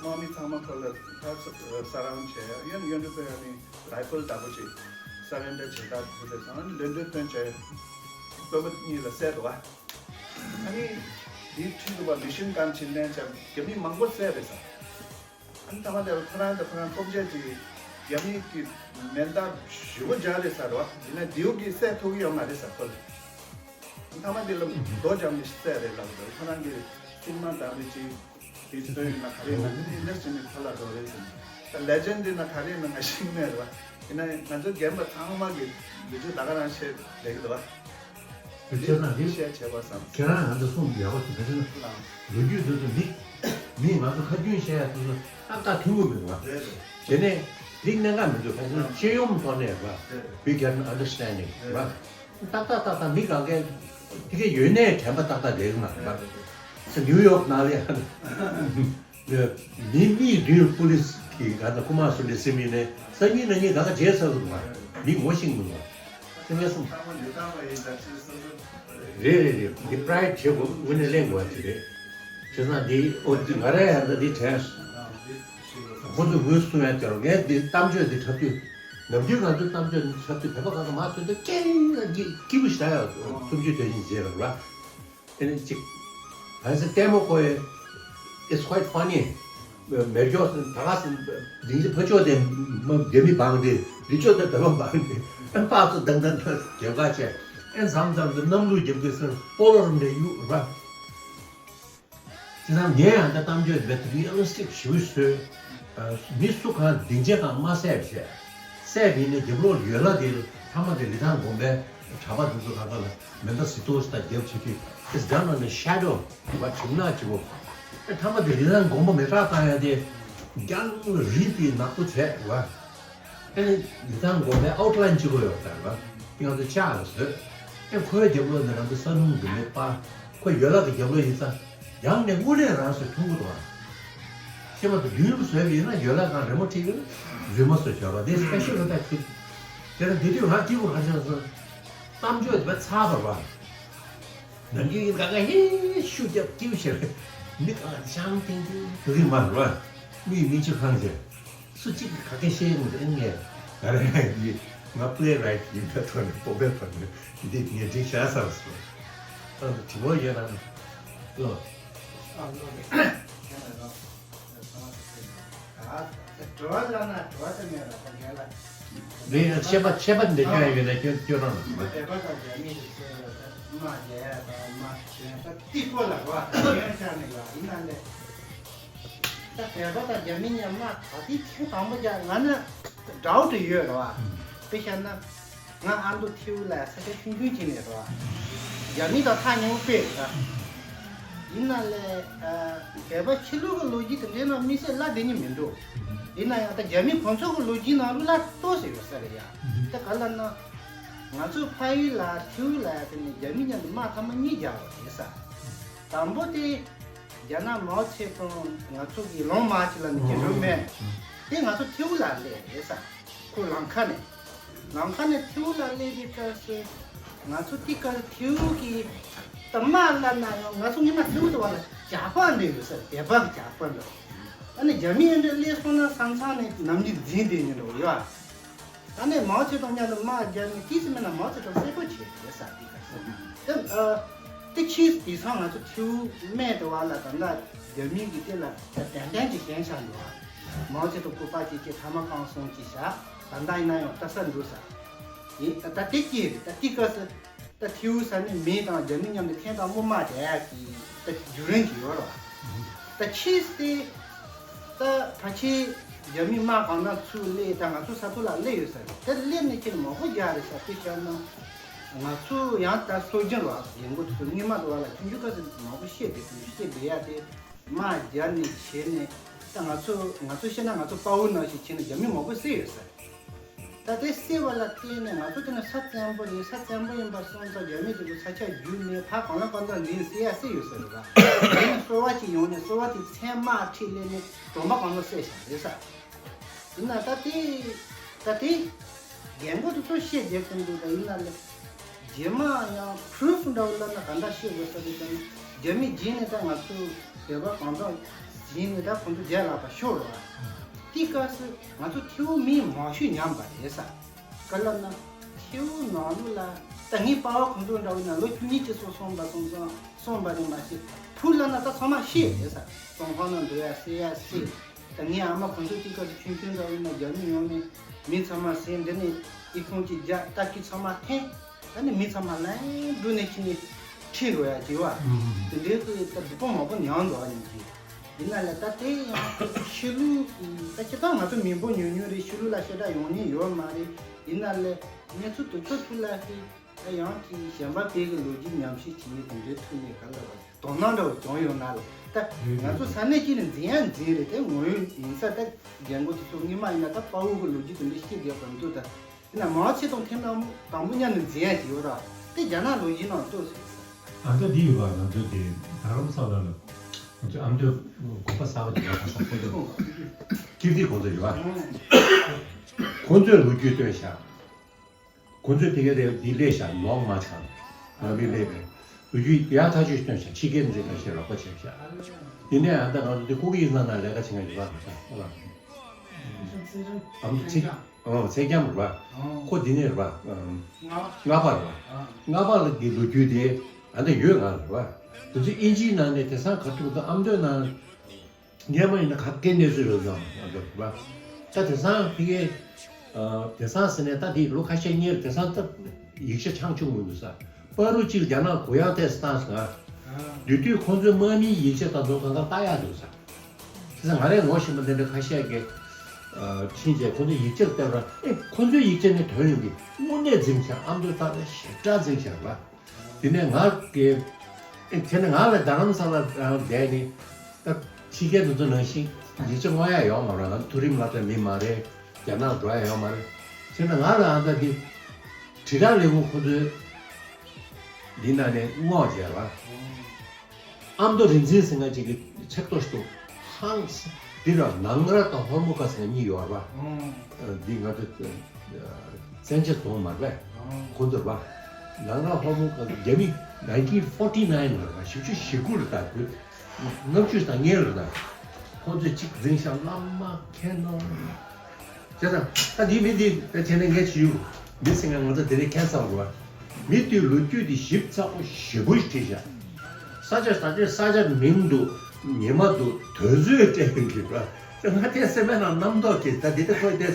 དམག་མི་ཚང་མ་ཁོ་ལ་ད་ས་རའུན་བྱས་ཡོན་ཡོན་ཏུ་ཕུན་ཨ་ནི་རའི་ཕལ་འདྲ་པོ་ཅིག་སར་རེན་ཌར་བྱེད་སྟངས་དེ་ཚོ་ཚང་མ་ལོན་ཏུན་ཕུན་བྱས་དཔོན་པོ་གཉིས་ལ་བསད་འདུག་བ། ཨ་ནི་དེའི་ཁྲིད་འདུག་པ་མི་ཤིན་གན་ཆིན་ལན་བྱས་རྒྱ་མི་མང་པོ་བསད་རེད་ས། ཨ་ནི་ཐ་མ་དེ་ལ་ཁོ་རང་དང་ཁོ་རང་སྤུན་མཆེད་ཀྱིས་རྒྱ་མི་གི་མེ་མདའ་ཞེ་པོ་སྦྱར་རེད་ཟེར་བ། ཡིན་ན་ལྡེའུ་གིས་བསད་ཐུབ་ཀྱི་ཡོད་མ་རེད་ཟེར་ཁོ་ལ། ཐ་མ་དེ་ལ་རྡོ་རྒྱབ་ནས་བསད་རེད་ལབ་འདུག་ཁོ་རང་གི་སྲུང་མ་འདྲ་མི་གཅིག་དེ་ཚོ་ཡིན་ན་ག་རེ་ཡིན་ན་དེ་ནས་ལེགས་ཟིན་ནས་ཁོ་ལ་འགྲོ་རེད་ཟེར་ནས། ད་ལེ་ཇེན་ཌི་ཡིན་ན་ག་རེ་ཡིན་ན་ང་ཤེས་ཀྱི་མེད་རེད་བ། ཡིན་ན་ང་ཚོ་རྒན་པ་ཚང་མ་གི་ལོ་རྒྱུས་ད་ག་རང་བཤད་བསྡད་ཀྱི་འདུག་བ། དེ་བྱས་ན་འདི་བཤད་བྱས་པ་བསམ། ཁྱེད་རང་ང་ཚོ་གསུང་ཡག་པོ་ཞིག་མ་བྱས་ན། ལོ་རྒྱུས་འདི་ཚོ་མི་མི་ང་ཚོ་ཁ་རྒྱུན་བཤད་ཡག་དེ་ཚོ་ཏག་ཏག་མཐུན་གྱི་མི་འདུག་བ། རེད་རེད། དེ་ནས་འདི་གནད་འགག་མི་འདུག་ཁ་སང་སྤྱི་ཡོངས་ཐོག་ནས་བ། རེད་རེད། We get an understanding རེད། བ། ཏག་ཏག་ཏག་ཏག་མི་གང་གས་དེ་གས་ཡོད་ནའི་དྲན་པ་ཏག་ཏག་བསྡད་ཀྱི་མ་རེད་བ། ནིའུ་ཡོག་ནང་ལ་ཡང་མི་གཉིས་བདུན་པུ་ལིས་ཀྱིས་ག་ཚོད་རྐུ་མ་བཟོས་ནས་སེམས་ཡིན་ནས་སང་ཉིན་གནངས་ཉིན་གང་ག་བརྗེད་ཚར་སོང་བ། མི་ངོ་ཤེས་མི་འདུག་བ། སེམས་ཡ་སོང་། རེད་རེད་རེད། འདི་པ་རའེ་ཌི་བྱེད་དགོས། དངོས་གནས་གླེང་དགོས་པ་ཅིག་རེད། བྱས་ཙང་འདི་ཨོ་འདི་ང་རང་ཡང་ད་འདི་དྲན་སོང་། ཁོ་ཚོས་ངོས་གསུང་ཡ་དེ་རུ་ངས་འདི་གཏམ་བརྗོད་འདི་འཁྲབ་དུས། ནམ་རྒྱུན་ང་ཚོའི་གཏམ་བརྗོད་འདི་འཁྲབ་དུས་བོད་པ་ཁག་ཁག་མ་ཐོན་ཏེ་སྐད་ཡིག་སྐྱིད་པོ་ཞེ་དྲག་ཡོད། སུམ་ཅུ་དོན་གཉིས་རྗེས་ལ་ར། དེ་ནི་གཅིག་ད་ཚེ་ལྟད་མོ་ཁོ་ཡི། It's quite funny། མེ་སྒྱོགས་ཟེར་ད་ག་ཟེར་སྡིངས་ཆ་ཕ་ཕྱོགས་དེ་མ་རྒྱ་མི་བང་དེ་འདི་ཕྱོགས་དེ་བོད་པ་བང་དེ་ཨན་པགས་ཚོ་དང་དང་རྒྱབ་ཁ་བྱས་ཨན་མཚམས་མཚམས་སུ་གནམ་ལོ་རྒྱབ་དུས་སར་སྤོ་ལོ་རུ་འདྲེ་གཡུག་ར། དེ་ཙང་ངས་ཡང་ད་གཏམ་བརྗོད་འདི་རིའལ་ཊིསི་ཊིག་ཞེ་པོ་བཟོས། མི་སུ་གང་སྡིངས་ཆའི་སྒང་མ་བསད་བྱས། བསད་པ་ཡིན་ན་རྒྱབ་ལོགས་ཡོད་ལ་དེ་ཐ་མ་དེ་ལི་ཐང་དགོན་པའི་གྲྭ་པ་དེ་ཚོ་ག་ད་ལ་མེ་མདའ་ཟི་ཏོ་ཞིག་དང་རྒྱབ་བྱེད་དུས། It's done on a shadow བ་གྲིབ་ནག་གཅིག་པོ། ཨེ་ཐ་མ་དེ་ལི་ཐང་དགོན་པ་མེ་སྲེག་བཏང་ཡ་དེ་རྒྱང་རིང་པོའི་ནག་པོ་བྱས་བ། ཨེ་ནི་ལི་ཐང་དགོན་པའི་ཨའུཊ་ལའིན་གཅིག་པོ་ཡོད་ས་རེད་བ། དེ་ང་ཚོ་ལྕགས་ལ་བཟོས། ཨེ་ཁོའི་རྒྱབ་ལོགས་ནས་རང་ཚོ་ས་སྣུམ་གྱི་མེ་སྤར། ཁོ་ཡོད་ལག་གི་རྒྱབ་ལོགས་ཡིན་ཙང་། ཡང་ནས་དངོས་གནས་རང་ཚོས་མཐོང་གི་འདུག་ཨ། ཤེས་པ་དང་མདུན་ལམ་བཟོས་པ་ཡིན་ན་ཡོད་ལ་གང་རི་མོ་བྲིས་ཀྱི་རྫུན་མ་བཟོས་བྱས་པ་འདི་སྤེ་ཤལ་རེད་ད་ཁྱོད། དེ་ལ་འདི་དུས་ང་སྐྱིད་པོ་ག་ཤེས་སོང་། གཏམ་བརྗོད་དེ་བས་ཚར་བ་རེད་བ། ནམ་རྒྱུན་གྱི་ག་ག་ཧེ་ཤུགས་རྒྱབ་སྐྱིད་པོ་བྱས་རེད། མི་ག་ག་ཤང་ཏིང་ཏིང་དུ་གི་མ་རེད་བ། མིའི་མིག་ཆུ་ཁང་བྱས། སུ་གཅིག་གིས་ག་གེ་བཤད་ཡོང་དུས་ངས་ང་རང་གི་ང་པི་ལེ་རའི་ཊི་ཡིན་པའི་ཐོག་ནས་སྤོབས་པའི་ཐོག་ནས་འདི་ངས་འགྲིག་བཞག་ཚར་སོང་། ཨ་དྲི་བ་ཡོད་ན་ལོ། ཨ་ལོ་རེད། དྲི་བ་ལ་ན་དྲི་བ་དེ་མེད་ལ་ཁོ་ངས་ལ། རེད་ཤེས་པ་ཤེས་པ་འདི་སྐྱོན་ཡོད་ན་སྐྱོན་སྐྱོན་རོགས་གནང་། དད་པ་དང་རྒྱ་མི་རིགས་སུ་དམག་རྒྱག་ཡ་དང་དམག་ཞན་ད་ཏི་ཀོ་ལ་རོ་ཨ་ཡོན་ཆ་ནས་ལ་ཡིན་ན་ལས། ད་དད་པ་དང་རྒྱ་མི་གཉིས་དམག་ག་དུས་ཐེངས་དང་པོ་རྒྱག་ང་ནི་ཌའུ་ཊི་ཡོད་རེད་བ། དཔེ་བཤད་ན་ང་ཨ་མདོ་ཐེའུ་ལ་ས་ཆ་ཆུང་ཆུང་ཅིག་ནས་རེད་བ། རྒྱ་མི་དང་ཐག་ཉེ་པོ་དཔེ་རེད་ད། ཡིན་ན་ལས་དད་པ་ཕྱི་ལོགས་ཀྱི་ལོ་རྒྱུས་དེ་འདྲའི་ནང་དམིགས་བསལ་བསླབ་བསྡད་མྱོང་མི་འདུག་ཡིན་ན་ཡང་ད་རྒྱ་མི་ཁོང་ཚོ་གི་ལོ་རྒྱུས་ནང་ལ་བསླབ་ཏོག་ཙམ་ཡོད་ས་རེད་ཡ། ད་ག་ལབ་ན། ང་ཚོ་ཕ་ཡུལ་ལ་ཐེའུ་ལ་ཡ་དེ་ནས་རྒྱ་མི་མཉམ་དུ་དམག་ཐ་མ་གཉིས་རྒྱག་པ་རེད་ས། དང་པོ་དེ། རྒྱ་ནག་མའོ་ཙེ་ཏུང་ང་ཚོ་གི་ལོང་མ་ཅིག་ལ་ནི་རྒྱ་རོ་མེད། དེ་ང་ཚོ་ཐེའུ་ལ་སླེབས་རེད་ས། ཁོ་ལམ་ཁ་ནས། ལམ་ཁ་ནས་ཐེའུ་ལ་སླེབས་པའི་སྐབས་སུ། ང་ཚོ་དེ་སྐབས་ཐེའུ་གི་ད་མ་ལབ་ན་ཡང་ང་ཚོ་སྔོན་མ་ཐེའུ་དུ་བ་ལ་ཇག་པ་འདྲ་ཡོད་ས་རེད། དད་པ་གི་ཇག་པ་འདྲ། ཨ་ནི་རྒྱ་མི་ཨེ་འདྲ་སླེབས་སོང་ན་ས་མཚམས་ནས་ནམ་རྒྱུན་འཛིང་བསྡད་ཉེན་འགྲོ་ཡོད་ཨ། ད་ནས་མའོ་ཙེ་ཏུང་མཉམ་དུ་དམག་རྒྱག་ནས་ཏིས་མེད་ན་མའོ་ཙེ་ཏུང་གསལ་པོ་བྱས་ཡོད་ས་དེ་ག་ས། དེ་ཨ་དེ་ཕྱིས་དེང་སང་ང་ཚོ་ཐེའུ་སྨད་དུ་བ་ལ་ད་ལྟ་རྒྱ་མི་གི་དེ་ལ་ཏན་ཏན་གྱི་ཞེན་ཆགས་འདུག་ཨ། མའོ་ཙེ་ཏུང་སྐུ་པར་གཅིག་གཅིག་ཐ་མག་བཀང་སོང་གཅིག་བཞག་ད་ལྟ་ཡིན་ན་ཡང་ལྟ་ས་འདུག་ས། ཡིན་ད་ལྟ་དེ་སྐྱེས་རེད་ད་དེ་ག་ས། ད་ཐེའུ་ས་ནས་མི་དང་རྒྱ་མི་མཉམ་དུ་ཐེངས་དང་པོ་དམག་རྒྱག་ཡག་གི་ད་བརྒྱུད་རིམ་ཅིག་ཡོད་རེད་བ། ད་ཕྱིས་ཏེ་ད་ཕལ་ཆེར་རྒྱ་མི་དམག་གང་དང་ཚུར་སླེབས་ད་ང་ཚོ་ས་ཐོག་ལ་སླེབས་ཡོད་ས་རེད། ད་སླེབས་ནས་ཁྱེད་མང་པོ་རྒྱག་རེད་ས་དེ་བཤད་ན་ང་ཚོ་ཡང་ད་སྲོལ་རྒྱུན་རེད་བ། ཡིན་གོ་དུས་སུ་སྔོན་མ་དུ་བ་ལ་ཆུང་ཆུང་སྐབས་སུ་མང་པོ་བཤད་བསྡད་དུས་བཤད་བསྡད་ཡ་དེ་དམག་རྒྱག་ནས་བྱས་ནས་ད་ང་ཚོ་ང་ཚོ་བཤད་ན་ང་ཚོ་དཔའ་བོ་ནང་བཞིན་བྱས་ནས་རྒྱ་མི་མང་པོ་བསད་ཡོད་ས་རེད། ད་དེ་བསད་པ་ལ་བརྟེན་ནས་ང་ཚོ་དེ་ནི་ས་བཙན་པོ་ཡིན། ས་བཙན་པོ་ཡིན་པ་སོང་ཙང་རྒྱ་མི་དེ་ཚོ་ས་ཆ་བརྒྱུད་ནས་ཕར་གང་ལ་གང་འདྲ་འཛིང་བསད་ཡ་བསད་ཡོད་ས་རེད་པ། དེ་ནི་སོ་པ་ཅིག་ཡོང་ནས་སོ་པ་དེ་མཚན་དམག་ཁྲིད་ལས་ནས་གྲོང་པ་གང་ལ་བསད་བཞག་རེད་ས། ཡིན་ན་ད་དེ་ད་དེ་རྒན་གོག་དེ་ཚོ་བཤད་རྒྱག་གི་འདུག་ད་ཡིན་ན་ལས། རྗེས་མ་ཡང་པུ་རུ་ཕུ་འདྲ་བོ་བླངས་ན་ག་འདྲ་ཤེས་དགོས་ས་རེད་ཟེར་ན། རྒྱ་མི་རྗེས་ནས་ད་ང་ཚོ་བོད་པ་གང་ཟག་རྗེས་ནས་ད་ཁོང་ཚོ་རྒྱལ་ལགས་པ་ཤོར་རོ། དེའི་སྐབས་སུ་ང་ཚོ་ཐེའུ་མི་མང་ཤོས་ཉམས་པ་རེད་ས། ག་ལབ་ན་ཐེའུ་ནང་ལོགས་ལ་ད་ངའི་པ་ཕ་ཁོང་ཚོ་འདྲ་བོ་ན་ལོ་བཅུ་གཉིས་ཅི་སོ་སོང་པ་སོང་སོང་སོང་པ་རེད་མ་གཞི་ཕུ་ལབ་ན་ད་ཚང་མ་ཤེས་རེད་ས། ཙོང་ཁ་ན་འགྲོ་ཡ་སེ་ཡ་སེ། ད་ངའི་ཨ་མ་ཁོང་ཚོ་དེ་སྐབས་སུ་ཆུང་ཆུང་འདྲ་བོ་ཡིན་ན་རྒྱ་མི་ཡོང་ནས་མི་ཚང་མ་ཟས་འདི་ནས་ཨི་ཁུང་གཅིག་རྒྱག་ཏ་ཀི་ཚང་མ་འཐེན། ད་ནི་མི་ཚང་མ་ལན་འགྲོ་ནས་ཁྱི་ནས་ཁྲིད་འགྲོ་ཡ་གི་བ། དེ་འདྲའི་ཀི་ད་སྡུག་པོ་མང་པོ་མྱངས་འགྲོ་བ་ཡིན་གི། ཡིན་ན་ལས་ད་དེ་ཡང་ཆོས་ལུགས་ད་སྤྱིར་བཏང་ང་ཚོ་མི་འབོར་ཉུང་ཉུང་རེད། ཆོས་ལུགས་ལ་ཞེ་དྲག་ཡོང་མཁན་ཡོད་མ་རེད། ཡིན་ན་ལས་གནས་ཚུལ་དེ་ཚོ་ཐུགས་ལ་ཧེ། ད་ཡང་གི་གཞན་པ་བོད་ཀྱི་ལོ་རྒྱུས་ཉམས་ཞིབ་བྱེད་མཁན་དེ་འདྲའི་ཐུགས་ནས་ག་ལ་བ་དོ་སྣང་འདྲ་བོ་བྱུང་ཡོང་ན་ལ། ད་ང་ཚོ་ས་གནས་གཅིག་ནས་འཛིན་ཡང་འཛིན་རེད། དེ་ངོ་ཡོད་ཡིན་ས། ད་རྒན་གོག་དེ་ཚོ་སྔོན་མ་ཡིན་ན་ད་དཔའ་བོ་གི་ལོ་རྒྱུས་དེ་འདྲ་ཤེས་དགོས་པ་འདུག་ད་ཡིན་ན་མའོ་ཙེ་ཏུང་ཐེངས་དང་པོ་དང་པོ་མཉམ་ནས་འཛིན་ཡང་ཞིག་ཡོད་ར། དེ་རྒྱ་ནག་ལོ་རྒྱུས་ནང་ལྟོས་ཟེར། ཨ་ད་འདི་ཡོད་པ། ང་ཚོ་དེ་རྡ་རམ་ས་ལ་ལ་ང་ཚོ་ཨ་མདོའི་དགོན་པ་གསར་པ་དེ་ཡོད་པ། ས་ཁོ་ཚོ་ཀིརྟི་དགོན་པ་ཡོད་པ། ཁོ་ཚོས་ལོ་རྒྱུས་སྟོན་ཤག་ཁོ་ཚོས་དེ་ག་རེ་འདི་ལས་ཤག་ལོག་མ་ཆགས། ང་བི་ལས་པས་ལོ་རྒྱུས་ཡག་ཐག་ཆོད་སྟོན་ཤག་ཕྱི་རྒྱལ་འཛིན་པ་ཞེས་རོགས་པ་བྱས་ཤག་དེ་ནས་ཨ་ད་ང་ཚོ་འདི་ཁུག་ཡིག་ནང་ན་ལས་ཀ་བྱེད་མཁན་ཡོད་པ། ང་ཚོ་ཨ་མདོ་ཚེ་ཨོ་ཚེ་རྒྱམ་རེད་པ། ཁོ་འདི་ནས་རེད་པ། ཨམ། རྔ་པ་རེད་པ། རྔ་པ་ལ་གི་ལོ་རྒྱུས་དེ་ཨ་ད་ཡོད་ང་རེད་པ། དེ་ཚོ་ཨིན་ཇིའི་ནང་ནས་དེང་སང་ག་ཐུག་ད་ཨ་མདོའི་ནང་སྔོན་མ་ཡིན་ན་ག་གེ་གནས་ཚུལ་ཡོད་ཀྱང་ང་ཚོ་རེད་པ། ད་དེང་སང་ཕ་གིའི་དེང་སང་ཟེར་ནས་ད་དེ་ལོ་ཁ་ཤས་སྔོན་དེང་སང་ད་ཡིག་ཆ་ཆང་ཆུང་ངུ་འདུག་ས། པ་རུ་གཅིག་རྒྱ་ནག་གུ་ཡངས་ཐད་བཏང་སོང་ང་། དེ་དུས་ཁོང་ཚོའི་དམག་མིའི་ཡིག་ཆ་དང་དུ་གང་ག་ལྟ་ཡག་འདུག་ས། དེ་ཚོ་ང་རའི་ངོ་ཤེས་པ་འདི་འདྲ་ཁ་ཤས་ཀྱིས་ཕྱིན་རྗེས་ཁོང་ཚོའི་ཡིག་ཆར་བལྟས་པ་ཨེ་ཁོང་ཚོའི་ཡིག་ཆ་ནས་ཐོན་ཡོང་གི་དངོས་གནས་འཛིན་བྱ་ཨ་མདོ་ལྟ་ན་ཞེ་དྲག་འཛིན་བྱ་ལ། དེ་ནས་ང་གི་ཨེ་དེ་ནས་ང་ལ་རྡ་རམ་ས་ལ་བསྡད་ནས་ད་ཕྱི་རྒྱལ་དེ་ཚོ་ནང་བཞིན་ཡིག་ཆ་བསྔོག་ཡག་ཡོད་མ་རེད། ང་མཐོ་རིམ་སློབ་གྲྭའི་མི་མ་རེད། རྒྱ་ནག་འགྲོ་ཡག་ཡོད་མ་རེད། བྱས་ན་ང་ལ་ཨ་ད་འདི་དྲིལ་བསྒྲགས་ལས་ཁུངས་ཁོ་ཚོའི་འདི་ནང་ནས་བསྔོགས་བྱས་ལ། ཨ་མདོ་རིག་འཛིན་ཟེར་མཁན་ཅིག་གི་ཚིག་ཐོ་ཞིག་འདུག་ཧང་སང་འདི་ར་ནང་ར་དང་ཧོར་མོ་ཀ་ཟེར་མཁན་གཉིས་ཡོད་ར། འདི་ང་ཚོ་བཙན་བྱོལ་རྫོང་མ་རེད་པས། ཁོ་ཚོ་ར་ནང་ར་ཧོར་མོ་ཀ་རྒྱ་མི་nineteen forty nine ལ་ར་བཞི་བཅུ་ཞེ་དགུ་ལ་ད་དུས་ལྔ་བཅུ་དང་ལྔ་ལ་ད་ཁོ་ཚོས་གཅིག་འཛིན་ཤག་བླ་མ་མཁན་ནོ། བྱས་ཙང་ད་འདི་མི་འདི་བྱས་ནས་ངས་ཞུས། མི་ཟེར་མཁན་ང་ཚོ་དེ་རིང་ཁྱད་མཚར་བ། མི་དེའི་ལོ་རྒྱུས་དེ་ཞིབ་ཚགས་པོ་ཞེ་པོ་ཞིག་བྲིས་ཤག་ས་ཆ་ས་ཆ་ས་ཆ་མིང་འདུག་ཉི་མ་འདུག་དུས་ཚོད་སྤྲད་ཡོང་གི་ར། ང་དེ་སེམས་པའི་ནང་རྣམ་རྟོག་གིས་ད་འདི་ད་ཁོས་དེ་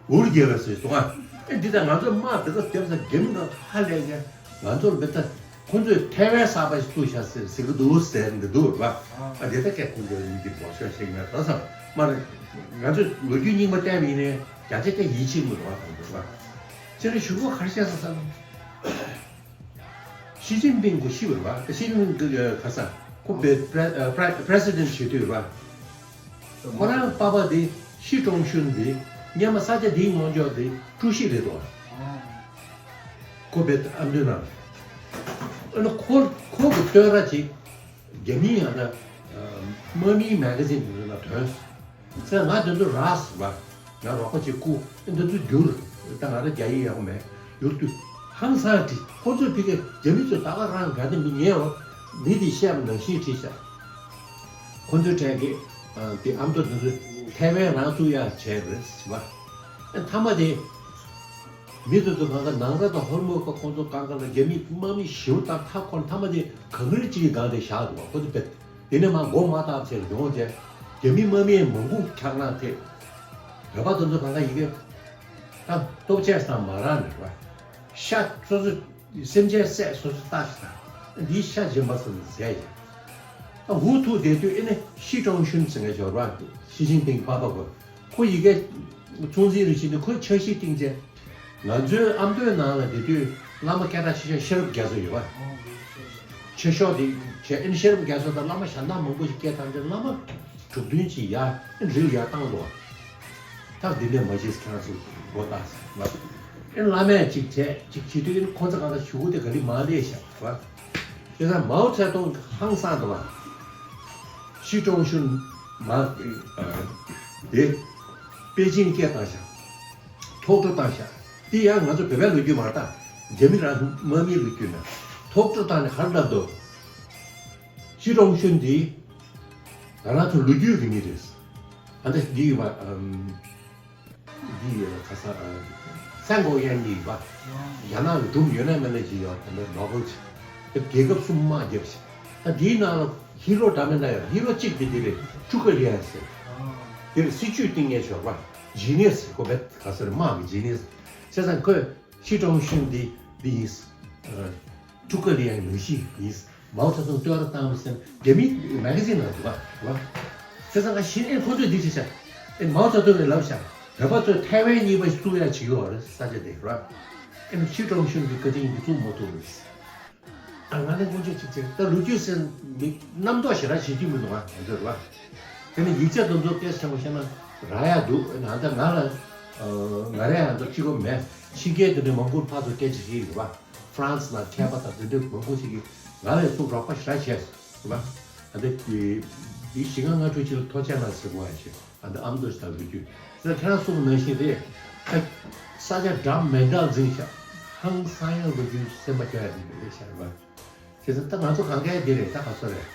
འུར་རྒྱལ་བ་ཟེར་སོང་ཨ། ཨེ་འདི་ད་ང་ཚོ་དམག་དེ་ཚོ་རྒྱབ་ས་རྒྱ་མི་ནང་ཧ་ལས་ཀྱང་ང་ཚོར་མི་ལྟ། ཁོ་ཚོས་ཐའེ་ཝན་གསར་པ་ཞིག་བཙུགས་བཞག་ཟེར་ཟེར་གི་འདུག་ཟེར་འདི་འདུག་ར། ཨ་དེ་ལྟ་སྐད་ཁོ་ཚོས་མི་འདི་འབོར་ཤོག་ཞིག་ངས་ད་བསམ་མ་རེད། ང་ཚོས་ལོ་རྒྱུས་རྙིང་པ་བལྟས་པ་ཡིན་ནའི་བརྒྱ་ཆ་བརྒྱ་ཡིད་ཆེས་མི་འདུག་བ་དང་འདུག་ར། ཅེ་རེ་ཞུ་གོ་གར་བཤད་ས་ས་ལ། ཞི་ཅིན་ཕིང་ཁོ་ཤི་བ་ར། ཞི་ཅིན་ཕིང་གི་ཁ་སང་ཁོ་བེ་པྲེ་པྲེ་པྲེ་སི་ཌེན་ཊི་བྱེད་དུས་ར། ཁོ་རང་པ་པ་དེ་ཤི་ཀྲོང་ཤུན་དེ་སྔོན་མ་ས་ཆ་དེའི་ངོ་ཅོག་དེ་ཀྲུའུ་ཞི་རེད་དོ། ཁོ་བེད་ཨ་མདོའི་ནང་། ཨ་ནི་ཁོ་ཁོ་གི་བསྟོད་ར་ཅིག་རྒྱ་མིའི་ཡང་ན་དམག་མིའི་མེ་ག་ཛིན་དེ་ཚོ་ལ་ཐོན་སོང་། ང་དེ་ཚོ་རག་སོང་བ། ང་རོགས་པ་ཅིག་བསྐུར། ཨ་འདི་ཚོ་བསྒྱུར། ད་ང་རང་རྒྱ་ཡིག་ཡག་པོ་མེད། བསྒྱུར་དུས་ཧང་སང་བྲིས། ཁོ་ཚོས་ཕ་གི་རྒྱ་མི་ཚོས་ད་ག་རང་ག་དེ་མི་ཉན་བ། མི་དེས་བཤད་པ་ནང་བཞིན་བྲིས་ཤག་ཁོ་ཚོའི་གྲས་ཀྱིས་དེ་ཨ་མདོ་དེ་ཚོས་ཐའེ་ཝན་རང་བཙུགས་ཡག་བྱས་རེད་ཟེར་བ། ཨ་མཐའ་མ་དེ་མི་དེ་ཚོ་གང་ག་ནང་ར་དང་ཧོར་མོ་ཀ་ཁོང་ཚོ་གང་ག་ལ་རྒྱ་མི་དམག་མི་ཞེ་པོ་དང་མཐའ་འཁོར་མཐའ་མ་དེ་གངས་རི་གཅིག་གི་སྒང་དེ་བཞག་འདུག་བ། ཁོ་ཚོ་བེད་དེ་ནས་མར་མགོ་མ་བཏགས་བྱས་ཡོང་བྱས་རྒྱ་མི་དམག་མི་མང་པོ་འཁྱག་ནང་ཐེབས། བོད་པ་དེ་ཚོ་གང་ག་ཡི་གེ་ད་ལྟོ་ཆས་སམ་མ་རག་ནས་བ། ཤ་སོ་སོ་སེམས་ཅན་བསད་སོ་སོ་ལྟ་ཞིག་དང་འདིའི་ཤ་སྦྱིན་པ་སོ་སོ་ཟས་ཡིན། ད་འུ་ཐུག་བསྡད་དུས་ཨེ་ནི་ཤི་ཀྲོང་ཤུན་ཟེར་མཁན་ཞོར་བ་ཞི་ཅིན་ཕིང་པ་པ་གོ་ཁོ་ཡི་གེ་ཚོང་འཛིན་རུ་ཕྱིན་ནས་ཁོས་འཆར་གཞི་བཏིང་རྗེས་ང་ཚོའི་ཨ་མདོའི་ནང་ལ་བསྡད་དུས་བླ་མ་སྐད་གྲགས་ཆེ་ཤོས་ཤེས་རབ་རྒྱ་མཚོ་ཡོད་བ། ཆེ་ཤོས་དེ་བྱས་ཨེ་ནི་ཤེས་རབ་རྒྱ་མཚོ་དང་བླ་མ་གཞན་དག་མང་པོ་ཞིག་སྐད་བཏང་རྗེས་བླ་མ་དྲུག་བདུན་ཅིག་ཡར་རིལ་ཡར་བཏང་འདུག་ད་འདི་འདྲའི་མ་བྱེད་ཁྱེད་རང་ཚོ་མགོ་བཏགས་ཟེར་བ། ཨེ་བླ་མས་ཅིག་བྱས་ཅིག་བྱེད་དུས་ཨེ་ཁོ་ཚོ་གང་ལ་ཞུ་གུ་དེ་ག་ལི་མ་ལས་བཞག་བ། དེ་ཚ་མའོ་ཙེ་ཏུང་ཧང་སང་འདུག་བ། ཤི་ཀྲོང་ཤུན་མ་དེ་པེ་ཅིན་སྐད་བཏང་བཞག་ཐོག་སྤྲོ་བཏང་བཞག་དེ་ཡང་ང་ཚོ་བོད་པའི་ལོ་རྒྱུས་མ་རེད་ད། རྒྱ་མི་རང་དམག་མིའི་ལོ་རྒྱུས་ན་ཐོག་སྤྲོ་བཏང་ནས་ག་རེ་ལབ་འདུག་ཤི་ཀྲོང་ཤུན་འདི་ང་རང་ཚོ་ལོ་རྒྱུས་ཀྱི་མི་རེད། ཨ་འདི་འདི་ཡོད་པ། འདི་ཡོད་པ་ཁ་ས་སན་གོ་ཡན་གྱི་ཡོད་པ། རྒྱ་ནག་གི་སྒྲུང་ཡོད་ན་མེད་ན་ཅི་ཡོད་ད་འདི་ནོ་བེལ་ཅི་རྒྱལ་ཁབ་གསུམ་དམག་བརྒྱབ་ཤག་ད་འདིའི་ནང་ལ་ཧི་རོ་འདྲ་མི་འདྲ་ཡོད། ཧི་རོ་གཅིག་དེ་འདི་རེད། ཀྲུ་ཀ་ལི་ཡན་ཟེར། དེ་ལ་སྲིད་ཇུས་བཏིང་མཁན་ཞོར་པ་ཇི་ནི་ཡས་ཟེར་གོ་བེད་ག་ཟེར་དམག་གི་ཇི་ནི་ཡས། བྱས་ཙང་ཁོས་ཤི་ཀྲོང་ཤུན་འདི་འདི་ཡིན། ཀྲུ་ཀ་ལི་ཡན་ནང་བཞིན་ཡིན། མའོ་ཙེ་ཏུང་བསྟོད་ར་བཏང་བ་ཟེར་རྒྱ་མི་མེ་ག་ཛིན་ནང་འདུག་བ། བ། དེ་ཙང་ང་ཤི་ཨེ་ཁོ་ཚོས་འདི་བྱེད་བྱ། ཨེ་མའོ་ཙེ་ཏུང་གིས་ལབ་བྱ། བོད་པ་ཚོས་ཐའེ་ཝན་གཉིས་པ་བཙུགས་ཡ་བྱེད་ཀྱི་ཡོད་རེད་ས་ཆ་དེ་ར། ཨེ་ནི་ཕྱི་ཀྲོང་ཤུན་གྱི་བཀའ་དྲིན་གྱིས་བཙུགས་མ་ཐུབ་རེད། ཨ་ང་ནི་སྔོན་ཆད་ཅིག་བྱས་ད་ལོ་རྒྱུས་ཟེར་མི་རྣམ་རྟོག་ཞེ་དྲག་བྱེད་ཀྱི་མི་འདུག་ང་ང་ཚོས་ར། དེ་ནི་ཡིག་ཆ་དེ་ཚོ་སྐད་ཆ་ཆེན་པོ་བཤད་ན་རག་ཡ་འདུག་ཨ་ད་ང་ལ་ང་རས་ཡང་ད་གཅིག་པོ་མེད། ཕྱི་རྒྱལ་དེ་འདྲའི་མང་པོར་ཕར་ཚུར་སྐད་ཆ་བཤད་ཡོད་པ། ཧྥ་རན་སི་ནང་མཁས་པ་དང་དེ་འདྲའི་མང་པོ་ཞིག་གིས་ང་ལ་ཚུར་རོགས་པ་ཞེ་དྲག་བྱས་སོང་། རེད་པ། ད་ལྟ་འདི་ཞིང་ཁ་ལྔ་ཁྲི་ཆེ་ལ་ཐོ་ཆེན་ལ་ཟེར་བ་ཞིག་ཨ་ད་ཨ་མདོ་ཞིག་དང་ལོ་རྒྱུས་ཟེར་ཁྱེད་རང་གསུངས་ནང་བཞིན་རེད། ད་ས་ཆ་འདྲ་མི་འདྲ་འཛིན་ཤག་ཧང་སང་ཡང་ལོ་རྒྱུས་སེམས་པ་སྐྱོ་ཡ་དེ་འདྲ་རེད་ཤག་རེད་པ། བྱས་ཙང་ད་ང་ཚོ་གང་གའི་འདི་རེད་ད་ག་ཚོད་རེད།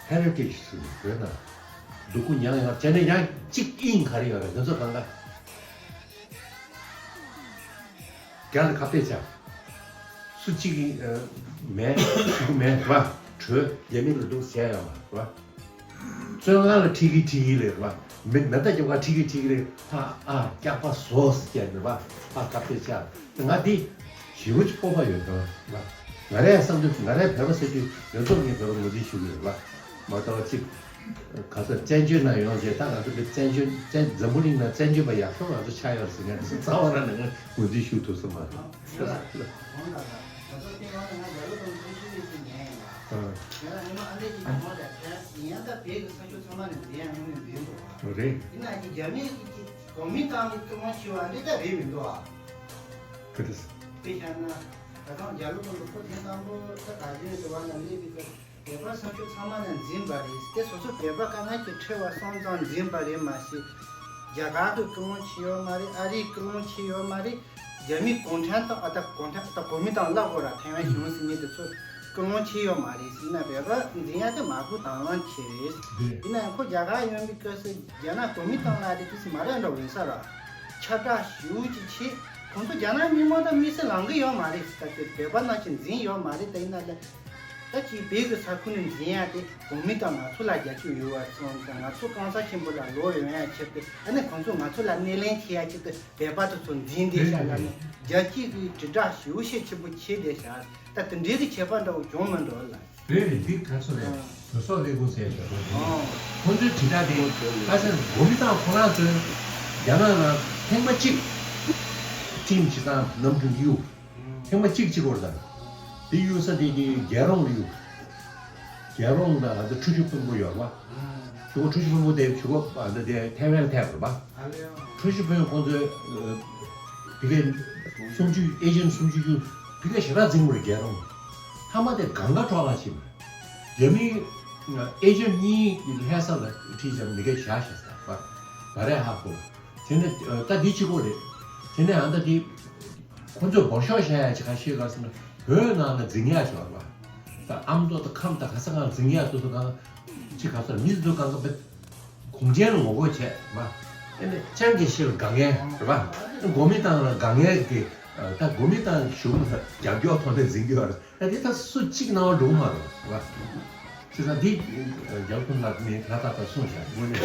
ཧེ་རི་ཊེཇ་ཟེར་བོད་ན་སྡུག་གུ་མྱངས་ཡོང་བྱས་ནས་ཡང་གཅིག་དབྱིངས་ག་རེ་ཡོད་རེད་ང་ཚོ་གང་ག་རྒྱ་ལ་ཁ་གཏད་བྱ། སུ་གཅིག་གིས་ཨ་མེད་ཞུ་གི་མེད་རེད་པ། གྲོས་རྒྱ་མི་ལ་འདུག་བྱས་ཡོང་བ་རེད་པ། བཙོན་ཁང་ལ་ཁྲིད་ཀྱི་ཁྲིད་ཀྱི་རེད་པ། མི་མེ་མདའ་རྒྱབ་ཁ་ཁྲིད་ཀྱི་ཁྲིད་ཀྱི་རེད་ཕ། ཨ་སྐྱག་པ་བཟོ་ཟེར་རྒྱ་མི་རེད་པ། ཕ་ཁ་གཏད་བྱ། ང་འདི་ཞེ་པོ་ཅིག་སྤོབས་པ་ཡོད་འགྲོ་ལ། ང་རའི་བསམ་ཚུལ་ང་རའི་བོད་པ་ཟེར་དུས་ཡོངས་རྫོགས་ངས་བོད་པ་ངོས་འཛིན་ཞུ་གི་ཡོད་ལ། མ་གཏོགས་ཅིག་ག་ཚོད་བཙན་བྱོལ་ནང་ཡོང་རྗེས་ད་ང་ཚོ་འདི་བཙན་བྱོལ་བཙན་འཛམ་བུ་གླིང་ནང་བཙན་བྱོལ་བ་ཡག་ཤོས་ང་ཚོ་ཆགས་ཡོད་རེད་ཟེར་ངས་རྩ་བ་རང་ནས་ངས་ངོས་འཛིན་ཞུ་ཐུབ་ས་མ་རེད། ཡིན་ལ། ཡིན་ལ་ད་ད་ལྟ་སྟེང་འོག་ནས་ང་རྒྱ་ལོ་དང་ཐུག་ཤུལ་ལས་ཀྱི་ཉན་ཡིན་ལ། ཨ། ཡིན་ལ་ཉི་མ་ཨ་འདྲས་ཀྱི་ཉོན་མོངས་དང་ཕན་ཡིན་ཡང་ད་བོད་ཀྱི་ས་ཕྱོགས་ཚང་མ་ནས་འཛིན་ཡང་ཡོང་ནས་འཛིན་འདུག་ཨ། རེད། ཡིན་ན་ཀྱི་རྒྱ་མིའི་ཀྱི་གོ་མིན་ཏང་གི་སྐུ་ངོ་ཆེ་བ་འདི་ད་རེད་མི་འདུག་ཨ། ག་རེ། དཔེ་བཞག་ན། ད་ཐེངས་རྒྱ་ལོ་དང་ལོ་ཁོ་ཐེངས་དང་པོ་ད་ག་རེ་རེད་ཟེར་བ་ན་སླེབས་པའི་སྐབས་བོད་པ་ས་ཕྱོགས་ཚང་མ་ནས་འཛིན་པ་རེད་དེ་སོ་སོ་བོད་པ་དཀའ་ངལ་གྱི་འཕྲད་པ་སོང་ཙང་འཛིན་པ་རེད་མ་གཞི། རྒྱ་གར་གྱི་སྐུ་ངོ་ཆེ་ཡོད་མ་རེད། ཨ་རིའི་སྐུ་ངོ་ཆེ་ཡོད་མ་རེད། རྒྱ་མི་གུང་ཁྲན་ཏང་ཨ་ད་གུང་ཁྲན་ད་གོ་མིན་ཏང་བརླག་གོ་ར་ཐེ་ཝན་གཞུང་ཟེར་མཁན་དེ་ཚོ་སྐུ་ངོ་ཆེ་ཡོད་མ་རེད། ཡིན་ན་བོད་པ་འཛིན་ཡ་དེ་མ་བུ་དང་བླངས་ཆེ་རེད། ཡིན་ན་ཡང་ཁོ་རྒྱ་གར་ཡོང་བའི་སྐབས་སུ་རྒྱ་ནག་གོ་མིན་ཏང་ལ་དེ་དུས་སུ་མ་རེད་འདྲ་བོ་ཡིན་ས་ར། ཁྱབ་བསྒྲགས་ཞེ་པོ་ཅིག་བྱེད། ཁོང་ཚོ་རྒྱ་ནག་མི་མང་དང་དམིགས་བསལ་ལངས་གི་ཡོད་མ་རེད། ད་དེ་བོད་པ་ནང་བཞིན་འཛིན་ཡོད་མ་རེད། ད་ཡིན་ན་ལ། ད་ཅིག་བོད་ཀྱི་ས་ཁུལ་ནས་འཛིན་ཡ་དེ་གོ་མིན་ཏང་ང་ཚོ་ལ་རྒྱབ་སྐྱོར་ཡོད་པ་སོང་ཙང་ང་ཚོ་གང་ཟག་ཆེན་པོ་ལ་ལོག་ཡོང་ཡ་ཆེད་དུ་ཨ་ནི་ཁོང་ཚོ་ང་ཚོ་ལ་སྣེ་ལེན་བྱེད་ཡ་ཆེད་དུ་བོད་པ་དེ་ཚོ་འཛིན་བསྡད་ཤག་ལ་ནི་རྒྱལ་སྤྱིའི་གི་དྲིལ་བསྒྲགས་ཞེ་པོ་ཤས་ཆེན་པོ་བྱེད་བསྡད་ཤག་ད་དེ་འདྲའི་གི་ཁྱད་པར་འདྲ་བོ་བྱུང་མི་འགྲོ་ལ། རེད་རེད། འདི་ག་ཚོད་རེད། བོད་སོག་ལས་ཁུངས་ཟེར་ཡ་ཞིག་ཡོད་རེད། ཁོང་ཚོའི་དྲིལ་བསྒྲགས་དེ་ཁ་སང་གོ་མིན་ཏང་ཁོ་རང་ཚོས་རྒྱ་ནག་ནང་ཐེངས་མ་གཅིག་ཊིམ་བྱེད་སྟངས་ནམ་རྒྱུན་གཡུག་ཐེངས་མ་གཅིག་གཅིག་པོར་དང་། དེ་གཡུག་ས་དེ་གི་རྒྱལ་རོང་ལ་གཡུག་རྒྱལ་རོང་ལ་ང་ཚོ་ཁྲུ་ཆུ་ཕུན་པོ་ཡོད་རེད་བ། ཆུ་བོ་ཁྲུ་ཆུ་ཕུན་པོ་དེ་ཆུ་བོ་ཨ་འདི་དེ་ཐའེ་ཝན་ལ་ཐེབས་རེད་བ། ཁྲུ་ཆུ་ཕུན་ཁོང་ཚོའི་ཕི་གེ་སུམ་ཅུ་ཨེ་ཇེན་སུམ་ཅུ་རྒྱུ་ཕི་གེ་ཞེ་དྲག་འཛིང་པོ་རེད་རྒྱལ་རོང་། ཐ་མ་དེ་གང་ག་འཕྲོག་ལ་ཕྱིན། རྒྱ་མིའི་ཨེ་ཇེན་གཉིས་ལྷ་ས་ལ་ཁྲིད་བྱས་མི་གེ་བཞག་བཞག་ས་བ། ད་རེས་ཧ་གོ། དེ་ནས་ད་འདི་གཅིག་པོ་རེད། དེ་ནས་ཨ་ད་འདི། ཁོ་ཚོས་འབོར་ཤོག་བཞག་ཡ་ཅིག་ག་ཤེས་ག་ཟེར་ན་བོད་ནང་ལ་འཛིང་ཡ་ཅིག་ཡོད་རེད་བ། ད་ཨ་མདོ་དང་ཁམས་དང་ག་ས་གང་འཛིང་ཡ་དེ་ཚོ་གང་ཅིག་ག་ཚོད་མི་ཚོ་གང་ག་བེད་གོང་ཅན་ལ་ངོ་རྒོལ་བྱས་རེད་བ། ཨེ་ནས་ཅང་གི་ཤེས་ལ་དགའ་ངན་རེད་བ། གོ་མིན་ཏང་ལ་དགའ་ངན་གི་ད་གོ་མིན་ཏང་གཞུང་ལ་རྒྱབ་སྐྱོར་ཐོག་ནས་འཛིང་གི་ཡོད་རེད། ད་དེ་ད་སུ་གཅིག་སྣང་བ་འགྲོ་གི་མ་རེད་བ། བྱས་ཙང་འདི་རྒྱལ་ཁོང་ལགས་ནས་ལ་ད་ད་གསུངས་བཞག་དངོས་གནས་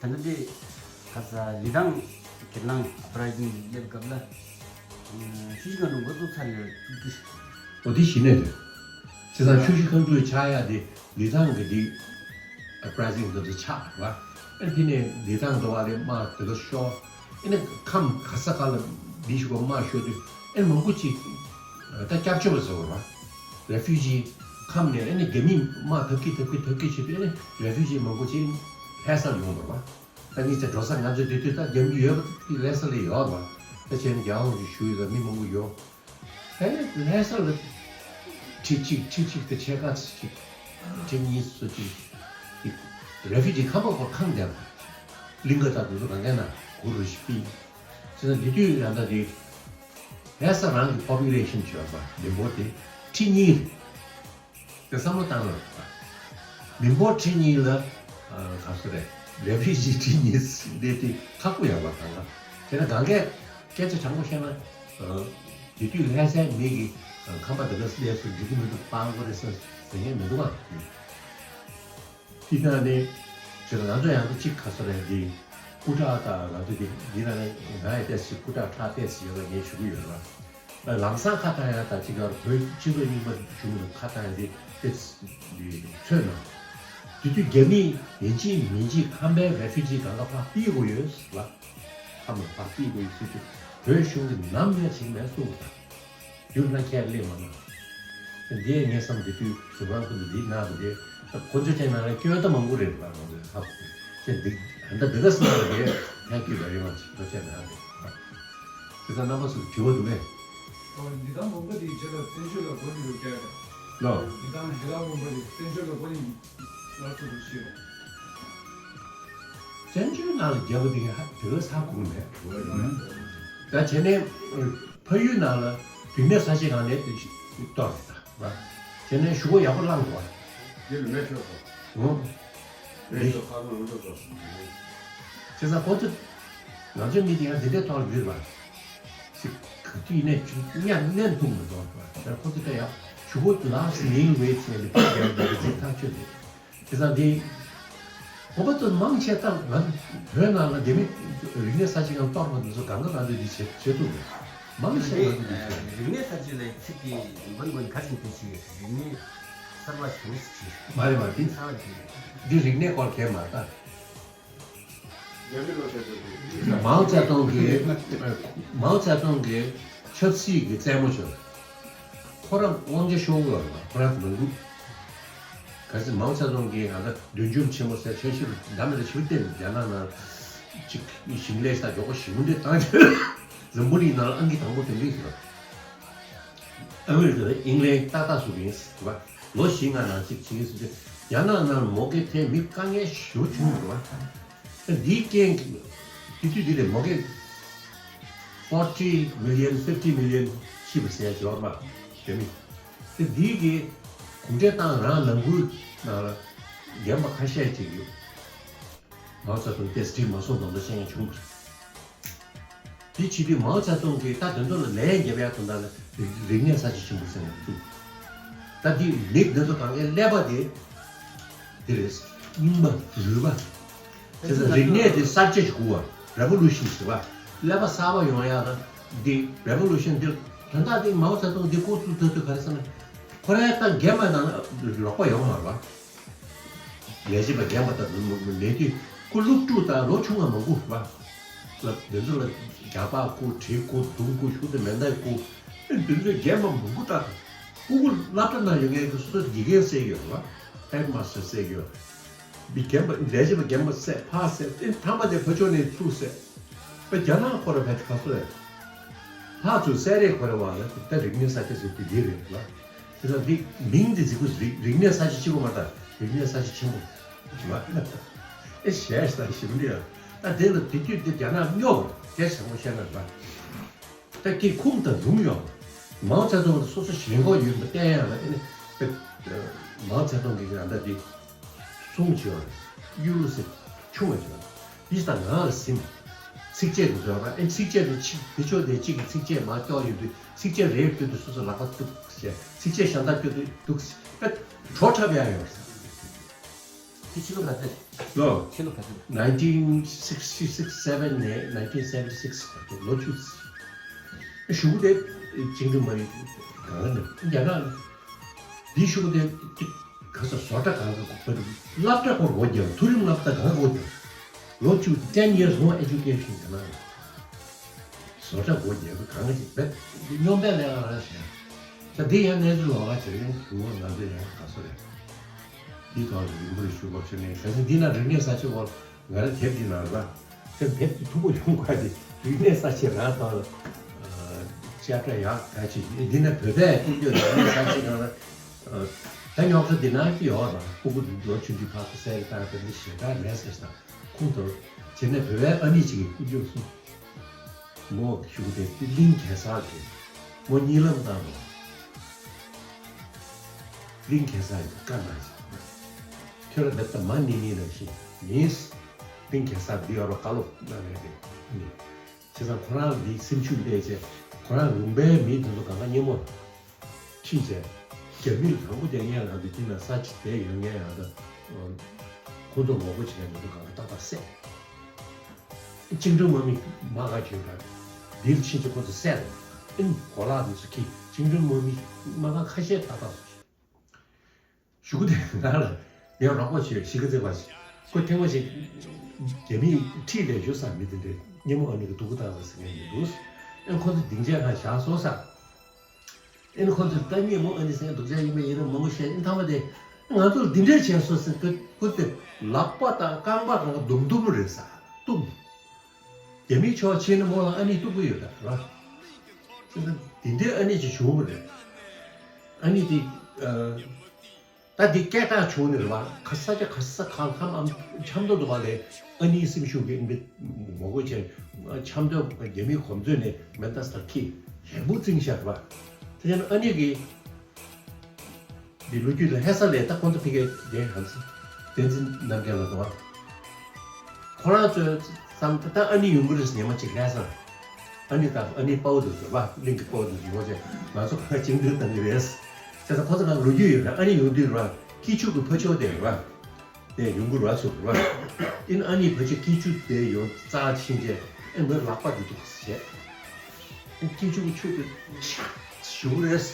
རེད། ད་ནི་འདི་ཁ་ས་ལི་ཐང་ཁེར་ལང་ཨ་པ་རའི་ཛིང་སླེབས་སྐབས་ལ་ཆུ་བཞི་སྒང་དྲུག་འགོ་བཙུགས་ཚར་ཡོད་ཚུལ་དུ། འོ་དེ་གཞི་ནས་རེད། བྱས་ཙང་ཆུ་བཞི་སྒང་དྲུག་ཆགས་ཡ་དེ་ལི་ཐང་གི་དེ་ཨ་པ་རའི་ཛིང་དེ་ཚོ་ཆགས་རེད་བ། ཨ་དེ་ནས་ལི་ཐང་འགྲོ་བ་རེད་དམག་དེ་ཚོ་ཤོར། ཨ་ནི་ཁམས་ག་ས་ག་ལ་མི་ཞིག་གོ་དམག་ཤོར་དུས་ཨ་ནི་མང་པོ་ཅིག་ད་སྐྱབས་བཅོལ་བ་ཟེར་བ་རེད་བ། རེ་ཕུ་ཇི། ཁམས་ནས་ཨ་ནི་རྒྱ་མིས་དམག་ཐབས་ཀྱིས་ཐབས་ཀྱིས་ཐབས་ཀྱིས་བྱེད་དུས་ཨ་ནི་རེ་ཕུ་ཇི་མང་པོ་ཅིག་ལྷ་སར་ཡོང་བ་རེད་བ། ད་ངས་ཚེ་འགྲོ་ས་ང་ཚོའི་དུས་དུས་ད་རྒྱ་མི་ཡོད་པ་དེ་ལྷ་ས་ལ་ཡོད་རེད་བ། ད་བྱས་ན་རྒྱལ་དབང་གི་ཞུ་ཡོད་ལ་མི་མང་པོ་ཡོད། ཨ་ནི་ལྷ་ས་ལ་ཁྲི་གཅིག་ཁྲི་གཅིག་དང་ཕྱེད་ཀ་ཅིག་ཁྲི་གཉིས་སུ་ཅིག་རེ་ཕུ་ཇི་ཁང་པ་ཁོ་ཁང་བསྡད་པ། གླིང་ག་ད་དུ་རང་ག་ན་གུ་རུ་ཤི་པི། ཅེ་ན་འདི་དུས་ཡང་ད་དེ་ལྷ་ས་རང་གི་པོ་པུ་ལེ་ཤན་བྱས་པ་མི་འབོར་དེ་ཁྲི་གཉིས་རེད། དེ་བསམ་བློ་བཏང་ལ་མི་འབོར་ཁྲི་གཉིས་ལ་ག་ཚོད་རེད། རེ་ཕུ་ཇི་ཁྲི་གཉིས་སླེབས་དུས་ཁག་པོ་ཡོད་པ་གང་ག་དེ་ན་གང་གས་སྐད་ཆ་དྲང་པོ་བཤད་ན། དེ་དུས་ལྷ་སའི་མི་གི་ཁང་པ་འདི་ག་སླེབས་སུ་འགྲིག་གི་མི་འདུག་སྤང་དགོས་རེད་ཟེར་ཟེར་མཁན་མི་འདུག་ཨ། དེ་ནང་ནས་ཁྱེད་ང་ཚོ་ཡང་ཚོ་གཅིག་ག་ཚོད་རེད་འདི་སྐུ་དྲག་དང་ང་ཚོ་འདི་འདི་ནང་ནས་ང་ཡི་ཏོག་ཙམ་སྐུ་དྲག་ཁྲག་ཏོག་ཙམ་ཡོད་པ་ངས་ཞུ་གི་ཡོད་ར། ལམ་སང་ཁ་བཏང་ཡ་དང་གཅིག་གར་བོད་སྤྱི་ཚོགས་རྙིང་པ་བྱུང་ནས་ཁ་བཏང་ཡ་དེ་དེ་ཚོད་ན། དེ་དུས་རྒྱ་མིས་ཡིན་གཅིག་མིན་གཅིག་ཁམས་པའི་རེ་ཕུ་ཇི་གང་ག་ཕར་ཕུད་དགོས་ཡོད་ལ། ཁམས་ལ་ཕར་ཕུད་དགོས་ཡོད་ཟེར་དུས་བོད་གཞུང་གིས་ནམ་ཡང་བྱེད་མེད་གསུངས་པ་དང་། རྒྱུ་ན་ཁས་ལེན་མ་གནང་། འདིའི་ངས་བསམ་དེ་དུས་གཟུགས་ཁང་ཁུལ་དུ་འདི་གནང་དུ་དེ་ཁོ་ཚོའི་ཐད་ནང་ལ་སྐྱོན་ད་མང་པོ་རེད་ལ་ང་ཚོས་ཧ་གོ་གི་ཅེས་འདི་ད་ལྟ་འདི་ག་སེ་ན་ལ་དེ་ཐད་ཀྱི་ལ་རེ་བ་ཆེ་བ་བྱས་ན་ཧ་གོ་གི་ད་ད་རྣམ་པ་ཚོས་དྲི་བ་འདུག་གས། ཨོ་འདི་དང་མང་པོ་དེའི་རྗེས་ལ་བཙན་བྱོལ་ལ་གོ་ནི་རུ་བསྐྱལ་རེད། ལོ། འདི་དང་འདི་དང་མང་པོ་དེ་བཙན་བྱོལ་ལ་གོ་ནི་ལ་ཚུར་དུ་ཤེས་རོགས། བཙན་བྱོལ་ནང་ལ་རྒྱབ་པ་དེ་ག་ཧ་དེ་ག་ས་གོ་མེད། ད་བྱས་ནས་ཕ་ཡུལ་ནང་ལ་རིག་གནས་གསར་བརྗེ་སྒང་ནས་དེ་གཏོར་རེད་ད། བྱས་ནས་ཞུ་སྒོ་ཡག་པོ་བླངས་འདུག་བ། འདི་ལ་མེད་ཤོག་ཐོག་ཨོ། མེད་ཤོག་ཁ་སང་ལ་འགྲོ་ཐོག་བྱས་ཙང་ཁོ་ཚོ་ང་ཚོའི་མི་དེ་ཡང་འདི་འདྲའི་ཐོག་ལ་ཡོད་པ། ཅིག་ག་དུས་ནས་ཅིག་གཉའ་གནོན་ཐུབ་མི་འདུག་བ། ད་ཁོ་ཚོ་ད་ཡང་ཞུ་སྒོ་last meal wait བྱས་ནས་ཕར་རྒྱབ་འདུག་གི་ཚིག་ཐག་ཆོད་འདུག་བྱས་ཙང་དེ། ཁོ་པ་ཚོ་མང་ཆེ་ད་ང་བོད་ནང་ལ་རྒྱ་མི་རིག་གནས་གསར་བརྗེ་ཡང་གཏོར་བ་འདི་ཚོ་གང་ག་ང་ཚོས་འདི་བྱེད་བྱེད་ཐུབ་མེད། མང་ཆེ་ང་ཚོས་འདི་བྱེད་ཐུབ། རིག་གནས་གསར་བརྗེ་ལ་ཚིག་གི་འབུན་འབུན་ག་ཞིག་འདི་བྱེད་རིག་གནས་གསར་བ་ཞིག་མི་སྲིད་བྱེད། མ་རེད་མ་རེད་འདི། གསར་བ་འདི། འདི་རིག་གནས་སྐོར་གས་མ་ད། རྒྱ་མི་ལོ་ཤས་ཚོད་འདུག་མའོ་ཙེ་ཏུང་གི་མའོ་ཙེ་ཏུང་གི་ཆབ་སྲིད་ཀྱི་རྩེད་མོ་ཆོད། ཁོ་རང་དབང་ཆ་ཤོར་གི་ཡོད་རེད་པ། ཁོ་རང་མ་འདུག་གལ་སྲིད་མའོ་ཙེ་ཏུང་གིས་ང་ཚོ་བདུན་ཅུ་ཆེན་མོ་ཟེར་ཆོས་ཕྱིར་འདྲ་མི་འདྲ་ཞུ་བསྟན་རྒྱ་ནག་ནང་ཅིག་ཞིང་ལས་ས་མགྱོགས་པོ་ཞིག་མུ་འདྲེ་བཏང་རྒྱུ། འཛམ་བུ་གླིང་ནང་ལ་ཨང་ཀི་དང་པོ་དེ་འདྲས་ཟེར་བ། ཨ་མི་རི་ཀ་དང་ཨིང་ལན་ཏག་ཏག་བཟོ་གི་ཡིན་ཟེར་བ། ལོ་བཞི་ལྔ་ནང་ཅིག་བྱེད་ཀྱི་ཟེར་དུས་རྒྱ་ནག་ནང་མོ་གེ་ཐེ་མི་དཀའ་ངལ་ཞེ་པོ་བྱུང་ཡོད་རེད་བ། འདིའི་རྐྱེན་གྱིས་དེ་དུས་འདི་ལས་མོ་གེ་forty million fifty million ཤི་བ་ཟེར་ཡ་ཅིག་ཡོད་རེད་པ། དེ་མི་དེ་འདིའི་གི་གུང་ཁྲན་ཏང་རང་ནང་ཁུལ་ནང་ལ་རྒན་པ་ཁ་ཤས་ཅིག་ཡོད། མའོ་ཙེ་ཏུང་ཏེས་ཁྲིད་མ་སོང་དོན་དུ་ཅན་ཡང་བྱུང་བ་རེད། དེ་བྱེད་དུས་མའོ་ཙེ་ཏུང་གིས་ད་དེ་ཚོ་ལ་ལན་རྒྱབ་ཡག་དོན་དག་ལ་རིག་རིག་གནས་གསར་བརྗེ་ཆེན་པོ་ཟེར་ནས་བཙུགས། ད་འདི་མི་འདི་ཚོ་གང་གའི་ཀླད་པ་དེ་འདི་རེད། རྙིང་པ་རུལ་པ། དེ་ཚོ་རིག་གནས་དེ་གསར་བརྗེ་ཞིག་དགོས་པ། revolution ཟེར་བ། ཀླད་པ་གསར་པ་ཡོང་ཡག་ལ་འདི་revolution འདི་དོན་དག་འདི་མའོ་ཙེ་ཏུང་འདི་ཁོ་ཚོ་ད་དུས་ག་རེ་ཟེར་ན། ཁོ་རང་ད་རྒན་པ་དང་ལོག་པ་ཡོང་བ་རེད་བ། ལས་བྱེད་པ་རྒན་པ་དང་མི་མི་མེད་དུས་ཁོ་སློབ་ཕྲུག་དང་ལོ་ཆུང་བ་མང་པོ་བ། ལ་དེ་ཚོ་ལ་རྒྱག་པ་ཁོ་བྲེག་ཁོ་རྡུང་ཁོ་ཤུགས་དེ་མེ་མདའ་ཁོ། ཨེ་དེ་ཚོ་རྒན་པ་མང་པོ་ད་ཁོ་ཁོ་སློབ་གྲྭ་ནང་ཡོད་མཁན་གྱི་སོ་སོ་དགེ་རྒན་བསད་ཡོད་ལ། ཧེཌ་མ་སི་ཊར་བསད་ཡོད། མི་རྒན་པ་ལས་བྱེད་པ་རྒན་པ་བསད་ཕར་བསད་ཨེ་ཐ་མ་དེ་ཕར་ཕྱོགས་ནས་ཚུར་བསད། པ་རྒྱ་ནག་ཁོ་ར་བས་ག་སོ་རེད། ཕར་ཚུར་བསད་རེས་ཁོ་ར་བ་ལ་ད་རིག་གནས་གསར་བརྗེ་ཟེར་དེ་འདི་རེད་ལ། དེ་ལ་འདི་མིང་འདི་ཟེར་དགོས་རིག་རིག་གནས་གསར་བརྗེ་ཆེན་པོ་མ་ད་རིག་གནས་གསར་བརྗེ་ཆེན་པོ། ཨེ་ཞེས་ད་ཞིམ་འདི་ཡ། ད་དེ་ལ་དེ་དུས་དེ་རྒྱ་ནག་རྙོག་དེ་བྱ་མོ་བཤད་ན་ར། ད་ཀྱི་ཁུངས་དང་ལུང་ཡོད། མའོ་ཙེ་ཏུང་སོ་སོ་ཞེན་ཁོག་ཡོད་པ་བསྟན་ཡ་ལ་ཨེ་ནི། མའོ་ཙེ་ཏུང་གིས་ང་ད་འདི། གསུང་བྱེད་པ་རེད། གཡུ་ལོ་ཟེར་ཆུང་བ་བྱེད་པ་རེད། འདི་ལྟར་ངག་ལ་ཟིན། ཚིགས་བཅད་དུ་འདོན་པ་ཨེ་ཚིགས་བཅད་དུ་ཆིག་དེ་ཕྱོགས་དེ་གཅིག་གི་ཚིགས་བཅད་མར་ཀྱོག་ཡོད་དུས་ཚིགས་བཅད་རེ་ཡོད་དུས་སོ་སོ་ལག་པ་གཏུག་བྱས་ཚིགས་བཅད་གཞན་དག་ཀྱོག་དུས་གཏུག་བྱས་བྲོ་འཁྲབ་ཡ་ཡོད་རེད། དེ་ཕྱི་ལོ་ག་ཚོད། ལོ། ཕྱི་ལོ་ག་ཚོད། nineteen sixty six seven ནས་nineteen seventy six བར་དུ་ལོ་བཅུ། ཞུ་གུ་དེ་བཅིངས་འགྲོལ་མ་ཡིན་གང་ལ་ནས་རྒྱ་ནག་ལ་འདི་ཞུ་གུ་དེ། ག་ས་བཟོ་གྲྭ་གང་གི་སློབ་གྲྭ་སྐོར་སྒོ་རྒྱབ་མཐོ་རིམ་སློབ་གྲྭ་གང་སྒོ་རྒྱབ། ལོ་བཅུ་ten years no education ག་ན། བཟོ་གྲྭ་སྒོ་རྒྱབ་གང་ཞིག་བེད་སྙོམས་པའི་ལས་ཀ་རང་བྱས། ད་འདི་ཡང་གནས་ཚུལ་ལོགས་ཀ་བྱེད་ཡོང་གི་ངོ་ང་ཚོ་ཡང་ག་སོ་རེད། འདི་ཐོག་ལ་རིང་པོ་རེ་ཞུ་དགོས་ཤེས་ནས་གལ་སྲིད་འདི་ན་རིག་གནས་གསར་བརྗེ་སྐོར་ང་རང་དེབ་འདི་ནང་རེད་པ། ཁྱོད་དེབ་ཀྱི་ཐུག་པོ་ཡོང་དགོས་དེ་རིག་གནས་གསར་བརྗེ་རང་དང་། བཅར་འདྲ་ཡག་ག་ཅིག་འདི་ནས་བོད་པས་སྐུ་སྒེར་རིག་གནས་གསར་བརྗེ་གང་ལ། ད་རྙོག་དྲ་འདི་ན་ཅི་ཡོད་ར་སྤུ་གུ་ལོ་ཆུང་ཆུང་ཕར་ཚུར་བསད་བཏང་དེ་འདྲ་ཞེ་དྲག་མེད་ཟེར་ས་ཁུངས་དོར་བྱས་ནས་བོད་པའི་ཨ་ནེ་ཅིག་གིས་སྐུ་སྒེར་གསུངས། མོ་ཞུ་གི་དེ་གླིང་གེ་སར་གྱི་མོ་གཉིད་ལམ་བཏང་རོགས། གླིང་གེ་སར་གྱི་བཀའ་གནང་ཞིག་ཁྱོད་ར་འདི་ལྟ་མ་ནི་ནི་ལ་ཞིག་ཡིན། གླིང་གེ་སར་འདི་ཡོད་རོགས་བཀའ་སློབ་གནང་ནས་རེད་ནི། བྱས་ཙང་ཁོ་རང་འདི་སེམས་ཤུགས་སྤྲད་བྱས་ཁོ་རང་ལུང་པའི་མི་དེ་ཚོ་གང་ག་སྙན་མོ་ཁྲིད་བྱས། རྒྱ་མི་ལ་དང་པོ་བསྡད་མཁན་རང་འདི་འདི་ན་ས་ཆ་བསྡད་ཡོད་མཁན་རང་ད་ཁོ་ཚོ་ངོ་རྒོལ་བྱེད་མཁན་དེ་ཚོ་གང་ག་ཏག་ཏག་བསད། བཅིངས་འགྲོལ་དམག་མི་མ་ག་ཁྱོད་རང་འདིར་ཕྱིན་བྱས་ཁོ་ཚོ་བསད་རེད། ཨིན་གོ་ལག་དེ་ཚོ་ཁྱི་བཅིངས་འགྲོལ་དམག་མི་དམག་ཁང་ཁ་ཤས་ཏག་ཏག་བཟོ་ཤོག་གཞུག་གུ་དེ་ང་ལ་ངས་རོགས་པ་བྱོས་ཤི་ཁ་ཚེ་བ་ཞིག་ཁོ་ཐེངས་མ་ཞིག་རྒྱ་མིས་ཁྲིད་ལས་ཞུ་ས་མི་དེ་འདྲས་སྙེ་མོ་ཨ་ནི་གི་སྡུག་གུ་བཏང་བ་ཟེར་མཁན་མི་འདུག་ཨེ་ཁོ་ཚོ་སྡིངས་ཆའི་ཁ་བཞག་སོང་ས། ཨེ་ནི་ཁོ་ཚོས་ད་སྙེ་མོ་ཨ་ནི་ཟེར་སྡུག་ཅག་ཡིན་པའི་ཡིན་ན་མང་པོ་བཤད་ཨེ་ཐ་མ་དེ་ང་ཚོར་འདི་འདྲས་བྱས་སོང་ཟེར་ཁོ་ཁོ་ཚོས་ལག་པ་དང་རྐང་པ་གང་ག་རྡུང་རྡུང་རེད་ས་གཏུམ། རྒྱ་མིའི་ཕྱོགས་ཕྱིན་ན་མོ་ལ་ཨ་ནི་གཏུག་གི་ཡོད་ད་ར། ད་འདི་འདྲའི་ཨ་ནི་ཅིག་བྱུང་བ་རེད། ཨ་ནི་དེ་ཨ། ད་འདི་སྐད་གྲགས་བྱུང་ནི་རེད་བ། ག་ས་ཆ་ག་ས་གང་ཁམས་ཨམ་ཆབ་མདོ་འདུག་བ་ལས་ཨ་ནིའི་སེམས་ཤུགས་ཀྱིས་ཨིན་པའི་ངོ་རྒོལ་བྱས་ཆབ་མདོ་རྒྱ་མིའི་གོམ་བཟོས་ནས་མེ་མདའ་སྟར་ཁྱི་ལྷན་པོ་བཙིང་ཤར་བ། དེ་ཡང་ཨ་ནི་གི་འདི་ལོ་རྒྱུས་ལ་ཧེ་ས་ལས་ད་ཁོང་ཚོ་ཕ་གིའི་དེ་ཧམ་སི་བསྟན་འཛིན་རྣམ་རྒྱལ་ལ་འདུག་བ། ཁོ་རང་ཚོས་བསམ་ད་ཨ་ནི་ཡོང་གི་རེད་ཟེར་ཉི་མ་གཅིག་ལྷ་ས། ཨ་ནི་དང་ཨ་ནི་དཔའ་བོ་དེ་ཚོ་རེད་བ། གླིང་གི་དཔའ་བོ་དེ་ཚོ་ཡོང་བྱས་ང་ཚོ་ག་བཅིངས་འགྲོལ་བཏང་གི་རེད། བྱས་ཙང་ཁོ་ཚོ་གང་ལོ་རྒྱུས་ཡོད་རེད། ཨ་ནི་ཡོང་དུས་རེད་བ། སྐྱིད་ཆུ་གི་ཕ་ཕྱོགས་དེ་རེད་བ། དེ་ཡོང་གི་རེད་བ་ཚུར་རེད་བ། ཨིན་ཨ་ནི་ཕ་ཕྱོགས་སྐྱིད་ཆུ་དེ་ཡོང་རྩ་ཕྱིན་བྱས་ཨེ་མོའི་ལག་པ་དེ་འདུག་བྱས། ཨེ་སྐྱིད་ཆུ་གི་ཆུ་དེ་ཆག་ཞུ་གི་རེད།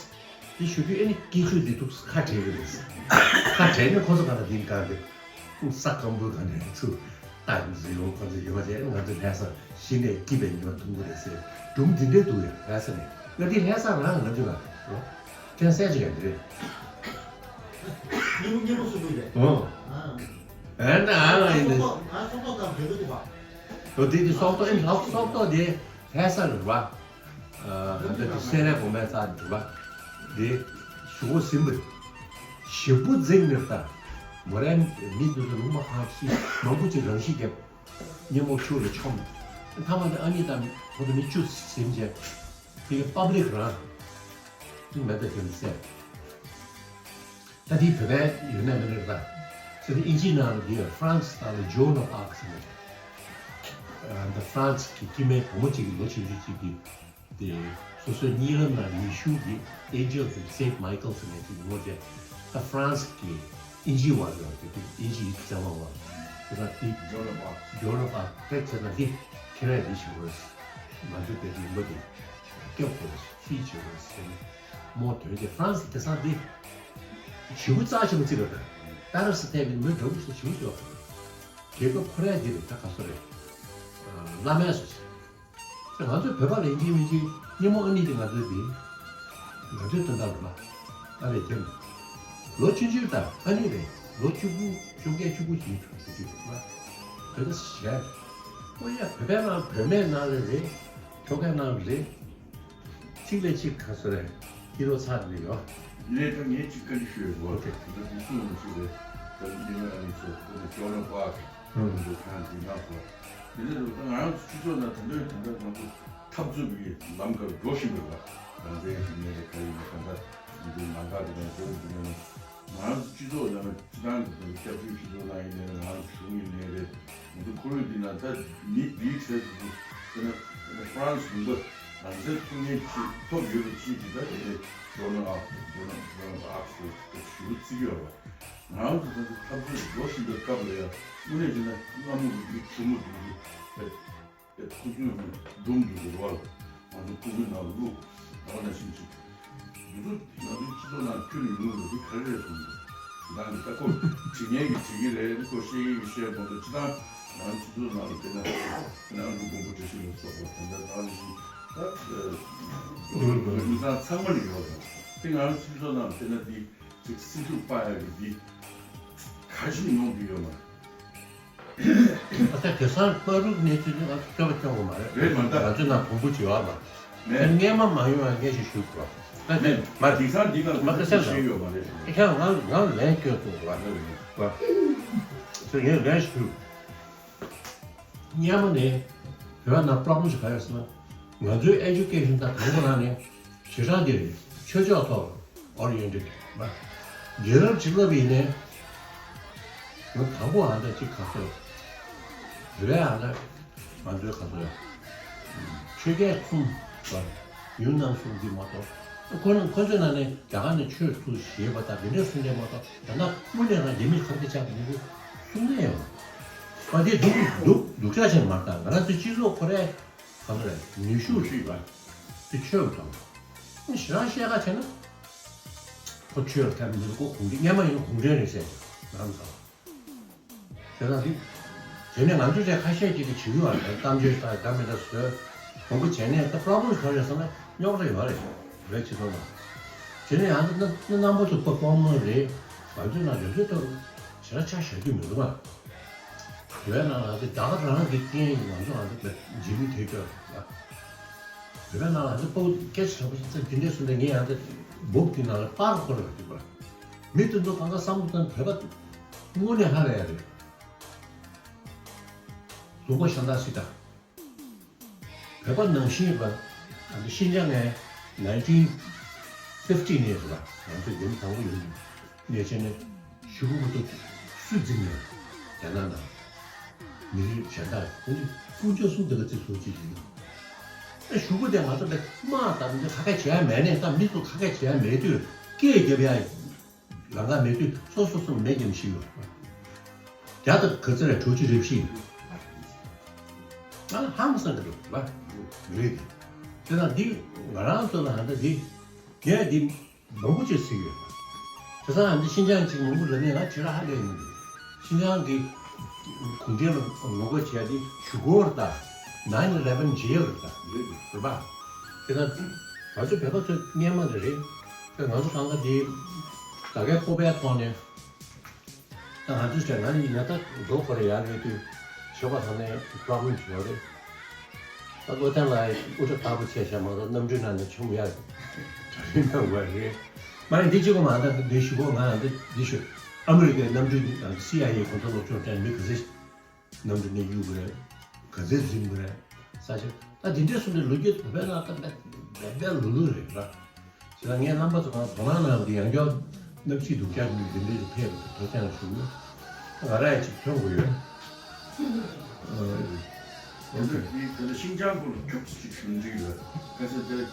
དེ་ཞུ་དུས་ཨེ་ནི་སྐྱིད་ཆུ་དེ་འདུག་ཁ་བྲལ་གི་རེད། ཁ་བྲལ་ནས་ཁོ་ཚོ་གང་ལ་འདི་གང་དེ། ས་སྐམ་པོའི་སྒང་ནས་ཚུར་ལྟ་ཡོང་ཚུལ་ཡོང་ཁོ་ཚོ་ཡོད་པ་བྱས་ང་ཚོ་ལྷ་ས་གཞི་ནས་སྐྱིད་པའི་ཉི་མ་ཐུང་གི་རེད་ཟེར་སྒྲུང་འདི་འདྲས་འདུག་ཡ་ལྷ་ས་ནས། ང་འདི་ལྷ་ས་རང་ང་ཚོ་ལ་རོ་ཁྱེད་གསལ་ཅིག་ཡང་འདི་རེད། སྙིང་པོ་སྙིང་པོ་གསུང་གི་རེད། ཨོ། ཨ་ཨེ་ན་ཨ་ང་ཡིན་ནི། ང་སོག་པོ་དང་འབྲེལ་གི་འདུག་པ། ཨོ་དེ་དེ་སོག་པོ་ཨེ་ལྷག་སོག་པོ་དེ་ལྷ་ས་རེད་པ། ཨ་ད་ལྟ་དེ་སེ་ར་གོང་མའི་རྩ་འདྲ་བ། དེ་ཞུ་བོ་ཟིན་པ། ཞིབ་པོ་འཛིང་ནས་ད། མོ་རའི་མི་འདུག་ལ་ལུང་མ་ཁང་ཤི་མང་པོ་ཅིག་རང་ཤི་རྒྱབ། སྙེ་མོ་ཆུ་ལ་མཆོང་། མཐའ་མ་དེ་ཨ་ནི་དང་ཁོ་ཚོ་མི་བཅུ་ཟིན་བྱས། དེ་གི་པབ་ལིག་རང་། དེ་མེད་ད་ཁྱོད་ཟེར། ད་དེའི་བོད་པའི་ཡོད་ན་མེད་ན་རེད་པ། ཟེར་ཏེ་ཨིན་ཇིའི་ནང་ལ་འདི་ཡོད་ཧྥ་རན་སི་ནང་ལ་Joan of Arc ཟེར་ནས། ཨ་ད་ཧྥ་རན་སི་གི་སྐྱེ་དམན་བུ་མོ་གཅིག་གི་ལོ་ཆུང་ཆུང་གཅིག་གིས་དེ་སོ་སོའི་གཉིད་ལམ་ནང་ཉི་ཤུ་གི་Angels of Saint Michael ཟེར་ནས་ཅིག་ངོ་བྱས། ད་ཧྥ་རན་སི་གི་ཨིན་ཇིའི་བར་ལ་དེ་དུས་ཨིན་ཇི་ཡིག་བཙན་དབང་བ། དེ་ལ་དེ་Joan of Arc Joan of Arc དེ་བྱས་ན་དེ་ཁྱེད་རང་འདི་ཞུ་དགོས། ང་ཚོ་དེ་ལུང་པ་དེ་སྐྱོབ་དགོས་ཕི་བྱེད་དགོས་ཟེར་ནས། མོ་དོན་དེ་ཧྥ་རན་སི་དེང་སང་འདི་ཞེ་པོ་རྩ་ཆེན་པོ་བརྩི་བ་དང་ཏཱ་རེས་སུ་བལྟས་པའི་མི་འདྲ་པོ་ཞིག་ཞེ་པོ་ཞིག་ཡོད་པ་དང་། རྒྱལ་ཁབ་ཁོ་རའི་འདི་རེད་ད་ག་སོ་རེད། བླ་མའི་སོ་ཞིག་ང་ཚོའི་བོད་པ་ལ་ཡིན་གཅིག་མིན་གཅིག་སྙེ་མོ་ཨ་ནི་དེ་ང་ཚོའི་འདི་ང་ཚོའི་དོན་དག་རེད་པ། ཨ་རེད་ཀྱང་ལོ་ཆུང་ཆུང་དང་ཨ་ནི་རེད་ལོ་བཅུ་དགུ་བཅོ་བརྒྱད་བཅུ་དགུ་ཞིག་ཡིན་ཆོག་ཟེར་གྱི་རེད་པ། བོད་པ་ཞིག་རེད། ཨོ་ཡ་བོད་པའི་ནང་བོད་མའི་ནང་ལ་རེད། ཁྱོ་གའི་ནང་ལ་རེད། གཅིག་ལས་གཅིག་ག་སོ་རེད། ཧི་རོ་ཚ་རེད་ཡོ། ནས་ད་ངས་གཅིག་བཀའ་འདྲི་ཞུ་ཡོད་གོ། ཨོ་ཁེ། ད་ལྟ་འདི་གསུང་མི་ཤེས་རེད། ད་ལྟ་ཉི་མ་ཨ་ནི་ཚོ་ཁོ་ནི་ཇོ་ནོ་པཱག་ཧུམ། འདུ་ཁང་འདི་ནང་ཚོ། དེ་ནས་ད་ང་རང་ཚོ་སྤྱི་ཚོགས་ནང་ད་ལྟའི་དེ་འདྲ་ང་ཚོ་འཐབ་རྩོད་ཀྱི་ལམ་ཁར་འགྲོ་བཞིན་པ་རེད་པ། རང་བཙན་ཞིག་ནས་རེད་ག་ཡིན་ན་གང་ལྟར་འདི་ནང་ཁག་གི་ནང་འགྲོ་གི་འདུག་ན། ང་རང་ཚོ་སྤྱི་ཚོགས་ནང་སྤྱི་བཏང་གི་སྐྱབས་བཅོལ་སྤྱི་ཚོགས་ནང་ཡིན་ནའི་རེད། ང་རང་ཚོ་གཞུང་ཡིན་ནའི་རེད། ང་ཚོ་ཁོར་ཡུག་འདི་ནང་ད་མི་འདིའི་གྲས་སུ་དཔེར་ན་ཧྥ་རན་སི་ལུང་པ་རང་བཙན་ཐོབ་མཁན་ཅིག་ཐོབ་ཡོད་པ་ཅིག་གིས་ད་དེ་ནས་ཇོ་ནོ་ཨག་ཇོ་ནོ་ཇོ་ནོ་ཨག་ཟེར་ཞུ་རྩིས་ཡོད་པ། ང་རང་ཚོ་ད་ཚོ་འཐབ་རྩོད་འགྲོ་བཞིན་པའི་སྐབས་ལ་ཡང་དངོས་གནས་བྱས་ན་སྔ་མོ་གི་མི་ཆུང་མ་དེ་ཚོ་ཁོ་ཚོས་འདུམ་དུ་འགྱུར་བ་ལ་ང་ཚོ་ཕྲུ་གུའི་ནང་ལ་བླུགས་ད་བ་ན་བཞིན་ཅིག་འདི་ཚོ་ང་ཚོའི་སྤྱི་ཚོགས་ནང་ཁྱོན་ནས་ཡོང་ལ་འདི་ག་རེ་རེད་གསུངས་འདུག་དེ་དང་གི་ད་ཁོ་བྲིས་མཁན་གྱིས་བྲིས་ཀྱི་རེད། ཁོ་བཤད་མཁན་གྱིས་བཤད་དགོས་འདུག་སྤྱི་བཏང་ང་ཚོ་སྤྱི་ཚོགས་ནང་ལ་བལྟས་ན་ཨ་ནི་ཨ་འབྲུག་མགོན་པོ་བཀྲ་ཤིས་ལ་སོགས་པ་དེ་འདྲ་ད་བ་ན་བཞིན་ད་མི་ཚང་ཚང་མ་ལ་ཡོད་རེད། དེ་ང་རང་སྤྱི་ཚོགས་ནང་ལ་བལྟས་ན་འདི་ཅིག་སེམས་ཤུགས་སྤར་ཡག་གི་འདི་ག་ཞིག་ཡོང་གི་ཡོད་མ་རེད། ཨ་ད་དེང་སང་སྨ་རུག་གནས་ཚུལ་ནི་ང་ཚོ་སྐྱོ་བ་སྐྱོ་བ་མ་རེད། རེད་མ་གཏོགས། ང་ཚོ་ནང་བོང་བུ་བྱེད་བ་མ་རེད། མེད། སྔས་མ་མ་ཡོང་བ་སྔས་ཤིག་ཞུ་དགོས། ད་དེ་མེད། མ་རེད། དེང་སང་འདི་ང་ཚོ་མ་ད་ཤེས་བྱས་ཡོད་མ་རེད། ཨེ་ཁྱང་ང་ང་ལན་སྐྱོ་ཐུབ་བ་རེད་བ། ཚོ་ངས་ལན་ཞུ། སྔས་མ་ནས་བོད་ནང་པྲོབ་ལེམ་ཞིག་ག་ཡོད་ཟེར་ན། ང་ཚོའི་ཨེ་ཇུ་ཀེ་ཤན་ད་དང་པོ་རང་ནས་ཞེ་དྲག་འདི་རེད། ཆོས་ཕྱོགས་ཐོག་ཨོ་རི་ཡེན་ཊེཌ་རེད། རྒན་རབས་བྱིན་རླབས་ཡིན་ནའི་ང་དང་པོ་ཨ་འདྲ་གཅིག་ག་ཚོད་རེད། ཨ་འདྲ་ང་ཚོའི་ག་ཚོད་ཆོས་རྒྱལ་གསུམ་བར་ཡུན་ནན་གསུམ་འདི་མ་གཏོགས་ཁོ་ན་ཁོ་ཚོའི་ནང་ནས་རྒྱ་གར་ནས་ཆོས་ཚུར་བཞེས་པ་དང་འདི་འདྲ་གསུང་མཁན་མ་གཏོགས་ད་ལྟ་དངོས་གནས་རང་རྒྱ་མིས་ཁ་གཏད་བཅག་མི་འདུག་གསུང་མཁན་ཡང་མ་རེད། དེ་སྡུག་སྡུག་སྡུག་ཅག་ཆེན་མ་རེད། ད་ང་རང་ཚོའི་སྤྱི་ཚོགས་ཁོ་རའི་ག་ཚོད་རེད། ནུས་ཤུགས་ཞིག་རེད། དེ་ཆོས་ལ་ཐོག་མ་ཞེ་དྲག་བཤད་ཁ་བྱས་ན། ཁོ་ཆོས་ལ་ཐད་མི་འདུག་ཁོ་གུང་ཁྲན་སྔན་མ་ཡིན་ན་གུང་ཁྲན་རེད་བཤད་ཀྱང་རང་ཚོ། དེ་དང་དེ། དེ་ནས་ང་ཚོ་ཚོས་ཁ་ཤས་ཅིག་གིས་བྱེད་ཀྱི་ཡོད་རེད། གཏམ་བརྗོད་ད་ད་མི་འདྲ་བཟོས། མང་པོ་བྱས་ནས་ད་པོ་རོབ་ལེམ་ག་རེ་རེད་ཟེར་ན་རྙོག་དྲ་ཡོད་རེད། རེད་ཅེས་སོང་ཙང་། དེ་ནས་ཡང་ན་ན་རྣམ་པ་ཚོ་པ་པོ་མོ་རེད། ང་ཚོའི་ནང་ལ་ཚོའི་ཐོག་ཞེ་དྲག་ཆ་བཞག་རྒྱུ་མི་འདུག་ཨ། བོད་ནང་ལ་དེ་ད་ག་རང་གི་རྐྱེན་ཡིན། ང་ཚོ་ང་ཚོ་ཇི་ལི་དེ་སྐྱོ་རེད་ལ། བོད་པའི་ནང་ལ་ང་ཚོ་ཕོ་སྐད་ཆ་དྲག་པོ་ཞིག་ཚ་འདི་འདྲས་སུ་འདྲ་ངས་ཡང་དེ་འབུབ་དེ་ནང་ལ་པར་འཁོར་བ་འདུག་པ། མི་དེ་ཚོ་གང་ག་བསམ་བློ་བཏང་བོད་པ་དངོས་གནས་ཧ་ལས་ཡ་རེད། ལུང་པ་ཤ་སྟག་སྲིད་དང་། བོད་པ་ནང་བཞིན་པ། ཨ་ནི་ཤིན་ཅང་ནས་nineteen fifty ནས་རེད་པ། ང་ཚོ་ཡུམ་དང་པོ་ཡུམ་ནས་བྱས་ནས་གཞུག་གུ་ཚོ་སུ་འཛིན་ནས་རྒྱ་ནག་ནང་མི་རིགས་གཞན་དག་ཁོང་ཚོ་ཀུན་སྤྱོད་སྲུང་བདེ་ག་ཚིག་ཚོགས་ཅིག་ཡིན། ཨ་གཞུག་གུ་དེ་ང་ཚོ་དེ་དམག་དང་མི་ཁ་ཁ་བྱེད་ཡ་མེད་ནས་ད་མི་ཚོ་ཁ་ཁ་བྱེད་ཡ་མེད་དུས་སྐད་རྒྱབ་ཡ་ལམ་ཁ་མེད་དུས་སོ་སོ་སོ་མེད་ཀྱང་ཤི་ཡོད། རྒྱ་དང་ག་ཚོད་རེ་དྲུག་ཅུ་རེ་བཞི་ཡིན། ང་ལ་ཧང་སང་གི་འདུག་ལ། རེད། དེ་དང་འདི་ང་རང་ཚོ་ལ་ཧ་ད་འདི་རྒྱ་འདི་མང་པོ་ཅིག་ཟིག་ཡོད། དེ་ཚང་འདི་ཤིན་ཅང་ཅིག་མང་པོ་ལ་ནས་ང་ཁྱེད་ར་ཧ་ལས་མི་འདུག་ཤིན་ཅང་གི་གུང་ཁྲན་ལ་ངོ་རྒོལ་བྱས་ཏེ་ཞུ་སྒོར་ད་nine eleven jail རེད་ད། རེད་པ། དེ་དང་ང་ཚོ་བོད་པ་ཚོ་སྔན་མ་ལ་རེད། ང་ཚོ་གང་ག་འདི་ད་གའི་སྤོབས་པའི་ཐོག་ནས། ད་ང་ཚོས་བྱས་ང་ནི་ཡིན་ན་ད་མདོ་ཁོ་རེ་ཡར་སླེབས་དུས་ཞོགས་པ་ཐོག་ནས་པོ་རོབ་ལེམ་ཞིག་ཡོད་རེད། ད་བློ་བརྟན་ལགས་དབུ་སྐྲ་དཀར་པོ་ཆེ་ཤ་མ་གཏོགས་གནམ་གྲུའི་ནང་ནས་མཆོང་ཡ་གྲ་སྒྲིག་གནང་དགོས་རེད། མ་ཡིན་འདི་གཅིག་པོ་མ་ད་འདི་ཞུ་གོ་ང་འདི་འདི་ཞུ། ཨ་མི་རི་ཀའི་གནམ་གྲུའི་ནང་སི་ཨའི་ཨེ་གོང་ས་སློབ་སྦྱོང་སྤྲད་མི་ག་ཚོད་གནམ་གྲུ་ནས་གཡུག་གི་རེད། ག་ཚོད་འཛིན་གི་རེད། ས་ཆ་ད་འདི་འདྲའི་སོང་ནས་ལོ་རྒྱུས་བོད་པའི་ནང་ད་རྦད་རྦད་རྦད་ལུ་ལུ་རེད་ར། བྱས་ཙང་ངས་རྣམ་པ་ཚོ་གང་དོ་སྣང་གནང་གི་ཡང་བསྐྱར་སྣབས་ཤིག་སྡུག་ཅག་གི་འདི་འདྲའི་ཕེབས་པ་ཐུགས་རྗེ་ཆེ་ཞུ། ང་རང་ཡང་ཅིག་ཐོན་དགོས་ཡོད། ཨ། ཨོ་ཁེ། དེ་ལ་ཤིན་ཅང་སྐོར་ལ་ཁྱུག་ཅིག་ཞུ་འདོད་ཡོད། གལ་སྲིད་དེ།